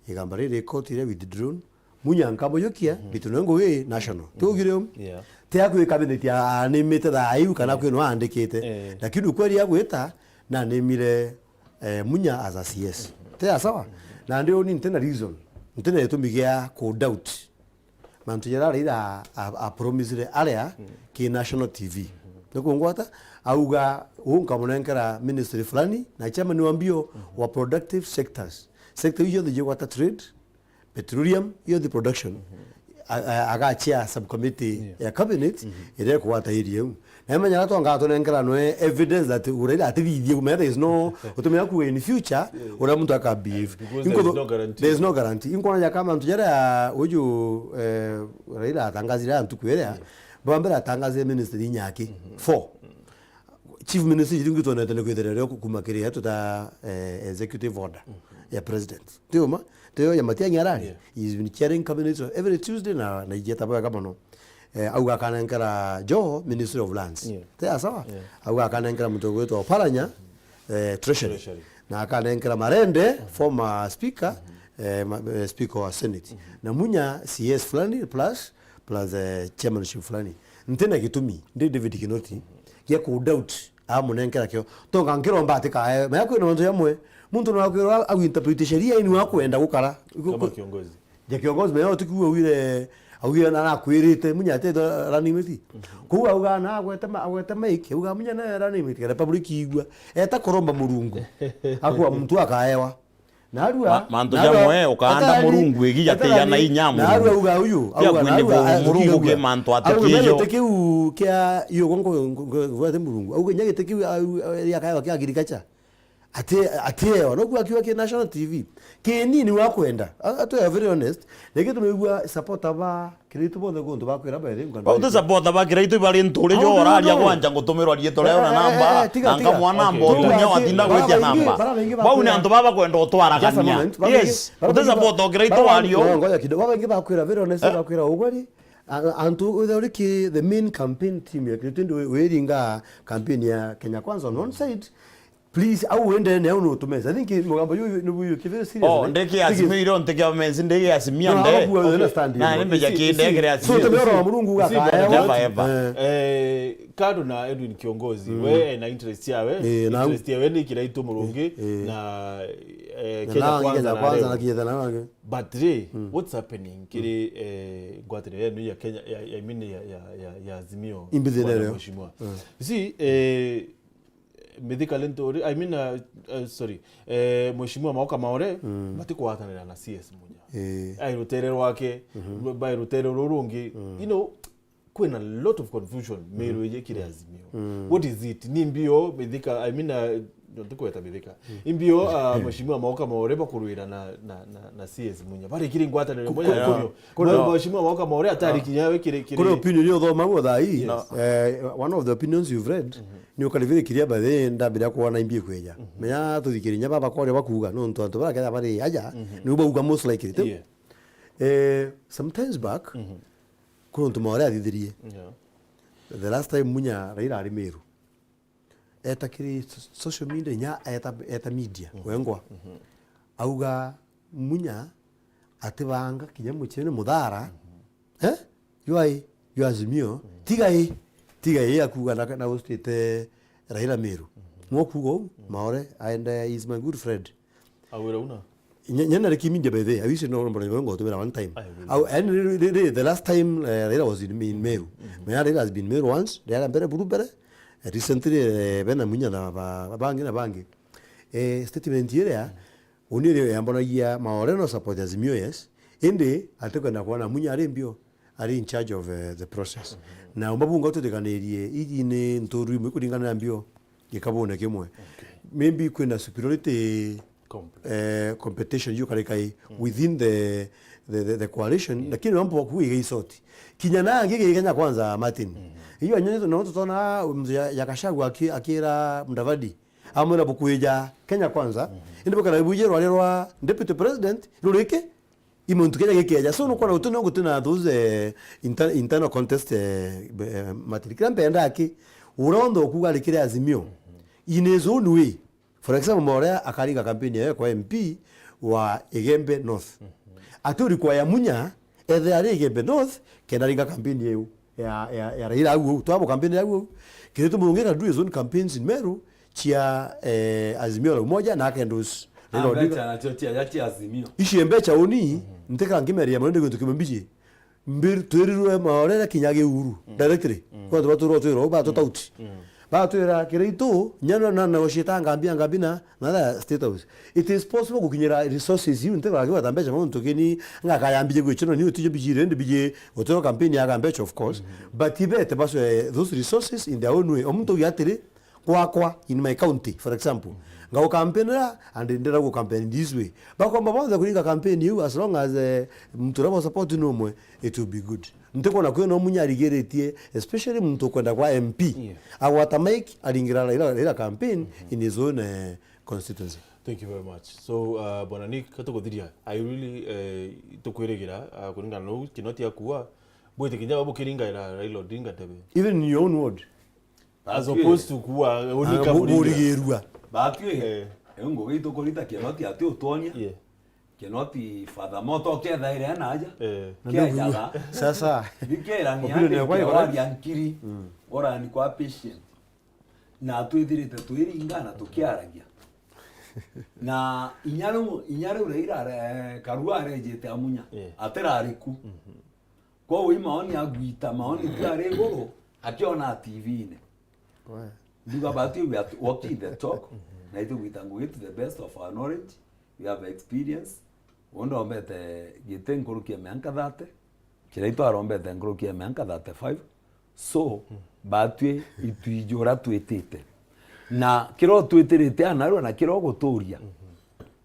Igamba riri ikoti ria withdrawn. Munya nkamujukia, Kiraitu no ngugi national. Tugire um. Yeah. Tia kwika bindi tia animite thaa iu kana kwino andikite. Eh. Lakini ukweli ya gwita, na nimire, eh, Munya as a C S. Tia sawa? Na ndio ni ntina reason. Ntina itumi gia ku doubt mantu jaria Raila a, a, a promisire aria ki national T V. Ni kungwata, auga, uu nkamunenkera ministry fulani, na chairman wa mbio wa productive sectors. Sector iu cionthe jigwata trade, petroleum, youth production. A, a, agachia subcommittee ya cabinet iria ikugwata area iu. Na imenya tonga tunenkera nwe evidence that Raila atithithie kumenya there is no, utumenya kuga in future, uria muntu aka behave. Because there is no guarantee. There is no guarantee. Inkona jaka mantu jaria uju, eh, Raila atangazire antu kwiria. Bwa mbere atangazire ministry inya aki. Four. Chief ministry jiringi twonete ni kwithira rio kuma kiri ya tuta, eh, executive order ya president. Tiuma, tiyo ya Matiang'i arari. Yeah. He's been chairing cabinet every Tuesday na, na ijeta bwega mono. Eh, auga akanenkera Joho Ministry of Lands. Yeah. Tia sawa? Yeah. Auga akanenkera muntu ugwitwa Oparanya, eh, Treasury. Treasury. Na akanenkera Marende, former speaker, eh, ma-, eh, speaker wa Senate. Na Munya C S fulani plus, plus, eh, chairmanship fulani. Ntina gitumi, ndi David Kinoti, gia ku doubt amunenkera kio. Tonga nkiromba ati kae, maya kwina mantu jamwe. Muntu no akwirwa agu interpret sheria ini wa kwenda gukara. Kama kiongozi. Ja kiongozi, menya utikua wire, augire na nakwirite, Munya ati running mate. Kuu auga na agwete ma-, agwete mic, auga Munya na running mate, kana public igua. Eta kuromba Murungu. Akwa muntu akaewa. Narua, ma-, mantu narua, jamwe, ukaanda etharani, Murungu igi jati etharani, jana inya Murungu. Narua auga uyu, pia auga kwini narua, bo-, a-, Murungu ukiigua. Ki mantu ati auga kijo. Menya giti kiu kia, iyo ngo, ngo, ngo, ngo, gwete Murungu. Auga nya giti kiu, au, au, ya kaewa kia agriculture. Ati, ati ewa, no kwa kiwa ki national T V. Ki nini wa kwenda? A-, a-, to be very honest, na gitumi igua supporter ba Kiraitu bonthe guntu bakwira bairi ngano. Bau ti supporter ba Kiraitu bari nturi jo oraria gwanja ngutumirwa riitwa riao na namba, na nkamwa namba, utunya watinda gwitia namba. Bau ni antu baba kwenda utwarakania. Yes, uti supporter o Kiraitu wario. Ngoja kidogo, baba ingi bakwira very honest, bakwira ugwari. A-, antu uthe uri ki the main campaign team ya Kiraitu ndi wiringa campaign ya Kenya Kwanza on one side. Please, au wende ne au no tumeza. I think mugambo yu ni buyu kivire serious. Oh, ndeke asimio iro, ndeke amenzi, ndeke asimia nde. No, au understand. Na nimbe jaki ndeke asimio. So tumero wa Murungu ga kae. Never ever. Eh, kado na Edwin Kiongozi, we na interest yawe. Eh, na interest yawe ni Kiraitu Murungi na, eh, Kenya Kwanza na Kenya Kwanza na Kenya na wange. But re, what's happening? Kiri, eh, ngwataniro yenu ya Kenya, ya, ya, I mean, ya, ya, ya, ya Azimio. Imbithire bwana reo. Mheshimiwa. You see, eh, Mithika Linturi, I mean, uh, uh, sorry, eh, Mheshimiwa Maoka Maore, matikwatanira na C S Munya. Eh. Ai rutere rwake, rwa-, bai rutere ruru rungi. You know, kwina lot of confusion, Meru iji kiri Azimio. What is it? Ni mbio, Mithika, I mean, uh, no, ndikweta Mithika. Imbio, uh, Mheshimiwa Maoka Maore bakurwira na, na, na, na C S Munya. Barikire ngwataniro moja ya Azimio. Kuna Mheshimiwa Maoka Maore atari kinya we kiri, kiri. Kuna opinion yo thoma guo thaa hii. Yes. Eh, one of the opinions you've read, ni ukaribire kiria bathe ndambira kuona imbi kweja. Menya tuthikirinya baba kore bakuga, no ntu antu bara kaya bari aja, ni bauga most likely. Yeah. Eh, sometimes back, kuna untu Maore athithirie. Yeah. The last time Munya Raila ari Meru, eta kiri so-, social media, inya eta, eta media, wengwa. Auga Munya atibanga kinya mucene muthara, eh? Jwa i, jwa Azimio, tiga i, tiga i akuga na, na gustite Raila Meru. Mwokuga uu, Maore, aende, is my good friend. Awira una? Nye, nye nari kimindia by the way, I wish no mbona ngo tumira one time. Au, and really, really, the last time, eh, Raila was in, in Meru. Menya Raila has been Meru once, Raila mbere buru mbere. Eh, recently, eh, bena Munya na ba, ba, bangi na bangi. Eh, statement iria, uni ri yambonagia Maore no support Azimio, yes. Indi atikwenda kuona Munya ari mbio, ari in charge of, eh, the process. Na umba bunga tutikanirie, iji ni nturu imwe kuringana na mbio gikabune kimwe. Maybe kwina superiority, eh, competition yukarika i within the, the, the, the coalition, lakini mambo kuiga isoti. Kinya na angi Kenya Kwanza, Martin. Iyo anyo no tutona mzee ya, ya Gachagua aki-, akira Mudavadi. Amwira bukwija Kenya Kwanza. Indi bukara buje rwari rwa deputy president rurike. I muntu Kenya gikeja. So nukwona guti no guti na those, eh, inter-, internal contest, eh, be-, eh, Martin. Kira mpenda aki, ura onthe ukuga ari kiri Azimio, in his own way. For example, Maore akaringa campaign yayo kwa M P wa Igembe North. Ati uri kwa ya Munya, ethe ari Igembe North, kenda ringa campaign yeu ya, ya, ya Raila au au. Twabo campaign yau au. Kiritu Murungi can do his own campaigns in Meru, chia, eh, Azimio la Umoja, na akendorse Raila Odinga. Mbecha nacio cia, ya cia Azimio. Ici mbecha uni, ntika ngimeria Maore ndi gintu kimwe mbiji. Mbir-, twirirwe Maore na kinya Giuru, directly. Kwa tuba turwo twirwo, ba tutauti. Batwira, Kiraitu, nyana na, na ucita ngambi ya ngambi na, na the State House. It is possible gukinyira resources iu, ntika kigwata mbecha muntu kini, ngakayambije gwichino ni utijo bijire, ndi bije, utiro campaign ya mbecha, of course. But ibete baswe those resources in their own way. Omuntu ugi atiri, gwakwa in my county, for example. Ngaukampenera, and ndira gukampen this way. Bakomba bonthe kuringa campaign iu, as long as, eh, muntu uria bo support ni umwe, it will be good. Ntikwona kwina Munya arigiritie, especially muntu ukwenda kwa M P. Yeah. Agwata mic, aringira Raila, Raila campaign in his own, eh, constituency. Thank you very much. So, uh, Bwana Nick, katukuthiria, I really, eh, tukwirigira, uh, kuringana na uu Kinoti akua, bwite kinya bukiringaira Raila Odinga ndebe. Even in your own ward. As opposed to kuwa unika bu-, burigirua. Batwi, eh, ngugi itukurita Kinoti ati utwonia. Yeah. Kinoti Father Moto kethaire na aja. Eh. Kejaga. Sasa, thikira ni opinion ati yakwa ni correct. Waria nkiri, urani kwa patient. Na twithirite twiringa na tukiaragia. Na inya riu, inya riu Raila are-, Karua arejite Amunya. Yeah. Atirari ku. Kwou i maoni agwita, maoni tu ari iguru, akiona T V-ini. We. Nduga, but we are walking the talk, na itugwita ngugi to the best of our knowledge, we have experience. Undu ombete giti nkuruki ya mianka thirty, Kiraitu arombete nkuruki ya mianka thirty-five. So, batwi itwiji uria twitite. Na kiria utwitirite anarua na kiria uguturia.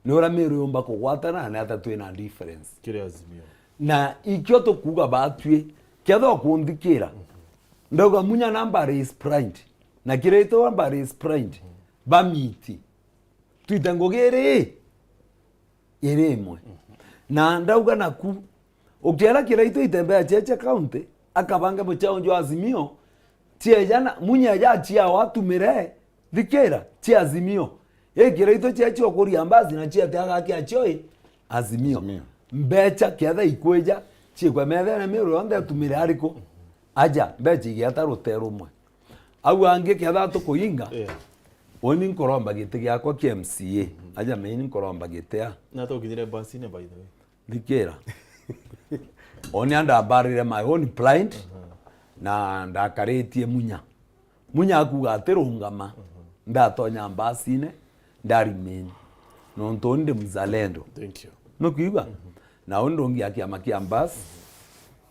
Ni uria Meru yumba kugwatana na ata twina difference. Kiri Azimio. Na ikio tukuuga batwi, kethira ukunthikira. Ndauga Munya na Mbari is blind. Na Kiraitu wa Mbari is blind. Bamiti. Twite ngugi iri, iri imwe. Na ndauga naku, ukiera Kiraitu itembea cheche county, akabange muchao jwa Azimio, chieja na, Munya eja achiao atumire, thikira, chia Azimio. I Kiraitu cheche okuria mbasi na chiate agaki achio i, Azimio. Azimio. Mbecha kiatha ikwija, chiikwe methene Meru yonthe atumire ariku? Aja, mbecha igiata rute rumwe. Au angi kethira tukuinga, yeah, uni nkuromba giti giakwa kia M C A. Aja meni nkuromba giti a. Na tukinyire mbasine, by the way. Thikira. Uni andambarire my own blind, na ndakaritie Munya. Munya akuga atirungama, ndatonya mbasine, ndarimeni. Nontu uni ndi mzalendo. Thank you. Nukwigua? Na uni ndungi a kiama kia mbasi,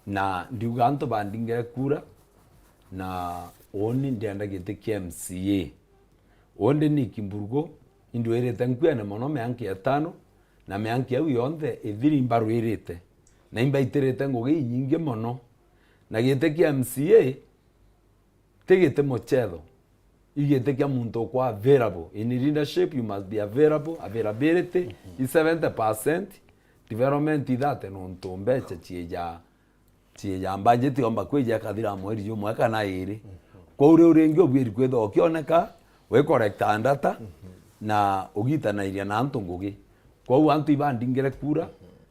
na ndiuga antu bandingire kura, na uni ndienda giti kia M C A. Uni ni Kimburugu, indwirite nkuene mono mianka itano, na mianka iu yonthe ithiri imbarwirite, na imbaitirite ngugi inyingi mono. Na giti kia M C A, ti giti muchetho. I giti kia muntu ukwa available. In leadership, you must be available, availability, i seventy percent, development i thirty, nontu mbecha chiija Ciija budget yomba kwija ikathira mweri jumwe kana iri. Kwou riu ringi ubuiri kwithirwa ukioneka, wi correcta ndata, na ugitanairia na antu ngugi. Kwou antu ibandingire kura,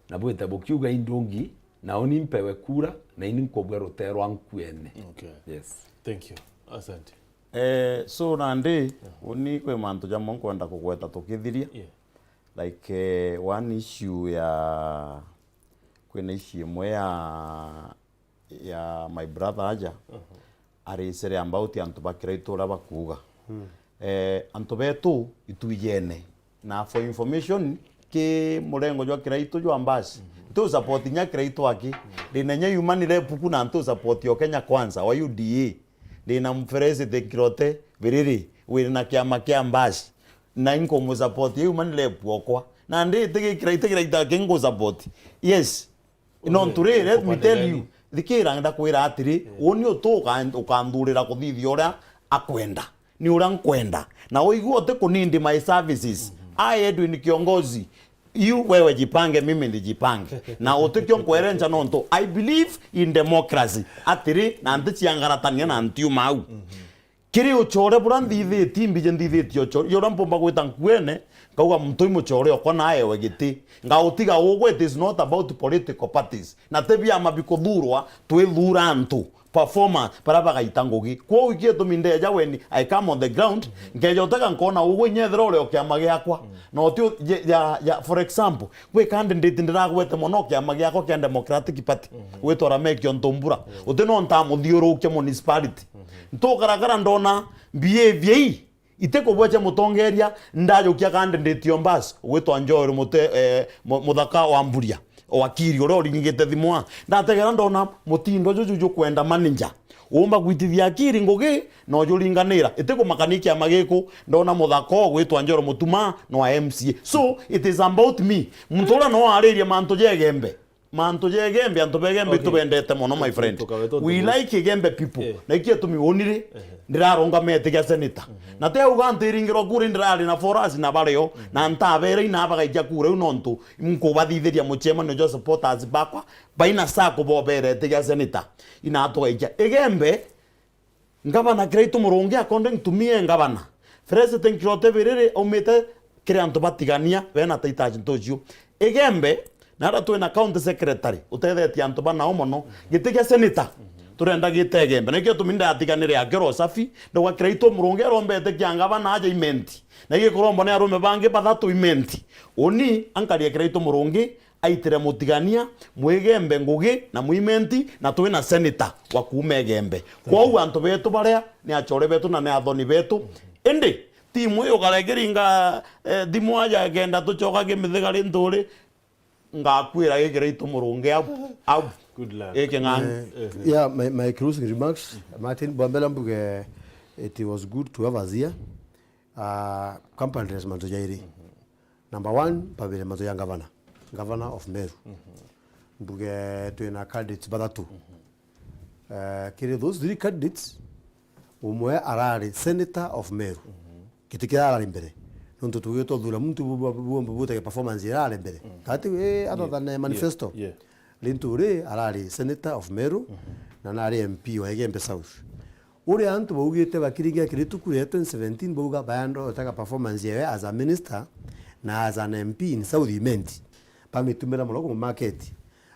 na bwite bukiuga indungi, na uni mpewe kura, na ini nkubua rutee rwa nkuene. Okay. Yes. Thank you. Asante. Eh, so nandi, uni kwi mantu jamwe nkwenda kugweta tukithiria. Yeah. Like, eh, one issue ya, kwina issue imwe ya, ya my brother aja, aricere about antu ba Kiraitu uria bakuuga. Eh, antu betu itwijene. Na for information, ki murengo jwa Kiraitu jwa Mbasi, ntu support nya Kiraitu aki. Ndina nya human rep ku na ntu support o Kenya Kwanza wa U D A. Ndina mferesi the Kirote biriri, wina kiama kia Mbasi. Na inkumu support ya human rep okwa. Na ndi itigikira, itigira itaki ngu support. Yes. Nontu ri, let me tell you, thikira ndakwira atiri, uni utu uka-, ukanthurira kuthithia uria akwenda. Ni uria nkwenda. Na uigua uti kunindi my services. I, Edwin Kiongozi, you, wewe jipange, mimi ndijipange. Na utikio nkwerenca nontu I believe in democracy. Atiri, na nti ciangaratania na ntiuma au. Kiri ucore buria nthithitie, mbiji nthithitie ucore. Uria mpumba gwita nkuene, nkauga muntu i mucore okwa na aewe giti. Ngautiga ugwe, it is not about political parties. Na ti biama bikuthurwa, twithura antu, performers, baria bagaita ngugi. Kwou ikio gitumi ndeja when I come on the ground, nkeja utega nkona ugwe inya ethira uri o kiama giakwa. Na uti u-, je-, ya, ya, for example, gwi candidate ndiragwete mono kiama giakwa kia Democratic Party, gwitwa Lameki Ontumbura. Uti no ntamuthiurukia municipality. Ntukarakara ndona behavior ii, itikubwecha mutongeria, ndajukia candidate o Mbasi, gwitwa Joel Mute-, eh, Mu-, Muthaka wa Mburia, o wakiri uria uringite thimu a. Ndategera ndona mutindo juju jukwenda manager. Uumba gwitithia akiri ngugi, na ujuringanira. Itikumakania kiama giku, ndona Muthaka o gwitwa Njoro Mutuma, no wa M C A. So, it is about me. Muntu uria no aririe mantu ja Igembe. Mantu ja Igembe, antu ba Igembe, okay, tubendete mono, my friend. Tukawe tuntu. We like Igembe people. Eh. Na ikio gitumi unire, ndirarungama iti gia senator. Na ti auga ntiringirwa kura, ndirari na forasi na bario, na ntabere ina bagaikia kura iu nontu nkubathithiria mucemanio jwa supporters bakwa, baina saa kubobere iti gia senator. Ina tugaikia. Igembe, Ngavana Kiraitu Murungi, according to me, e ngavana. President Kirote Biriri aumite kiri antu batigania, bena Titus Ntucio. Igembe, na aria twina county secretary, utethetie antu banao mono. Giti gia senator, turenda gite Igembe. Na ikio gitumi ndatiganire akio Rosafi, ndauga Kiraitu Murungi arombete kia ngavana aja Imenti. Na igikoromba ni arume bangi bathatu Imenti. Uni ankaria Kiraitu Murungi, aitire mutigania, mwigembe ngugi na mwimenti, na twina senator wa kuuma Igembe. Kwou antu betu baria ni achore betu na ni athoni betu. Indi timu iyo ukarekiringa, eh, thimu aja kenda tucoka kimithigari nturi, ngakwira gikira itu Murungi au, au. Good luck. Giking'ang'i. Eh, yeah, my, my closing remarks, Martin, bwa mbere mbuge, it was good to have us here. Ah, company mantu jairi. Number one, mpabire mantu ja ngavana. Governor of Meru. Mbuge twina candidates bathatu. Eh, kiri those three candidates, umwe arari senator of Meru. Giti kiria arari mbere. Nontu tugitwa thura muntu bu-, bu-, bu-, bu-, butege performance iria arari mbere. Kati, eh, other than, eh, manifesto. Yeah. Linturi arari senator of Meru, na nari M P wa Igembe South. Uria antu baugite bakiringia kiri tuku ria twenty seventeen, bauga bayandotega performance yawe as a minister na as an M P in South Imenti. Bamitumira mono ku market.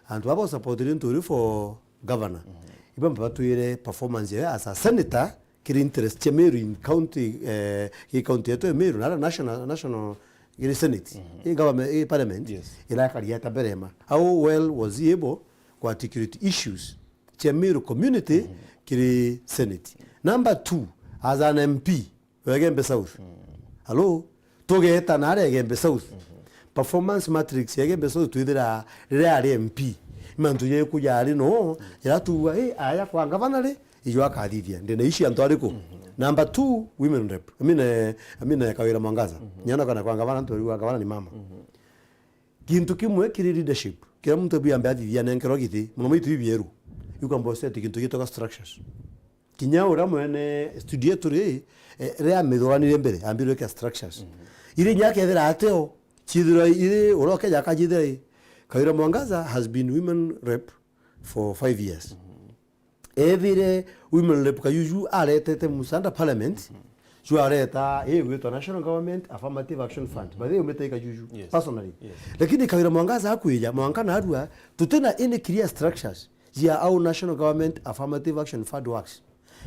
Antu aba supportire Nturi for governor. Iba batwire performance yawe as a senator kiri interest cia Meru in county, eh, kiri county yetu ya Meru, na national, national, kiri senate, kiri government, kiri parliament, yes, irakari eta berema. How well was he able ku articulate issues cia Meru community kiri senate? Number two, as an M P wa Igembe South. Hello? Tugeta na aria Igembe South. Performance matrix ya Igembe South twithira riria ari M P. Mantu jeku jari no, iratuga, eh, aya kwa ngavana ri, ijo akathithia. Ndina ici antu ariku? Number two, women rep. Amina, Amina Kawira Mwangaza. Nyana kana kwa ngavana, antu ariwa ngavana ni mama. Gintu kimwe kiri leadership. Kira muntu abu ambe athithia nenkerwa giti. Muno maitu ibieru. Yuka mbosete gintu gitwa structures. Kinya uria mwene studio yetu ri, eh, riria amithuranire mbere, ambirwe kia structures. Iri inya akethira ateo, cithirwa iri uria ukeja akajithira i. Kawira Mwangaza has been women rep for five years. Ethire women rep Kajuju aretete musanda parliament, juu areta ii gwitwa National Government Affirmative Action Fund. By the way, umite i Kajuju, yes, personally. Yes. Lakini Kawira Mwangaza akwija, mwanka narua, tutina any clear structures cia how National Government Affirmative Action Fund works.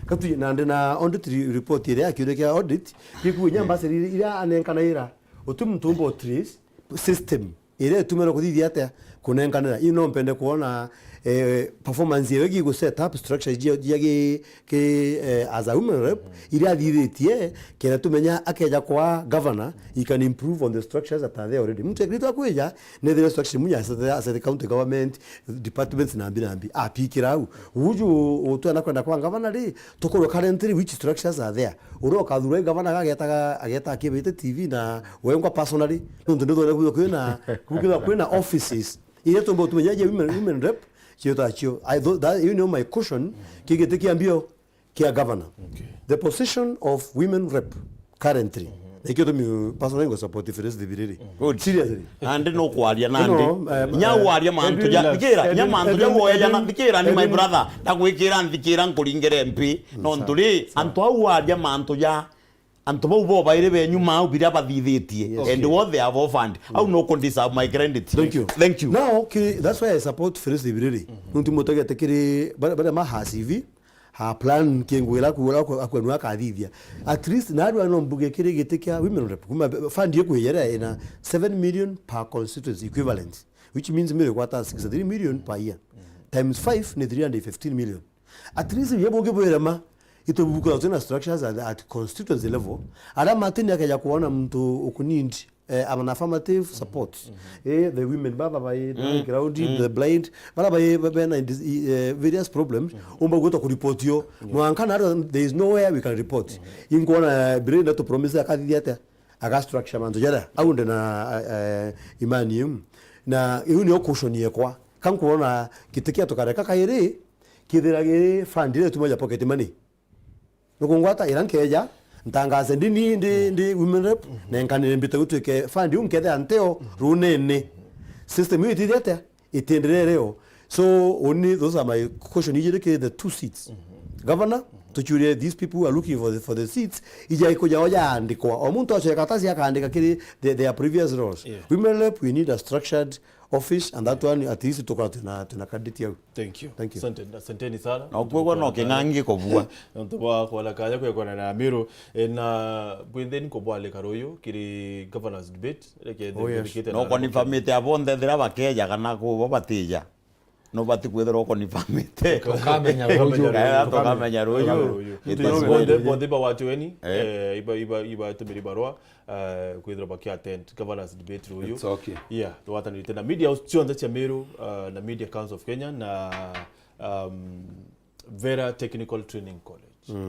Katu, na ndi na audit re-, report iria ya kiuria kia audit, gikuuga inya mbasari iria anenkana ira, uti muntu umba trace system iria itumirwe kuthithia atia kunenkanira. Ii no mpende kuona, eh, performance yewe gigu set up structure jia, jia gi, ki, eh, as a women rep, iria athithitie, kenda tumenya akeja kwa governor, he can improve on the structures that are there already. Muntu ekirite akwija, nethire structure munya asete, asete county government, departments nambi nambi, apikira au. Uju utwena kwenda kwa governor ri, tukorwe currently which structures are there. Uria ukathurwa i governor agetaga, ageta akibite T V na wengwa personally, nontu nithone kwithwa kwina, kwithwa kwina offices iria tumba utumenya ja women, women rep, ciota cio. I thought that, you know, my caution, kigiti kia mbio kia governor. Okay. The position of women rep currently. Nikio tumi personally ngo support Phyllis Thibiriri. Good. Seriously. Nandi no kwaria nandi. No, um, nya uh, waria mantu Edwin, ja, relax. Thikira, nya Edwin, mantu ja Edwin, woya jana, Edwin, thikira ni my Edwin, brother. Ndakwikira nthikira nkuringire mpi. Nontu ri, antu au waria mantu ja, antu bau bo bairi benyu mau biria bathithitie. Yes. And what they have offered. Au no ku deserve my credit. Thank you. Thank you. Now, okay, that's why I support Phyllis Thibiriri. Nontu mutagete kiri, baria, baria maha C V, ha plan kingwira kuura akwenua akathithia. At least narua no mbuge kiri giti kia women rep. Kuma fund ikwiyere ina seven million per constituency equivalent, which means mire kwata sixty-three million per year. Times five ni three hundred fifteen million. At least ye bungi bwirema, itubukura twina structures at, at constituency level. Ara matini akeja kuona muntu ukunindi, eh, an affirmative support. Eh, the women baba bai, the ground, the blind, bara bai, bai na dis-, eh, various problems, umba gwitwa kuripotio. Mwanka na there is nowhere we can report. Inkuona, eh, Bill na tu promise akathithia atia, aga structure mantu jara, au nde na, eh, imani iu. Na iu nio caution yekwa. Kankuona giti kia tukareka kairi, kithira giri fund iria tumaja pocket money. Nukungwata ira nkeja, ntangaze ndini ndi, ndi women rep, na nkanire mbite gutwike fund iu nkethea nteo runene. System iu itithia atia? Itienderere o. So, uni, those are my caution ijiri kiri the two seats. Governor, tuchurie these people who are looking for the, for the seats, ija ikuja o jaandikwa. O muntu acweka karatasi akaandika kiri the, their previous roles. Yeah. Women rep, we need a structured office, and that one at least tukora tuna, tuna candidate au. Thank you. Thank you. Asante, asanteni sana. Na ukwigua no king'ang'i kubua. Nontu bwa kwona kaja kwekwana na Miru, eh, na bwintheni kubwalika ruyu kiri governors debate, reke Oh, yes. Ndikite No na confirmite abo nthe thira bakeja kana kubo batija. No bati kwithirwa confirmite. Tukamenya ruyu. Eh, tukamenya ruyu. Tukamenya ruyu. It is Bonthe, well. Bonthe iba watu weni, Eh. eh, iba, iba, iba tumiri barua, eh, kwithirwa baki attend governors debate ruyu. It's okay. Yeah, twatanirite na media house cionthe cia Miru, uh, na Media Council of Kenya na, um, Vera Technical Training College.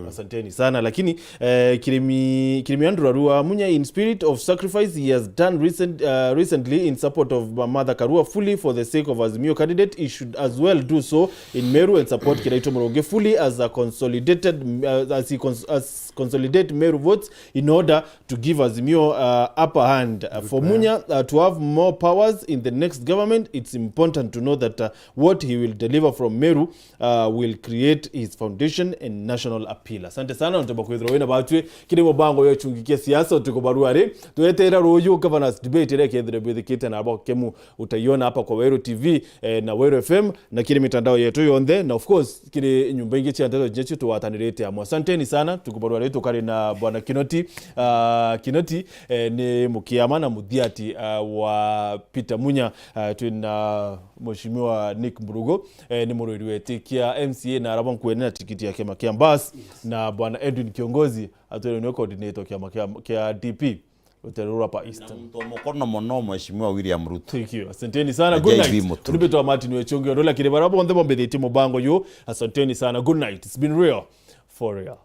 Asanteni sana. Lakini, eh, Kirimi, Kirimi Andrew Arua Munya, in spirit of sacrifice he has done recent, uh, recently in support of Martha Karua fully for the sake of Azimio candidate, he should as well do so in Meru and support Kiraitu Murugi fully as a consolidated, uh, as he cons-, as consolidate Meru votes in order to give Azimio, uh, upper hand. Uh, for Munya, uh, to have more powers in the next government, it's important to know that, uh, what he will deliver from Meru, uh, will create his foundation and national appeal. Asante sana, ntomba kwithirwa wina batwi kiri mubango yo chungi kia siasa utuku barua ri, tweteera ruyu governors debate iria kethire bwithikite na abo kemu utaiona hapa kwa Weru T V, eh, na Weru F M, na kiri mitandao yetu yonthe, na of course, kiri nyumba ingi cia nteto nyechu tugwatanirite amwe. Asanteni sana, tukubarua ri tukari na Bwana Kinoti. Ah, Kinoti, eh, ni mukiama na muthiati, ah, wa Peter Munya. Ah, twina Mheshimiwa Nick Mburugu, eh, ni murwiri weti kia M C A na arabwa nkuene na tikiti ya kiama kia Mbas, na Bwana Edwin Kiongozi, atwire niwe coordinator kiama kia, kia D P. Rutere rwa pa Eastern. Na muntu wa mukono muno, Mheshimiwa William Ruto. Thank you. Asanteni sana. Na Good J B night. Muturi. Ni Peter wa Martin Wechungi, Odola kiri bara bonthe bombithitie mubango yu. Asanteni sana. Good night. It's been real. For real.